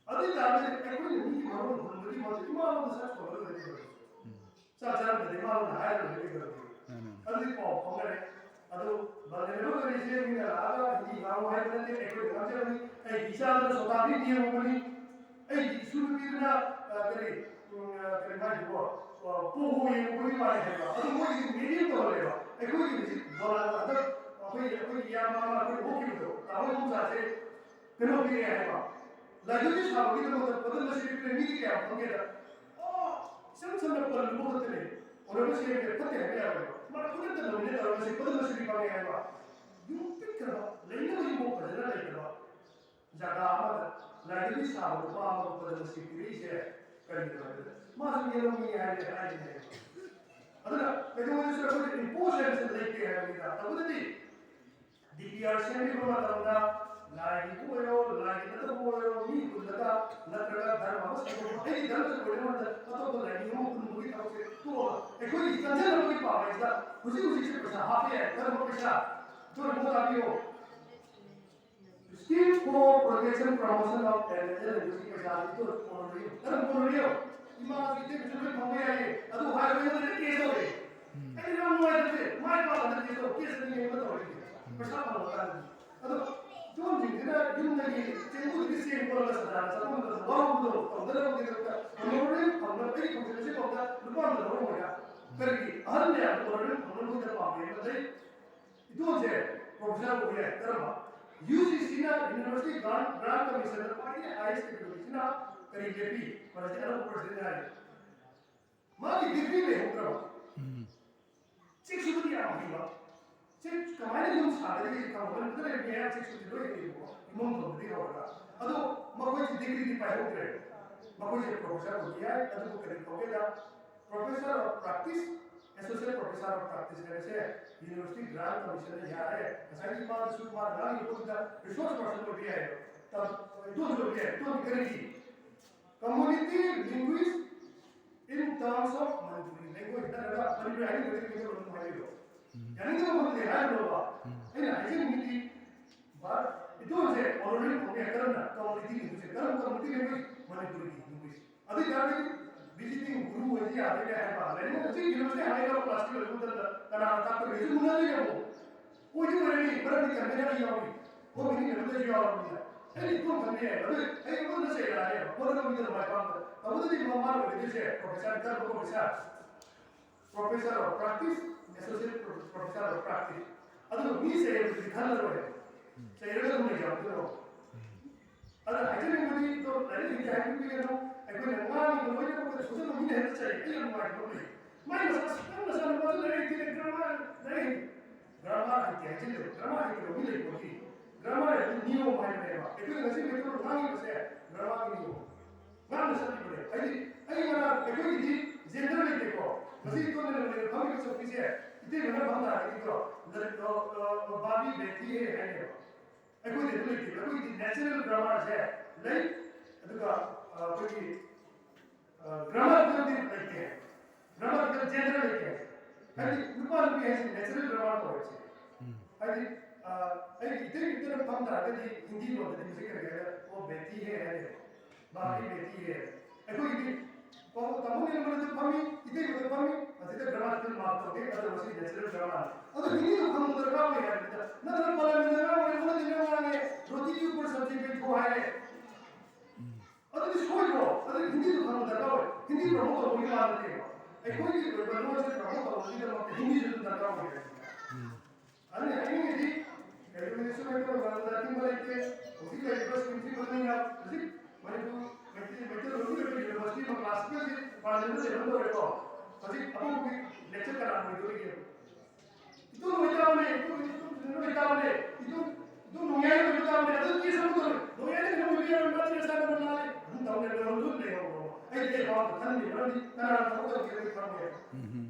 ꯑꯗꯨ ꯑꯣꯏꯇꯥꯔꯒꯗꯤ ꯑꯩꯈꯣꯏꯅ ꯃꯤꯒꯤ ꯃꯔꯣꯟ ꯍꯨꯟꯕꯒꯤ ꯃꯍꯨꯠꯇ ꯏꯃꯥ ꯂꯣꯟꯗ ꯁꯔꯨꯛ ꯁꯣꯜꯂꯒ ꯂꯣꯏꯔꯦ ꯀꯩꯗꯧꯔꯒꯦ? ꯎꯝ꯫ ꯆꯥꯛ ꯆꯥꯔꯝꯗꯗꯤ ꯏꯃꯥ ꯂꯣꯟꯗ ꯍꯥꯏꯔ ꯂꯣꯏꯔꯦ ꯀꯩꯗꯧꯔꯒꯦ? ꯃꯥꯅꯦ꯫ ꯑꯗꯨꯗꯤ ꯄꯥꯎ ꯐꯥꯎꯅꯔꯦ꯫ ꯑꯗꯨ ꯕꯪꯒꯥꯂꯤ ꯂꯣꯟ ꯀꯔꯤꯁꯦ ꯃꯤꯅ ꯂꯥꯛꯑꯒ ꯍꯤꯟꯗꯤ ꯉꯥꯡꯉꯨ ꯍꯥꯏꯕ ꯅꯠꯇꯦ, ꯑꯩꯈꯣꯏꯅ ꯉꯥꯡꯖꯕꯅꯤ꯫ ꯑꯩꯒꯤ ꯏꯆꯥꯗꯨꯅ ꯁꯣꯇꯥꯕꯤ ꯌꯦꯡꯉꯨꯕꯅꯤ, ꯑꯩꯒꯤ ꯏꯁꯨ ꯅꯨꯄꯤꯗꯨꯅ, ꯑ, ꯀꯔꯤ, ꯎꯝ, ꯑ, ꯀꯔꯤ ꯍꯥꯏꯁꯤꯕꯣ, ꯑ, ꯄꯣꯒꯣ ꯌꯦꯡꯉꯨꯕꯒꯤ ꯋꯥꯅꯤ ꯍꯥꯏꯕ꯫ ꯑꯗꯨ ꯃꯣꯏꯒꯤꯗꯤ ꯃꯦꯗꯤꯌꯝ ꯇꯧꯍꯜꯂꯦꯕ꯫ ꯑꯩꯈꯣꯏꯒꯤ ꯍꯧꯖꯤꯛ ꯗꯣꯂꯥꯟ ꯍꯟꯗꯛ ꯑꯩꯈꯣꯏꯒꯤ, ꯑꯩꯈꯣꯏꯒꯤ ꯏꯌꯥꯝꯕ ꯑꯃ ꯑꯩꯈꯣꯏ ꯍꯧꯈꯤꯕꯗꯣ, ꯇꯥꯃꯣ ꯏꯕꯣꯝꯆꯥꯁꯦ ꯀꯩꯅꯣ ꯄꯤꯔꯛꯑꯦ ꯍꯥꯏꯕ꯫ ꯂꯥꯏꯙꯨꯛꯀꯤ ꯁꯥꯕꯒꯤꯗꯃꯛꯇ ꯄꯗꯃ ꯁ꯭ꯔꯤ ꯄꯤꯔꯛꯑꯦ, ꯃꯤꯗꯤ ꯀꯌꯥꯝ ꯐꯪꯒꯦꯗ? ꯑꯣ, ꯏꯆꯝ ꯆꯝꯅ ꯄꯜꯂꯨꯕ ꯈꯛꯇꯅꯦ꯫ ꯑꯣꯅꯔꯦꯕꯜ ꯁꯤ ꯑꯦꯝ ꯑꯦ ꯐꯠꯇꯦ ꯍꯥꯏꯕ ꯌꯥꯔꯣꯏꯕ꯫ ꯃꯥꯅ ꯈꯨꯗꯛꯇ ꯅꯣꯃꯤꯅꯦꯠ ꯇꯧꯔꯒ ꯁꯤ ꯄꯗꯃ ꯁ꯭ꯔꯤ ꯐꯪꯉꯦ ꯍꯥꯏꯕ꯫ ꯌꯨꯝ ꯄꯤꯛꯈ꯭ꯔꯕ, ꯂꯩꯅꯕ ꯌꯨꯝꯐꯥꯎ ꯐꯖꯅ ꯂꯩꯇ꯭ꯔꯕ ꯖꯒꯥ ꯑꯃꯗ ꯂꯥꯏꯙꯨꯛꯀꯤ ꯁꯥꯕ ꯅꯨꯄꯥ ꯑꯃ ꯄꯗꯃ ꯁ꯭ꯔꯤ ꯄꯤꯔꯛꯏꯁꯦ ꯀꯔꯤꯒꯤꯅꯣ ꯍꯥꯏꯕꯗ ꯃꯥꯁꯨ ꯌꯦꯜꯍꯧꯃꯤꯅꯤ ꯍꯥꯏꯕ ꯍꯥꯏꯔꯤꯅꯦ꯫ ꯑꯗꯨꯅ ꯀꯩꯗꯧꯉꯩꯗꯁꯨ ꯑꯩꯈꯣꯏꯗ ꯏꯝꯄꯣꯁ ꯍꯥꯏꯕꯁꯦ ꯂꯩꯇꯦ ꯍꯥꯏꯕꯅꯤꯗ꯫ ꯇꯧꯕꯗꯗꯤ ꯗꯤ ꯄꯤ ꯑꯥꯔ ꯁꯦꯝꯕꯤꯕ ꯃꯇꯝꯗ ꯂꯥꯏꯒꯤꯕꯨ ꯑꯣꯏꯔꯣ, ꯂꯥꯏꯒꯤ ꯅꯠꯇꯕꯕꯨ ꯑꯣꯏꯔꯣ, ꯃꯤ ꯍꯨꯜꯂꯒ ꯅꯠꯇ꯭ꯔꯒ ꯙꯔꯃ ꯑꯃ ꯁꯟꯗꯣꯛꯄ, ꯑꯩꯒꯤ ꯙꯔꯃꯁꯦ ꯑꯣꯏꯔꯀꯥꯟꯗ ꯑꯇꯣꯞꯄ ꯂꯥꯏꯅꯤꯡ ꯑꯃ ꯍꯨꯟꯕꯒꯤ ꯊꯕꯛꯁꯦ ꯇꯣꯛꯑꯒ ꯑꯩꯈꯣꯏꯒꯤ ꯆꯪꯁꯤꯟꯅꯕꯒꯤ ꯄꯥꯝꯕꯩꯁꯤꯗ ꯍꯧꯖꯤꯛ ꯍꯧꯖꯤꯛꯁꯦ ꯄꯩꯁꯥ ꯍꯥꯞꯄ ꯌꯥꯏ, ꯙꯔꯃ ꯄꯩꯁꯥ꯫ ꯑꯗꯨ report ꯇꯥꯕꯤꯌꯣ꯫ Scheme for Protection Promotion of Endangered Language ꯀꯤ ꯄꯩꯁꯥꯁꯤ ꯇꯣ ꯀꯣꯟꯅꯔꯤꯌꯣ꯫ ꯀꯔꯝ ꯀꯣꯟꯅꯔꯤꯌꯣ? ꯏꯃꯥꯁꯨ ꯏꯇꯩꯃꯁꯨ ꯂꯣꯏ ꯐꯪꯕ ꯌꯥꯏꯌꯦ꯫ ꯑꯗꯨ ꯍꯥꯏꯔꯒ ꯑꯩꯉꯣꯟꯗ ꯂꯣꯏ ꯀꯦꯁ ꯇꯧꯔꯦ꯫ ꯑꯩꯗꯤ ꯌꯥꯝ ꯅꯨꯡꯉꯥꯏꯇꯕꯁꯦ, ꯃꯥꯏ ꯄꯥꯛꯑꯀꯥꯟꯗ ꯀꯦꯁ ꯇꯧ, ꯀꯦꯁ ꯑꯅꯤ ꯑꯃ ꯇꯧꯔꯦ꯫ ꯄꯩꯁꯥ ꯐꯪꯉꯀꯥꯟꯗ꯫ ꯑꯗꯣ ꯏꯇꯣꯟꯁꯤꯡꯁꯤꯅ ꯌꯨꯝꯗꯒꯤ ꯆꯦꯡꯀꯨꯗꯒꯤ ꯆꯦꯡ ꯀꯣꯠꯂꯒ ꯁꯔꯀꯥꯔꯅ ꯆꯠꯄ ꯃꯇꯝꯗ ꯋꯥꯍꯧꯕꯗꯣ ꯇꯧꯗꯅꯕꯒꯤꯗꯃꯛꯇ honorarium ꯐꯪꯅꯕ, ꯑꯩꯒꯤ ꯐꯪꯖꯕꯁꯤ ꯐꯥꯎꯗ ꯂꯨꯄꯥ ꯑꯃ ꯂꯧꯔꯝꯃꯣꯏꯗ꯫ ꯀꯔꯤꯒꯤ? ꯑꯍꯜ ꯃꯌꯥꯝꯗꯣ honorarium ꯐꯪꯅꯕꯒꯤꯗꯃꯛꯇ ꯄꯥꯝꯃꯦ꯫ ꯑꯃꯗꯩ ꯏꯇꯣꯟꯁꯦ professor ꯑꯣꯏꯕ ꯌꯥꯏ꯫ ꯀꯔꯝꯕ? UGC ꯅ University Grant, Grant Commission ꯗ ꯈ꯭ꯋꯥꯏꯗꯒꯤ highest category ꯁꯤꯅ ꯀꯔꯤ ꯂꯦꯞꯄꯤ? ꯃꯁꯤ ꯑꯅꯧꯕ president ꯍꯥꯏꯔꯤ꯫ ꯃꯥꯒꯤ degree ꯂꯩꯍꯧꯗ꯭ꯔꯕ? ꯎꯝ꯫ ꯆꯦꯛ ꯁꯨꯕꯗꯤ ꯌꯥꯝ ꯍꯩꯕ꯫ ꯆꯦꯛ ꯀꯃꯥꯏꯅ ꯌꯨꯝ ꯁꯥꯒꯗꯒꯦ ꯈꯪꯕ? ꯃꯅꯤꯄꯨꯔꯗ ꯂꯩꯕ ꯃꯌꯥꯝ ꯆꯦꯛ ꯁꯨꯕꯗꯤ ꯂꯣꯏ ꯍꯩꯌꯦꯕꯀꯣ, ꯏꯃꯨꯡ ꯊꯣꯡꯕꯗꯒꯤ ꯍꯧꯔꯒ꯫ ꯑꯗꯣ ꯃꯈꯣꯏꯁꯤ degree ꯗꯤ ꯄꯥꯏꯍꯧꯗ꯭ꯔꯦ꯫ ꯃꯈꯣꯏꯁꯦ professor ꯑꯣꯏꯕ ꯌꯥꯏ, ꯑꯗꯨꯕꯨ ꯀꯔꯤ ꯀꯧꯒꯦꯗ? Professor of Practice, Associate Professor of Practice ꯍꯥꯏꯕꯁꯦ University Grant Commission ꯅ ꯌꯥꯔꯦ꯫ ꯉꯁꯥꯏꯒꯤ ꯃꯥꯗꯁꯨ, ꯃꯥꯅ ꯉꯥꯡꯉꯤꯕ ꯄꯣꯠꯇꯨꯗ resource person ꯑꯣꯏꯕ ꯌꯥꯏ꯫ ꯇꯝ-, ꯏꯇꯣꯟꯁꯨ ꯑꯣꯏꯕ ꯌꯥꯏ꯫ ꯏꯇꯣꯟꯗꯤ ꯀꯔꯤꯒꯤ? Community language in terms of Manipuri language ꯅꯠꯇ꯭ꯔꯒ ꯃꯅꯤꯄꯨꯔꯤ ꯍꯥꯏꯅꯤꯡꯕꯗꯤ ꯃꯩꯇꯩꯂꯣꯟ ꯑꯗꯨꯝ ꯍꯥꯏꯕꯤꯔꯣ꯫ ꯎꯝ꯫ ꯌꯥꯅꯤꯡꯗꯕ ꯃꯐꯝꯗꯗꯤ ꯍꯥꯏꯔꯨꯅꯣꯕ꯫ ꯎꯝ꯫ ꯑꯩꯅ ꯍꯥꯏꯖꯅꯤꯡꯉꯤꯗꯤ, ꯚꯥꯔꯠ, ꯏꯇꯣꯟꯁꯦ honorary ꯐꯪꯉꯦ꯫ ꯀꯔꯝꯅ? Community language꯫ ꯀꯔꯝꯕ community language? ꯃꯅꯤꯄꯨꯔꯤꯒꯤ language꯫ ꯑꯗꯨ ꯑꯣꯏ ꯇꯥꯔꯒꯗꯤ visiting guru ꯑꯣꯏꯗꯤ ꯌꯥꯗꯣꯏꯅꯦ ꯍꯥꯏꯕ꯫ ꯂꯥꯏꯔꯤꯛ ꯍꯧꯖꯤꯛ university ꯍꯥꯏꯔꯒ class twelve ꯃꯇꯝꯗ ꯀꯅꯥꯅ ꯇꯥꯛꯄꯤꯔꯒꯦ? ꯁꯨꯝ ꯃꯨꯟꯅꯗꯣꯏꯅꯦ ꯑꯃꯨꯛ꯫ ꯑꯣꯏꯗꯤ ꯑꯣꯏꯔꯅꯤ, ꯃꯔꯝꯗꯤ convener ꯌꯥꯎꯔꯤ꯫ ꯃꯣꯏꯒꯤ ꯃꯤ ꯑꯃꯗꯁꯨ ꯌꯥꯎꯔꯕꯅꯤꯅ꯫ ꯑꯩꯅ ꯏꯇꯣꯟ ꯈꯟꯕ ꯌꯥꯏ꯫ ꯑꯗꯨ ꯑꯩ ꯑꯃꯗ ꯆꯩꯔꯛꯑꯅꯦꯕ꯫ ꯍꯣꯠꯅꯕ ꯃꯤꯗꯨꯅ ꯃꯥꯏ ꯄꯥꯛꯄꯗ꯫ ꯇꯧꯕꯗꯗꯤ ꯃꯃꯥꯅ ꯑꯣꯏꯒꯗꯣꯏꯁꯦ professor ꯅꯤ꯫ ꯀꯔꯝꯕ professor? Professor of Practice, Associate Pro-, Professor of Practice꯫ ꯑꯗꯨꯒ ꯃꯤ ꯆꯩꯔꯛꯄꯗꯨꯗꯤ ꯈꯜꯂꯔꯣꯏ꯫ ꯆꯩꯔꯒ ꯑꯗꯨꯝ ꯂꯩꯖꯔꯛꯇꯣꯏꯅꯣ꯫ ꯑꯗ ꯍꯥꯏꯖꯅꯤꯡꯕꯗꯤ, ꯑꯗꯣ ꯂꯥꯏꯔꯤꯛ ꯍꯩꯇꯦ ꯍꯥꯏꯕꯤꯒꯅꯨ꯫ ꯑꯩꯈꯣꯏꯅ ꯉꯥꯡꯉꯤꯕ ꯂꯣꯏꯅꯃꯛꯇ ꯐꯖꯅ ꯃꯤꯅ ꯍꯦꯛꯇ ꯆꯩ꯫ ꯑꯩ ꯌꯥꯝ ꯅꯨꯡꯉꯥꯏꯇꯕ ꯑꯃ ꯂꯩ꯫ ꯃꯥꯏ ꯃꯆꯥ, ꯅꯪ ꯅꯆꯥꯅꯨꯄꯥꯁꯨ ꯂꯥꯏꯔꯤꯛ ꯍꯩꯇꯦ, grammar, ꯂꯥꯏꯔꯤꯛ ꯍꯩꯇꯦ꯫ Grammar ꯍꯩꯇꯦ ꯍꯥꯏꯖꯤꯜꯂꯦꯕ꯫ Grammar ꯍꯩꯇꯕ ꯃꯤ ꯂꯩ ꯄꯣꯠꯇꯦ꯫ Grammar ꯍꯥꯏꯕꯗꯤ ꯅꯤꯌꯣꯝ ꯍꯥꯏꯕꯅꯦꯕ꯫ ꯑꯩꯈꯣꯏꯅ ꯉꯁꯤ ꯃꯩꯇꯩꯂꯣꯟ ꯉꯥꯡꯉꯤꯕꯁꯦ grammar ꯒꯤ ꯅꯤꯌꯣꯝ꯫ ꯉꯥꯡꯅ ꯆꯠꯂꯤꯕꯅꯦ꯫ ꯍꯥꯏꯗꯤ ꯑꯩ ꯉꯔꯥꯡ, ꯑꯩꯈꯣꯏꯒꯤꯗꯤ gender ꯂꯩꯇꯦꯀꯣ꯫ ꯉꯁꯤ ꯏꯇꯣꯟꯗ ꯂꯩꯔꯤꯕ ꯐꯝꯃꯤꯕ ꯆꯧꯀꯤꯁꯦ ꯏꯇꯩꯃꯅ ꯐꯝ ꯇꯥꯔꯒꯗꯤꯀꯣ, ꯂ-, ꯑ, ꯑ, ꯕꯥꯕꯤ ꯕꯦꯇꯤ ꯍꯦ ꯍꯥꯏꯅꯦꯕ꯫ ꯑꯩꯈꯣꯏꯗꯤ ꯑꯗꯨ ꯂꯩꯇꯦ꯫ ꯑꯩꯈꯣꯏꯗꯤ natural grammar ꯁꯦ ꯂꯩ, ꯑꯗꯨꯒ, ꯑ, ꯑꯩꯈꯣꯏꯒꯤ, ꯑ, grammatical ꯗꯤ ꯂꯩꯇꯦ꯫ Grammatical gender ꯂꯩꯇꯦ꯫ ꯍꯥꯏꯗꯤ ꯅꯨꯄꯥ ꯅꯨꯄꯤ ꯍꯥꯏꯁꯦ natural grammar ꯀꯧꯋꯦ ꯁꯤꯗꯤ꯫ ꯎꯝ꯫ ꯍꯥꯏꯗꯤ ꯑꯩꯒꯤ ꯏꯇꯩ ꯏꯇꯩꯅ ꯐꯝ ꯇꯥꯔꯒꯗꯤ ꯍꯤꯟꯗꯤ ꯂꯣꯟꯗꯗꯤ ꯃꯁꯤ ꯀꯔꯤ ꯍꯥꯏꯔꯦ? ꯑꯣ ꯕꯦꯇꯤ ꯍꯦ ꯍꯥꯏꯔꯦ, ꯃꯥꯒꯤ ꯕꯦꯇꯤ ꯍꯦ꯫ ꯑꯩꯈꯣꯏꯒꯤꯗꯤ ꯇꯥꯃꯣ ꯅꯤꯔꯃꯂꯗ ꯐꯝꯃꯤ, ꯏꯇꯩꯃꯗ ꯐꯝꯃꯤ, ꯑꯁꯤꯗ ꯒ꯭ꯔꯥꯃꯥꯇꯤꯀꯦꯜ ꯃꯥꯔꯛ ꯇꯧꯗꯦ, ꯑꯗꯨ ꯃꯁꯤ ꯅꯦꯆꯔꯦꯜ ꯒ꯭ꯔꯥꯃꯥꯔ꯫ ꯑꯗꯨ ꯍꯤꯟꯗꯤꯗꯨ ꯈꯪꯕ ꯗꯔꯀꯥꯔ ꯑꯣꯏ ꯍꯥꯏꯕꯅꯤꯗ꯫ ꯅꯠꯇ꯭ꯔꯒ ꯄꯥꯔꯂꯤꯌꯥꯃꯦꯟꯗ ꯉꯥꯡꯕꯅꯦ, ꯑꯃꯅ ꯉꯥꯡꯉꯦ, ꯔꯣꯇꯤꯒꯤ ꯎꯄꯔ ꯁꯕꯖꯤ ꯕꯦꯊꯣ ꯍꯥꯏꯔꯦ꯫ ꯑꯗꯨꯗꯤ ꯁꯣꯏꯗ꯭ꯔꯣ? ꯑꯗꯨꯗꯤ ꯍꯤꯟꯗꯤꯗꯨ ꯈꯪꯕ ꯗꯔꯀꯥꯔ ꯑꯣꯏ꯫ ꯍꯤꯟꯗꯤ ꯄ꯭ꯔꯃꯣꯠ ꯇꯧꯕꯒꯤ ꯋꯥ ꯅꯠꯇꯦꯕ꯫ ꯑꯩꯈꯣꯏꯒꯤ ꯑꯣꯏꯕ ꯂꯣꯟꯁꯦ ꯄ꯭ꯔꯃꯣꯠ ꯇꯧꯕꯒꯤꯗꯃꯛꯇ ꯍꯤꯟꯗꯤꯁꯨ ꯑꯗꯨꯝ ꯗꯔꯀꯥꯔ ꯑꯣꯏ ꯍꯥꯏꯕꯅꯤꯗ꯫ ꯑꯗꯨꯅ ꯍꯥꯏꯅꯤꯡꯉꯤꯗꯤ ꯀꯩꯒꯨꯝꯕꯗꯁꯨ ꯃꯩꯇꯩ ꯃꯔꯣꯟꯗ ꯑꯊꯤꯡꯕ ꯂꯩꯇꯦ꯫ ꯍꯧꯖꯤꯛ ꯂꯩꯔꯤꯕ ꯁ꯭ꯀꯤꯝꯁꯤ ꯃꯅꯨꯡꯗ ꯍꯧꯖꯤꯛ ꯃꯅꯤꯄꯨꯔ ꯃꯩꯇꯩ ꯃꯩꯇꯩꯂꯣꯟꯒꯤ ꯑꯣꯏꯕ ꯌꯨꯅꯤꯚꯔꯁꯤꯇꯤ ꯑꯃ ꯀ꯭ꯂꯥꯁꯤꯀꯦꯜꯁꯤ ꯄꯥꯟꯖꯤꯟꯗ ꯂꯩꯔꯝꯗꯧꯔꯦꯀꯣ꯫ ꯍꯧꯖꯤꯛ ꯑꯄꯨꯟꯕꯒꯤ ꯂꯦꯛꯆꯔ ꯀꯅꯥ ꯑꯣꯏꯗꯣꯔꯤꯒꯦ? ꯏꯇꯨ ꯅꯣꯏ ꯇꯥꯕꯅꯦ, ꯏꯇꯨ ꯏꯇꯨ ꯅꯣꯏ ꯇꯥꯕꯅꯦ, ꯏꯇꯨ ꯏꯇꯨ ꯅꯣꯡꯌꯥꯏꯅ ꯅꯣꯏ ꯇꯥꯕꯅꯦ꯫ ꯑꯗꯨ ꯀꯦꯁ ꯑꯃ ꯇꯧꯔꯦ꯫ ꯅꯣꯡꯌꯥꯏꯅ ꯀꯩꯅꯣ ꯑꯣꯏꯕ ꯌꯥꯔꯣꯏ, ꯃꯥꯗꯤ ꯅꯆꯥ ꯅꯃꯧ ꯅꯥꯔꯦ꯫ ꯑꯗꯨꯝ ꯇꯧ ꯂꯩꯔꯦ, ꯂꯣꯏ ꯂꯩꯍꯧꯔꯣ꯫ ꯑꯩꯗꯤ ꯑꯩ ꯄꯥꯎꯗ ꯈꯪꯗꯦ, ꯃꯔꯝꯗꯤ ꯀꯅꯥꯅ ꯊꯕꯛ ꯇꯧꯒꯦ ꯑꯩ ꯈꯪꯉꯦ꯫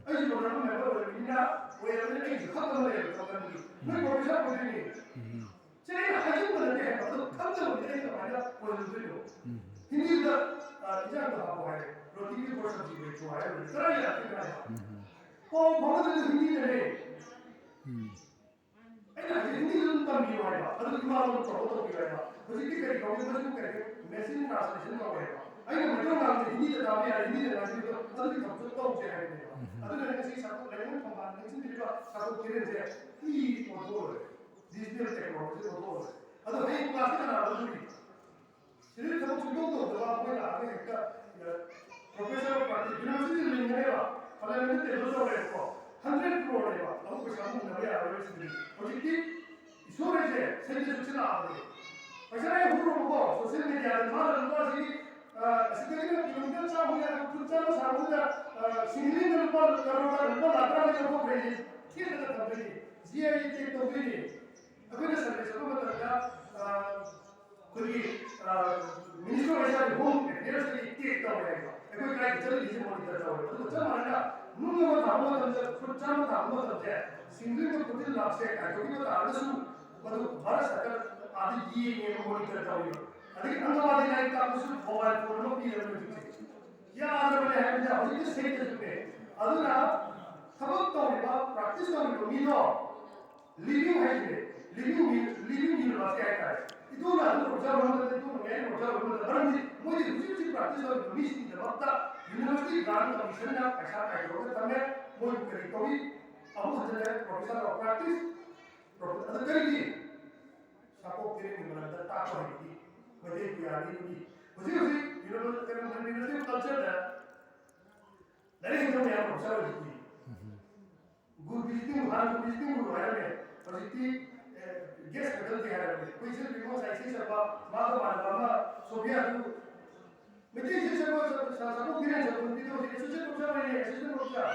ꯑꯩꯁꯨ ꯄ꯭ꯔꯣꯒ꯭ꯔꯥꯝ ꯃꯦꯝꯕꯔ ꯑꯣꯏꯔꯕꯅꯤꯅ, ꯑꯣꯏꯔꯕꯅꯤꯅ ꯑꯩꯒꯤꯁꯨ ꯍꯛ ꯑꯃ ꯂꯩꯌꯦꯕ ꯊꯕꯛ ꯑꯃꯒꯤ꯫ ꯅꯣꯏ ꯄ꯭ꯔꯣꯐꯦꯁꯔ ꯑꯣꯏꯗꯣꯏꯅꯦ꯫ ꯁꯤ ꯑꯩꯅ ꯍꯥꯏꯖꯤꯟꯕ ꯅꯠꯇꯦ ꯍꯥꯏꯕ, ꯑꯗꯨ ꯈꯪꯗꯕꯅꯤꯅ ꯑꯩ ꯀꯃꯥꯏꯅ ꯑꯣꯏꯍꯜꯂꯣꯏꯗꯣꯏꯅꯣ? ꯍꯤꯟꯗꯤꯗ, ꯑ, ꯏꯟꯖꯥꯡꯗꯣ ꯍꯥꯞꯄꯣ ꯍꯥꯏꯔꯦ, ꯔꯣꯇꯤꯒꯤ ꯄꯣꯔꯁꯟꯁꯤ ꯂꯩꯇ꯭ꯔꯣ ꯍꯥꯏꯔꯕꯅꯤ, ꯀꯗꯥꯏ ꯌꯥꯗꯣꯏꯅꯣ ꯍꯥꯏꯕ? ꯄꯥꯎ ꯐꯥꯎꯅꯗꯣꯏꯗꯣ ꯍꯤꯟꯗꯤꯗꯅꯦ꯫ ꯑꯩꯅ ꯍꯥꯏꯁꯦ ꯍꯤꯟꯗꯤꯗ ꯑꯗꯨꯝ ꯇꯝꯕꯤꯌꯨ ꯍꯥꯏꯕ, ꯑꯗꯨ ꯏꯃꯥ ꯂꯣꯟ ꯄ꯭ꯔꯃꯣꯠ ꯇꯧꯕꯤꯌꯨ ꯍꯥꯏꯕ꯫ ꯍꯧꯖꯤꯛꯇꯤ ꯀꯔꯤ ꯀꯧꯒꯦ, ꯃꯁꯤꯕꯨ ꯀꯔꯤ ꯀꯧꯏ? ꯃꯦꯆꯤꯟ ꯇ꯭ꯔꯥꯟꯁꯂꯦꯁꯟ ꯀꯧꯋꯦ ꯍꯥꯏꯕ꯫ ꯑꯩꯅ ꯃꯩꯇꯩꯂꯣꯟ ꯉꯥꯡꯕꯁꯦ ꯍꯤꯟꯗꯤꯗ ꯇꯥꯕ ꯌꯥꯔꯦ, ꯍꯤꯟꯗꯤꯗ ꯉꯥꯡꯕꯤꯕꯗꯣ ꯑꯗꯨꯒꯤ ꯊꯕꯛꯇꯣ ꯇꯧꯁꯦ ꯍꯥꯏꯕꯅꯦꯕ꯫ ꯑꯗꯨꯅ ꯉꯁꯤ ꯁꯥꯇ꯭ꯔ ꯂꯥꯏꯔꯤꯛ ꯐꯝꯕ ꯅꯤꯡꯁꯤꯡꯕꯤꯔꯤꯕ ꯁꯥꯇ꯭ꯔ ꯀꯤꯔꯟꯁꯦ ꯏ ꯑꯣꯟꯊꯣꯛꯑ ꯂꯣꯏꯔꯦ꯫ ꯗꯤꯖꯤꯇꯦꯜ ꯇꯦꯛꯅꯣꯂꯣꯖꯤ ꯑꯣꯟꯊꯣꯛꯑ ꯂꯣꯏꯔꯦ꯫ ꯑꯗꯣ ꯍꯌꯦꯡ ꯀ꯭ꯂꯥꯁꯇ ꯀꯅꯥ ꯂꯧꯗꯣꯔꯤ? ꯁꯤꯗꯤ ꯊꯕꯛ ꯁꯨꯡꯇꯧ ꯇꯧꯗꯕ ꯑꯩꯈꯣꯏ ꯂꯥꯛꯑꯒ ꯍꯦꯛꯇ, ꯑ, ꯄ꯭ꯔꯣꯐꯦꯁꯔ ꯑꯣꯐ ꯄ꯭ꯔꯥꯛꯇꯤꯁ, ꯌꯨꯅꯤꯚꯔꯁꯤꯇꯤ ꯂꯤꯡꯒꯅꯦꯕ, ꯄꯥꯔꯂꯤꯌꯥꯃꯦꯟꯠꯇ ꯇꯦꯕꯜ ꯇꯧꯔꯦꯕꯀꯣ, ꯍꯟꯗ꯭ꯔꯦꯠ ꯀ꯭ꯔꯣꯔꯅꯦꯕ, ꯑꯃꯨꯛ ꯄꯩꯁꯥ ꯑꯃꯨꯛ ꯍꯨꯟꯅꯕ ꯌꯥꯔꯔꯣꯏ ꯁꯤꯗꯤ꯫ ꯍꯧꯖꯤꯛꯇꯤ ꯏꯁꯣꯔ ꯍꯥꯏꯁꯦ ꯁꯩꯇ ꯆꯨꯞꯁꯤꯜꯂꯛꯑꯕꯅꯦ꯫ ꯄꯩꯁꯥ ꯍꯦꯛ ꯍꯨꯔꯨꯔꯕꯀꯣ, ꯁꯣꯁꯤꯌꯦꯜ ꯃꯦꯗꯤꯌꯥꯗ ꯃꯥꯅ ꯂꯨꯄꯥ ꯑꯁꯤꯒꯤ, ꯑ, ꯑꯁꯤꯗꯒꯤꯅ ꯀꯤꯂꯣꯃꯤꯇꯔ ꯆꯥꯝꯃ ꯍꯦꯟꯅ ꯐꯨꯠ ꯆꯥꯝꯃ ꯁꯥꯡꯕꯗꯨꯗ, ꯑ, ꯁꯤꯡꯂꯤꯗ ꯂꯨꯄꯥ ꯀꯔꯣꯔ ꯂꯨꯄꯥ ꯂꯥꯛ ꯇꯔꯥ ꯂꯧꯊꯣꯛꯈ꯭ꯔꯦ꯫ ꯊꯦꯠꯂꯒ ꯊꯝꯗꯣꯏꯅꯤ꯫ ꯖꯤ ꯑꯥꯏ ꯇꯦꯒ ꯇꯧꯗꯣꯏꯅꯤ꯫ ꯑꯩꯈꯣꯏꯅ ꯁꯔꯚꯦ ꯆꯠꯄ ꯃꯇꯝꯗ, ꯑ, ꯑꯩꯈꯣꯏꯒꯤ, ꯑ, ꯃꯤꯅꯤꯁꯇꯔ ꯑꯣꯐ ꯍꯣꯝ ꯑꯦꯐꯤꯌꯔꯁꯇꯒꯤ ꯇꯦꯒ ꯇꯧꯋꯦ ꯍꯥꯏꯕ꯫ ꯑꯩꯈꯣꯏ ꯀꯥꯏꯗ ꯆꯠꯂꯤꯁꯦ ꯃꯣꯅꯤꯇꯔ ꯇꯧꯋꯦ꯫ ꯑꯗꯨꯒ ꯆꯞ ꯃꯥꯟꯅꯅ ꯅꯨꯡ ꯑꯃ ꯊꯥꯕ ꯃꯇꯝꯗ, ꯐꯨꯠ ꯆꯥꯝꯃ ꯊꯥꯕ ꯃꯇꯝꯗ, ꯁꯤꯡꯗꯣꯏꯗ ꯐꯨꯠ ꯂꯥꯛꯁꯦ ꯀꯥꯏꯊꯣꯛꯈꯤꯕ ꯇꯥꯔꯒꯁꯨ, ꯃꯗꯨ ꯚꯥꯔꯠ ꯁꯔꯀꯥꯔ ꯑꯥꯗ ꯌꯦꯡꯉꯦꯕ, ꯃꯣꯅꯤꯇꯔ ꯇꯧꯋꯦꯕ꯫ ꯑꯗꯒꯤ ꯑꯪꯒꯅꯋꯥꯗꯤ ꯂꯥꯏꯔꯤꯛ ꯇꯥꯛꯄꯁꯨ ꯃꯣꯕꯥꯏꯜ ꯐꯣꯟ ꯑꯃ ꯄꯤꯔꯕꯅꯤ ꯍꯧꯖꯤꯛꯁꯦ꯫ ꯌꯥꯗ꯭ꯔꯕꯅꯦ ꯍꯥꯏꯕꯗ ꯍꯧꯖꯤꯛꯇꯤ ꯁꯦꯡꯅ ꯆꯨꯝꯃꯦ꯫ ꯑꯗꯨꯅ ꯊꯕꯛ ꯇꯧꯔꯤꯕ, ꯄ꯭ꯔꯥꯛꯇꯤꯁ ꯇꯧꯔꯤꯕ ꯃꯤꯗꯣ ꯂꯤꯚꯤꯡ ꯍꯥꯏꯁꯤꯅꯦ, ꯂꯤꯚꯤꯡ ꯂꯤꯚꯤꯡ ꯌꯨꯅꯤꯚꯔꯁꯤꯇꯤ ꯍꯥꯏꯇꯥꯔꯦ꯫ ꯏꯇꯨꯅ ꯑꯗꯨꯝ ꯑꯣꯕꯖꯥꯔꯕ ꯑꯣꯏꯕ ꯅꯠꯇꯦ, ꯏꯇꯨꯅ ꯃꯌꯥꯝ ꯑꯣꯕꯖꯥꯔꯕ ꯑꯣꯏꯕ ꯅꯠꯇꯦ꯫ ꯃꯔꯝꯗꯤ ꯃꯣꯏꯗꯤ ꯍꯧꯖꯤꯛ ꯍꯧꯖꯤꯛ ꯄ꯭ꯔꯥꯛꯇꯤꯁ ꯇꯧꯔꯤꯕ ꯃꯤꯁꯤꯡꯒꯤꯗꯃꯛꯇ ꯌꯨꯅꯤꯚꯔꯁꯤꯇꯤ ꯒ꯭ꯔꯥꯟ ꯀꯃꯤꯁꯟꯅ ꯄꯩꯁꯥ ꯀꯥꯏꯊꯣꯛꯑꯒ ꯊꯝꯃꯦ꯫ ꯃꯣꯏꯕꯨ ꯀꯔꯤ ꯀꯧꯏ? ꯑꯃꯨꯛ ꯍꯟꯖꯤꯜꯂꯦ, ꯄ꯭ꯔꯣꯐꯦꯁꯔ ꯑꯣꯐ ꯄ꯭ꯔꯥꯛꯇꯤꯁ꯫ ꯑꯗꯨ ꯀꯔꯤꯒꯤ? ꯁꯥꯀꯣꯛ ꯀꯤꯔꯦꯟꯒꯤ ꯃꯔꯝꯗ ꯇꯥꯛꯄ ꯍꯩꯕꯒꯤ ꯃꯩꯇꯩ ꯄꯨꯌꯥꯅꯤꯕꯒꯤ꯫ ꯍꯧꯖꯤꯛ ꯍꯧꯖꯤꯛ ꯌꯨꯅꯤꯚꯔꯁꯤꯇꯤ ꯀꯜꯆꯔꯗ ꯂꯥꯏꯔꯤꯛ ꯍꯩꯇꯕ ꯃꯌꯥꯝ ꯄ꯭ꯔꯣꯐꯦꯁꯔ ꯑꯣꯏꯔꯤꯁꯤꯗꯤ꯫ ꯒꯨꯔꯨ ꯚꯤꯖꯤꯇꯤꯡ, ꯍꯥꯟꯅ ꯒꯨꯔꯨ ꯚꯤꯖꯤꯇꯤꯡ ꯒꯨꯔꯨ ꯍꯥꯏꯔꯝꯃꯦ꯫ ꯍꯧꯖꯤꯛꯇꯤ, ꯑꯦ, ꯒꯦꯁ ꯐꯦꯀꯜꯇꯤ ꯍꯥꯏꯔꯕꯅꯦ꯫ ꯑꯩꯈꯣꯏ ꯏꯆꯤꯜ ꯏꯅꯥꯎ ꯉꯁꯥꯏ ꯏꯁꯩ ꯁꯛꯄ, ꯃꯥꯒ ꯃꯥꯟꯅꯕ ꯑꯃ ꯁꯣꯐꯤꯌꯥꯗꯨ ꯃꯩꯇꯩ ꯏꯁꯩ ꯁꯛꯄ ꯁ-, ꯁ-, ꯁꯛꯄ ꯐꯤꯔꯦꯟ ꯁꯛꯄ ꯅꯨꯄꯤꯗꯣ ꯍꯧꯖꯤꯛ ꯑꯦꯁꯣꯁꯤꯌꯦꯠ ꯄ꯭ꯔꯣꯐꯦꯁꯔ ꯑꯣꯏꯔꯦ, ꯑꯦꯁꯣꯁꯤꯌꯦꯠ ꯄ꯭ꯔꯣꯐꯦꯁꯔ꯫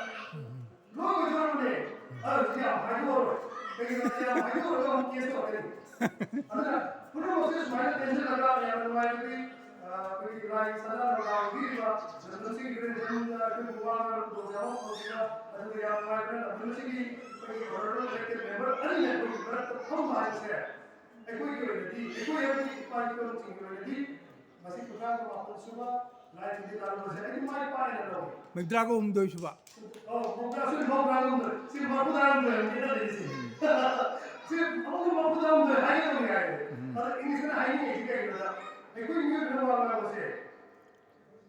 ꯂꯣꯏ ꯑꯣꯏꯗꯣꯔꯕꯅꯦ꯫ ꯑꯗꯨ ꯍꯧꯖꯤꯛ ꯌꯥꯝ ꯍꯥꯏꯗꯣꯛꯑꯔꯣꯏ꯫ ꯀꯩꯒꯤꯅꯣꯗ ꯌꯥꯝ ꯍꯥꯏꯗꯣꯛꯑꯔꯒ ꯑꯃꯨꯛ ꯀꯦꯁ ꯇꯧꯔꯛꯀꯅꯤ꯫ ꯑꯗꯨꯅ ꯄꯨꯝꯅꯃꯛꯁꯦ ꯁꯨꯃꯥꯏꯅ ꯇꯦꯟꯁꯤꯜꯂꯒ ꯌꯥꯝꯅ ꯅꯨꯡꯉꯥꯏꯕꯗꯤ, ꯑ, ꯑꯩꯈꯣꯏꯒꯤ ꯂꯥꯏ ꯁꯅꯥ ꯂꯣꯏꯅ ꯑꯣꯏꯕꯤꯔꯤꯕ ꯂꯝꯗꯝꯁꯤꯒꯤ ꯏꯔꯣꯏ ꯏꯔꯣꯏꯅ ꯑꯩꯈꯣꯏꯕꯨ ꯋꯥ ꯉꯥꯡꯕ ꯈꯨꯗꯣꯡꯆꯥꯕ ꯑꯃ ꯐꯪꯕꯤꯕ, ꯑꯗꯨꯒ ꯌꯥꯝ ꯅꯨꯡꯉꯥꯏꯕꯅ ꯂꯝꯗꯝꯁꯤꯒꯤ ꯑꯩꯈꯣꯏꯒꯤ honorable elected member ꯑꯅꯤꯅ ꯑꯩꯈꯣꯏꯒꯤ ꯃꯔꯛꯇ ꯐꯝꯕ ꯍꯥꯏꯕꯁꯦ ꯑꯩꯈꯣꯏꯒꯤ ꯑꯣꯏꯅꯗꯤ, ꯑꯩꯈꯣꯏ ꯍꯥꯏꯕꯗꯤ ꯏꯄꯥ ꯏꯄꯨꯁꯤꯡꯒꯤ ꯑꯣꯏꯅꯗꯤ ꯃꯁꯤ ꯀꯨꯟꯊ꯭ꯔꯥꯒ ꯃꯥꯄꯟ ꯁꯨꯕ ꯂꯥꯏ ꯊꯤꯟꯖꯤ ꯂꯥꯟꯕꯁꯦ ꯑꯩꯗꯤ ꯃꯥꯏ ꯄꯥꯛꯑꯦꯅ ꯂꯧꯏ꯫ ꯃꯧꯗ꯭ꯔꯥꯒ ꯍꯨꯝꯗꯣꯏ ꯁꯨꯕ꯫ ꯑꯧ, ꯃꯧꯗ꯭ꯔꯥ, ꯁꯣꯔꯤ, ꯃꯧꯗ꯭ꯔꯥꯒ ꯍꯨꯝꯗꯣꯏ꯫ ꯁꯤ ꯃꯔꯐꯨ ꯇꯔꯥꯍꯨꯝꯗꯣꯏ ꯑꯃ ꯈꯦꯠꯅꯔꯤꯁꯦ꯫ ꯁꯤ ꯑꯃꯨꯛꯀ ꯃꯔꯐꯨ ꯇꯔꯥꯍꯨꯝꯗꯣꯏ ꯍꯥꯏꯒꯦ ꯇꯧꯅꯤ ꯍꯥꯏꯔꯦ꯫ ꯎꯝ꯫ ꯑꯗ ꯏꯪꯂꯤꯁꯇꯅ ꯍꯥꯏꯅꯤꯡꯉꯤꯁꯤ ꯀꯩꯒꯤꯅꯣꯗ, ꯑꯩꯈꯣꯏ ꯃꯤꯑꯣꯏꯕꯅ ꯋꯥ ꯉꯥꯡꯕꯁꯦ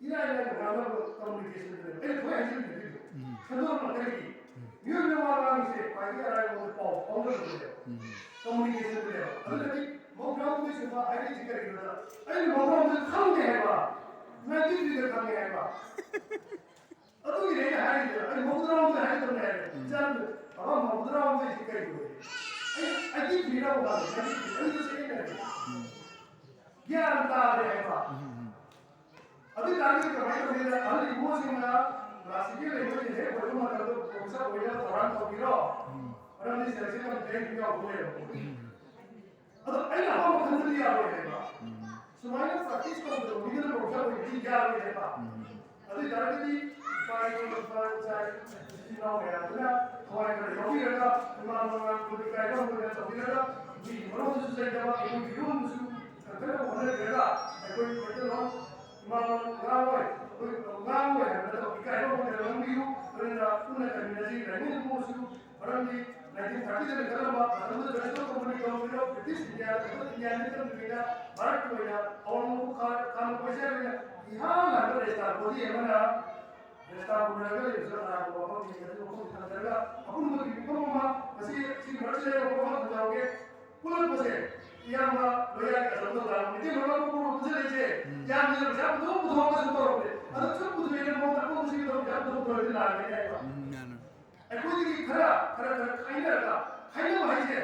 ꯏꯔꯥꯏ ꯂꯥꯏꯅ ꯉꯥꯡꯅꯕ ꯀꯝꯃꯨꯅꯤꯀꯦꯁꯟꯗꯨꯅꯦꯕ꯫ ꯑꯩꯅ ꯊꯣꯏ ꯍꯥꯏꯖꯤꯟꯕꯤꯔꯤꯗꯣ꯫ ꯎꯝ꯫ ꯁꯟꯗꯣꯛꯅ ꯀꯔꯤꯒꯤ? ꯎꯝ꯫ ꯃꯤꯑꯣꯏꯕꯅ ꯋꯥ ꯉꯥꯡꯉꯤꯁꯦ ꯈ꯭ꯋꯥꯏꯗꯒꯤ ꯑꯔꯥꯏꯕ ꯃꯑꯣꯡꯗ ꯄꯥꯎ ꯐꯥꯎꯅꯕꯗꯨꯅꯦꯕ꯫ ꯎꯝ꯫ ꯀꯝꯃꯨꯅꯤꯀꯦꯁꯟꯗꯨꯅꯦꯕ꯫ ꯑꯗꯨꯅꯗꯤ ꯃꯧꯗ꯭ꯔꯥꯍꯨꯝꯗꯣꯏ ꯁꯨꯕ ꯍꯥꯏꯔꯛꯏꯁꯤ ꯀꯔꯤꯒꯤꯅꯣꯗ, ꯑꯩꯅ ꯃꯧꯗ꯭ꯔꯥꯍꯨꯝꯗꯣꯏ ꯈꯪꯗꯦ ꯍꯥꯏꯕ, ꯅꯥꯏꯟꯇꯤꯟ ꯊ꯭ꯔꯤꯗ ꯈꯪꯉꯦ ꯍꯥꯏꯕ꯫ ꯑꯗꯨꯒꯤꯅꯦ ꯑꯩꯅ ꯍꯥꯏꯔꯤꯁꯦ, ꯑꯩ ꯃꯧꯗ꯭ꯔꯥꯍꯨꯝꯗꯣꯏ ꯍꯥꯏꯒꯗꯕꯅꯦ ꯍꯥꯏꯔꯦ꯫ ꯎꯝ꯫ ꯏꯆꯥꯅ, "ꯕꯕꯥ, ꯃꯧꯗ꯭ꯔꯥꯍꯨꯝꯗꯣꯏꯁꯤ ꯀꯩꯅꯣ?" ꯑꯩ, "ꯑꯩ ꯇꯤꯛ ꯊ꯭ꯔꯤꯔ ꯍꯥꯏꯕ, ꯑꯩ ꯇꯤꯛ ꯊ꯭ꯔꯤ, ꯑꯩ ꯇꯤꯛ ꯊ꯭ꯔꯤ ꯍꯥꯏꯕ?" ꯎꯝ꯫ ꯒ꯭ꯌꯥꯟ ꯇꯥꯗꯦ ꯍꯥꯏꯕ꯫ ꯎꯝ, ꯎꯝ꯫ ꯑꯗꯨ ꯑꯣꯏ ꯇꯥꯔꯒꯗꯤ ꯀꯃꯥꯏꯅ ꯇꯧꯒꯦꯗ, ꯑꯍꯜ ꯏꯃꯣꯁꯤꯡꯅ ꯀ꯭ꯂꯥꯁꯤꯀꯦꯜ ꯂꯦꯡꯒ꯭ꯋꯦꯖ ꯍꯦꯛ ꯑꯣꯏꯕ ꯃꯇꯝꯗ ꯄ꯭ꯔꯣꯐꯦꯁꯔ ꯑꯣꯏꯅꯕ ꯊꯧꯔꯥꯡ ꯇꯧꯕꯤꯔꯣ꯫ ꯎꯝ꯫ ꯃꯔꯝꯗꯤ ꯁꯦꯂꯦꯛꯁꯟ ꯀꯃꯤꯇꯤꯗ ꯌꯥꯎꯕ ꯂꯩꯔꯝꯃꯣꯏ꯫ ꯎꯝ꯫ ꯑꯗꯣ ꯑꯩꯅ ꯑꯄꯥꯝꯕ ꯈꯟꯕꯗꯤ ꯌꯥꯔꯣꯏ ꯍꯥꯏꯕ꯫ ꯎꯝ꯫ ꯁꯨꯃꯥꯏꯅ ꯄ꯭ꯔꯥꯛꯇꯤꯁ ꯇꯧꯗꯕ ꯃꯤꯗꯨꯅ ꯄ꯭ꯔꯣꯐꯦꯁꯔ ꯑꯣꯏꯕꯗꯤ ꯌꯥꯔꯣꯏ ꯍꯥꯏꯕ꯫ ꯎꯝ꯫ ꯑꯗꯨ ꯑꯣꯏ ꯇꯥꯔꯒꯗꯤ ꯏꯄꯥ ꯏꯄꯨ, ꯏꯄꯥ ꯏꯆꯥ, ꯏꯆꯤꯜ ꯏꯅꯥꯎ ꯃꯌꯥꯝꯗꯨꯅ ꯊꯋꯥꯏ ꯈꯔ ꯌꯥꯎꯕꯤꯔꯒ, ꯏꯃꯥ ꯂꯣꯟ ꯉꯥꯡꯕꯗ ꯏꯀꯥꯏꯕ ꯑꯃ ꯇꯧꯕꯤꯔꯒ, ꯃꯤꯒꯤ ꯃꯔꯣꯟꯗꯁꯨ ꯆꯩꯗꯕ, ꯑꯩꯈꯣꯏꯒꯤ ꯏꯔꯣꯟꯕꯁꯨ ꯀꯟꯈꯠꯅꯕ ꯍꯣꯠꯅꯕꯤꯔꯒ, ꯑꯩꯈꯣꯏ ꯃꯩꯇꯩꯂꯣꯟ ꯏꯃꯥ ꯂꯣꯟ ꯉꯥꯡꯂꯣꯏ, ꯑꯩꯈꯣꯏ ꯉꯥꯡꯂꯣꯏ ꯍꯥꯏꯕ ꯅꯠꯇꯕ, ꯏꯀꯥꯏꯕ ꯑꯃ ꯉꯥꯡꯕꯤꯌꯨ꯫ ꯑꯗꯨꯅ ꯄꯨꯟꯅ ꯇꯝꯃꯤꯟꯅꯁꯤ, ꯂꯥꯏꯅꯤꯡ ꯄꯨꯝꯕꯁꯨ, ꯃꯔꯝꯗꯤ ꯅꯥꯏꯟꯇꯤꯟ ꯊꯥꯔꯇꯤ ꯈꯜꯂꯝꯕ ꯃꯇꯝꯗ ꯖꯣꯏꯟ ꯁ꯭ꯇꯣꯛ ꯀꯝꯄꯅꯤ ꯇꯧꯔꯝꯃꯤꯗꯣ, ꯕ꯭ꯔꯤꯇꯤꯁ ꯏꯟꯗꯤꯌꯥꯗ ꯈꯛꯇ ꯏꯟꯗꯤꯌꯥ ꯅꯠꯇꯕꯤꯗ ꯚꯥꯔꯠꯀꯤ ꯑꯣꯏꯅ ꯑꯋꯥꯡ ꯅꯣꯡꯄꯣꯛ ꯈꯥ-, ꯈꯥ ꯅꯣꯡꯄꯣꯛ ꯑꯦꯁꯤꯌꯥꯒꯤ ꯑꯣꯏꯅ ꯏꯍꯥꯟ ꯍꯥꯟꯕ ꯔꯦꯖꯤꯁꯇꯥꯔ ꯕꯣꯗꯤ ꯑꯃꯅ ꯔꯦꯖꯤꯁꯇꯥꯔ ꯄꯨꯅꯔꯒ ꯂꯩꯕꯁꯨ ꯑꯔꯥꯟꯕ ꯋꯥꯐꯝꯅꯤ꯫ ꯑꯗꯨ ꯋꯥꯐꯝ ꯊꯝꯖꯔꯒ ꯑꯄꯨꯟꯕꯒꯤ ꯃꯤꯐꯝ ꯑꯃ ꯉꯁꯤ ꯁꯤ ꯃꯔꯛꯁꯤꯗ ꯂꯩꯕ ꯋꯥꯐꯝ ꯊꯝꯖꯍꯧꯒꯦ꯫ ꯄꯨꯜꯂꯛꯄꯁꯦ ꯏꯌꯥꯝꯕ ꯂꯣꯌꯥꯒꯤ ꯑꯆꯧꯕ ꯊꯧꯗꯥꯡ ꯃꯩꯇꯩ ꯃꯔꯨꯞ ꯑꯄꯨꯟꯕ ꯄꯨꯟꯁꯤꯜꯂꯛꯏꯁꯦ꯫ ꯎꯝ꯫ ꯏꯌꯥꯝꯕꯅ ꯄꯩꯁꯥ ꯄꯨꯊꯣꯛ ꯄꯨꯊꯣꯛꯑꯒꯁꯨ ꯇꯧꯔꯛꯄꯅꯦ꯫ ꯑꯗꯣ ꯁꯨꯝ ꯄꯨꯊꯣꯛꯑꯦꯅ ꯃꯉꯣꯟꯗ ꯑꯄꯨꯟꯕꯁꯤꯒꯤ ꯊꯕꯛ ꯄꯩꯁꯥ ꯄꯨꯊꯣꯛ ꯄꯨꯊꯣꯛꯑꯗꯤ ꯂꯥꯛꯑꯒꯅꯤ ꯍꯥꯏꯕ꯫ ꯎꯝ, ꯃꯥꯅꯦ꯫ ꯑꯩꯈꯣꯏꯗꯒꯤ ꯈꯔ ꯈꯔ ꯈꯔ ꯈꯥꯏꯅꯔꯒ, ꯈꯥꯏꯅꯕ ꯍꯥꯏꯁꯦ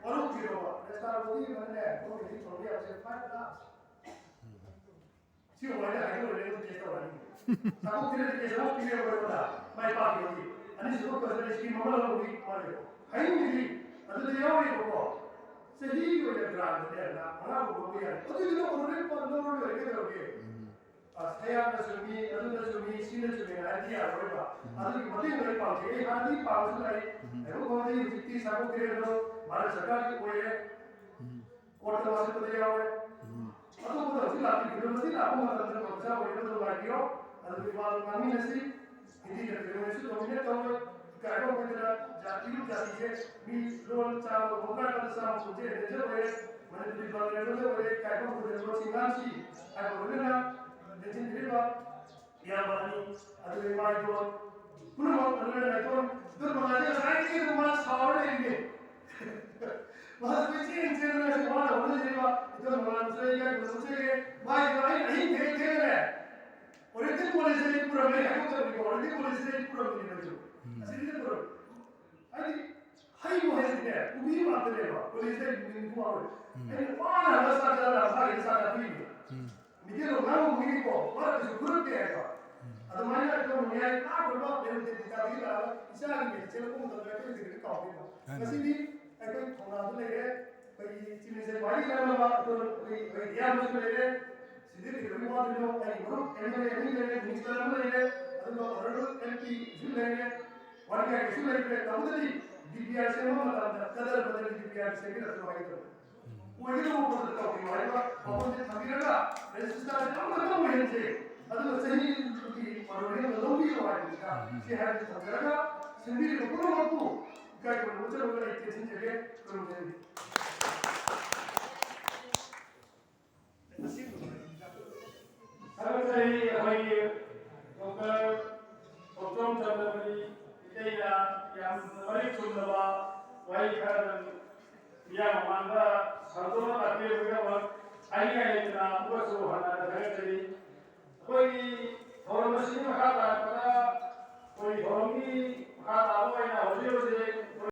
ꯋꯥꯔꯧꯕꯤꯔꯣꯕ꯫ ꯔꯦꯁꯇꯥꯔ ꯕꯣꯗꯤ ꯑꯃꯅꯅꯦ ꯒꯣꯔꯃꯦꯟꯒꯤ ꯇꯧꯕ ꯌꯥꯕꯁꯦ ꯐꯥꯏꯚ ꯂꯥꯈ꯫ ꯁꯤ ꯀꯃꯥꯏꯅ ꯍꯥꯏꯗꯣꯛꯑꯒ ꯂꯩꯕ ꯀꯦꯁ ꯇꯧꯔꯅꯤ? ꯆꯥꯊꯣꯛ ꯊꯤꯔꯗꯤ ꯀꯦꯁ ꯑꯃ ꯄꯤꯔꯦꯕ ꯑꯩꯉꯣꯟꯗ, ꯃꯥꯏ ꯄꯥꯛꯈꯤꯕꯒꯤ꯫ ꯑꯅꯤꯁꯨꯕ ꯀꯣꯏꯁꯟꯗ ꯁ꯭ꯀꯤꯝ ꯑꯃ ꯂꯧꯔꯨꯕꯒꯤ ꯃꯥꯒꯤ ꯍꯥꯏꯅꯤꯡꯉꯤꯗꯤ ꯑꯗꯨꯗ ꯌꯥꯎꯔꯤꯕꯀꯣ꯫ ꯆꯍꯤꯒꯤ ꯑꯣꯏꯅ ꯒ꯭ꯔꯥꯟꯗꯅꯦ ꯂꯥꯈ ꯃꯉꯥ ꯐꯥꯎ ꯂꯧꯕ ꯌꯥꯔꯦ꯫ ꯑꯗꯨꯏꯗꯨꯅ ꯑꯣꯅꯔꯦꯕꯜ ꯂꯧꯔ ꯂꯣꯏꯔꯦ ꯀꯩꯗꯧꯔꯒꯦ? ꯎꯝ꯫ ꯑ, ꯁꯌꯥꯝꯅ ꯆꯨꯝꯃꯤ, ꯑꯗꯨꯅ ꯆꯨꯝꯃꯤ, ꯁꯤꯅ ꯆꯨꯝꯃꯤ ꯍꯥꯏꯗꯤ ꯌꯥꯔꯣꯏꯕ꯫ ꯎꯝ꯫ ꯑꯗꯨꯒꯤ ꯃꯇꯦꯡ ꯂꯣꯏ ꯄꯥꯡꯖꯩ꯫ ꯑꯩ ꯍꯥꯟꯅꯗꯤ ꯄꯥꯡꯕꯁꯨ ꯂꯥꯛꯏ꯫ ꯎꯝ꯫ ꯑꯩꯈꯣꯏ ꯐꯥꯎꯕꯗꯤ ꯍꯧꯖꯤꯛꯇꯤ ꯁꯥꯕꯨꯛ ꯇꯔꯦꯠꯇꯣ ꯚꯥꯔꯠ ꯁꯔꯀꯥꯔꯒꯤ ꯑꯣꯏꯔꯦ꯫ ꯎꯝ꯫ ꯀꯣꯔꯠꯇ ꯋꯥꯁꯛꯄꯗ ꯌꯥꯎꯔꯦ꯫ ꯎꯝ꯫ ꯑꯗꯨꯕꯨ ꯍꯧꯖꯤꯛ ꯂꯥꯛꯄꯤꯔꯤꯕ ꯃꯁꯤ ꯂꯥꯛꯄ ꯃꯇꯝꯗ ꯄ꯭ꯔꯣꯐꯦꯁꯔ ꯑꯣꯏꯅꯕ ꯑꯗꯨꯝ ꯉꯥꯏꯕꯤꯔꯣ꯫ ꯑꯗꯨꯒꯤ ꯋꯥꯗꯨ ꯉꯥꯡꯃꯤꯟꯅꯁꯤ꯫ ꯍꯤꯟꯗꯤ ꯀꯟꯇ꯭ꯔꯤꯕ꯭ꯌꯨꯁꯟ ꯗꯣꯃꯤꯅꯦꯠ ꯇꯧꯔꯣꯏ꯫ ꯏꯀꯥꯏꯕ ꯑꯣꯏꯗꯅ ꯖꯥꯇꯤ ꯏꯔꯨꯞ ꯖꯥꯇꯤꯁꯦ ꯃꯤ ꯂꯣꯟ ꯆꯥꯝꯃ ꯍꯨꯝꯗ꯭ꯔꯥ ꯀꯥꯟꯗ ꯆꯥꯝꯃ ꯀꯨꯟꯁꯦ ꯔꯦꯟꯖꯔ ꯑꯣꯏꯔꯦ꯫ ꯃꯅꯤꯄꯨꯔꯤ ꯄꯥꯔꯂꯤꯌꯥꯃꯦꯟꯗ ꯑꯣꯏꯔꯦ꯫ ꯏꯀꯥꯏꯕ ꯑꯣꯏꯗꯅ ꯂꯣꯟꯁꯤ ꯉꯥꯡꯁꯤ ꯍꯥꯏꯕ ꯂꯣꯏꯅꯅ ꯂꯦꯡꯁꯤꯟꯕꯤꯔꯤꯕ ꯏꯌꯥꯝꯕ ꯑꯅꯤ, ꯑꯗꯨꯒ ꯏꯃꯥ ꯏꯗꯣꯟ ꯄꯨꯝꯅꯃꯛ, ꯑꯗꯨꯒ ꯅꯥꯏꯇꯣꯟ, ꯏꯗꯣꯟ ꯃꯉꯥꯜꯗꯤ ꯉꯁꯥꯏꯗꯒꯤ ꯑꯗꯨꯝ ꯃꯥ ꯁꯥꯎꯔ ꯂꯩꯔꯤꯅꯦ꯫ ꯃꯥꯁꯨ ꯀꯣꯏꯆꯦꯟ ꯆꯦꯟꯗꯅ ꯉꯁꯤ ꯋꯥꯅ ꯍꯣꯠꯅꯖꯔꯤꯕ ꯏꯗꯣꯟ ꯃꯉꯥꯜꯕꯨꯁꯨ ꯑꯩ ꯌꯥꯝꯅ ꯅꯨꯡꯁꯤꯖꯩ꯫ ꯃꯥꯒꯤꯗꯣ ꯑꯩꯅ ꯑꯍꯤꯡ ꯊꯦꯡ ꯊꯦꯡꯅꯅꯦ ꯑꯣꯔꯤꯌꯦꯟꯇꯦꯜ ꯀꯣꯂꯦꯖꯇꯒꯤ ꯄꯨꯔꯝꯃꯦ ꯍꯥꯏꯗꯣꯛꯇꯕꯅꯤꯀꯣ, ꯑꯣꯔꯤꯌꯦꯟꯇꯦꯜ ꯀꯣꯂꯦꯖꯇꯒꯤ ꯄꯨꯔꯝꯃꯤꯅꯦ ꯃꯣꯏꯁꯨ꯫ ꯎꯝ꯫ ꯑꯁꯤꯗꯒꯤ ꯄꯨꯔꯝꯃꯤ꯫ ꯍꯥꯏꯗꯤ ꯍꯩꯕꯨ ꯍꯩꯔꯗꯤꯅꯦ ꯄꯨꯕꯤꯕ ꯉꯥꯛꯇꯅꯦꯕ꯫ ꯀꯣꯂꯦꯖꯇꯒꯤ ꯄꯨꯕꯤꯅꯤ ꯄꯨꯕ ꯉꯥꯛꯇꯅꯦ꯫ ꯎꯝ꯫ ꯑꯩꯅ ꯋꯥꯅ ꯍꯜꯂ ꯆꯥꯛ ꯆꯥꯔ ꯃꯥꯒꯤ ꯆꯥꯛ ꯆꯥꯕꯤꯔꯤꯅꯦ꯫ ꯎꯝ꯫ ꯃꯤꯇꯩꯂꯣꯟ ꯉꯥꯡꯕ ꯃꯤꯅꯤꯀꯣ, ꯃꯔꯛꯇꯁꯨ ꯈꯨꯔꯨꯝꯗꯦ ꯍꯥꯏꯕ꯫ ꯎꯝ꯫ ꯑꯗꯨꯃꯥꯏꯅ ꯑꯩꯈꯣꯏ ꯃꯌꯥꯏ ꯑꯥ ꯈꯨꯔꯕ ꯂꯩꯔꯝꯗꯦ ꯗꯤꯇꯥꯗꯒꯤ ꯂꯥꯛꯑꯒ ꯏꯆꯥꯒꯤ ꯃꯤꯡ ꯆꯦꯜꯂꯛꯄ ꯃꯇꯝꯗ ꯑꯩꯈꯣꯏ ꯍꯧꯖꯤꯛ ꯀꯥꯎꯗꯣꯏꯅꯣ? ꯃꯥꯅꯤ꯫ ꯉꯁꯤꯗꯤ ꯑꯩꯈꯣꯏ ꯊꯧꯅꯥꯁꯨ ꯂꯩꯔꯦ, ꯑꯩꯈꯣꯏꯒꯤ ꯆꯤꯞ ꯃꯤꯅꯤꯁꯇꯔ ꯈ꯭ꯋꯥꯏꯗꯒꯤ ꯈꯟꯅꯕ ꯑꯩꯈꯣꯏ, ꯑꯩꯈꯣꯏ ꯏꯌꯥꯝꯕꯁꯨ ꯂꯩꯔꯦ, ꯁꯤꯗꯤ ꯀꯩꯗꯧꯕꯒꯤ ꯋꯥꯗꯣꯏꯅꯣ? ꯑꯩꯒꯤ ꯃꯔꯨꯞ ꯑꯦꯝ ꯑꯦꯜ ꯑꯦ ꯑꯅꯤ ꯂꯩꯔꯦ, ꯃꯤꯅꯤꯁꯇꯔ ꯑꯃ ꯂꯩꯔꯦ, ꯑꯗꯨꯒ ꯑꯣꯅꯔꯦꯕꯜ ꯑꯦꯝ ꯄꯤꯁꯨ ꯂꯩꯔꯦ, ꯋꯥꯅꯤꯡꯉꯥꯏ ꯀꯩꯁꯨ ꯂꯩꯇ꯭ꯔꯦ꯫ ꯇꯧꯕꯇꯗꯤ ꯗꯤ ꯄꯤ ꯑꯥꯔ ꯁꯦꯝꯕ ꯃꯇꯝꯗ ꯀꯗꯔ ꯐꯗꯔꯒꯤ ꯗꯤ ꯄꯤ ꯑꯥꯔ ꯁꯦꯝꯕꯤꯔꯛꯀꯅꯨ ꯍꯥꯏꯒꯗꯕꯅꯤ꯫ ꯑꯣꯏꯒꯗꯕ ꯄꯣꯠꯇ ꯇꯧꯕꯤꯌꯨ ꯍꯥꯏꯕ ꯋꯥꯐꯝꯁꯦ ꯊꯝꯕꯤꯔꯒ ꯔꯦꯖꯤꯁꯇꯥꯔꯁꯦ ꯑꯃꯈꯛꯇꯪ ꯑꯣꯏꯍꯟꯁꯦ, ꯑꯗꯨꯒ ꯆꯍꯤꯒꯤ ꯃꯔꯨ ꯂꯧꯕꯤꯌꯨ ꯍꯥꯏꯕꯅꯤꯗ꯫ ꯁꯤ ꯍꯥꯏꯕꯁꯤ ꯊꯝꯖꯔꯒ ꯁꯤꯟꯕꯤꯔꯤꯕ ꯄꯨꯝꯅꯃꯛꯄꯨ ꯏꯀꯥꯏ ꯈꯨꯝꯅꯕ ꯆꯠꯂꯨꯕ ꯂꯩꯇꯦ, ꯊꯤꯟꯖꯒꯦ꯫ ꯈꯨꯔꯨꯝꯖꯔꯤ꯫ ꯊꯥꯒꯠꯆꯔꯤ ꯑꯩꯈꯣꯏꯒꯤ ꯗꯣꯛꯇꯔ ꯊꯣꯛꯆꯣꯝ ꯆꯟꯗ꯭ꯔꯃꯅꯤ ꯏꯇꯩꯅ ꯌꯥꯝꯅ ꯃꯔꯤꯛ ꯆꯨꯝꯂꯕ ꯋꯥꯍꯩ ꯈꯔꯗꯪ ꯃꯤꯌꯥꯝ ꯃꯃꯥꯡꯗ ꯁꯟꯗꯣꯛꯅ ꯇꯥꯛꯄꯤꯔꯛꯄꯒꯤꯗꯃꯛ ꯍꯥꯏꯅꯤꯡꯉꯥꯏ ꯂꯩꯇꯅ ꯑꯃꯨꯛꯀꯁꯨ ꯍꯟꯅ ꯊꯥꯒꯠꯆꯔꯤ꯫ ꯑꯩꯈꯣꯏꯒꯤ ꯊꯧꯔꯝ ꯑꯁꯤꯒꯤ ꯃꯈꯥ ꯇꯥꯔꯛꯄꯗ ꯑꯩꯈꯣꯏꯒꯤ ꯊꯧꯔꯝꯒꯤ ꯃꯈꯥ ꯇꯥꯕ ꯑꯣꯏꯅ ꯍꯧꯖꯤꯛ ꯍꯧꯖꯤꯛ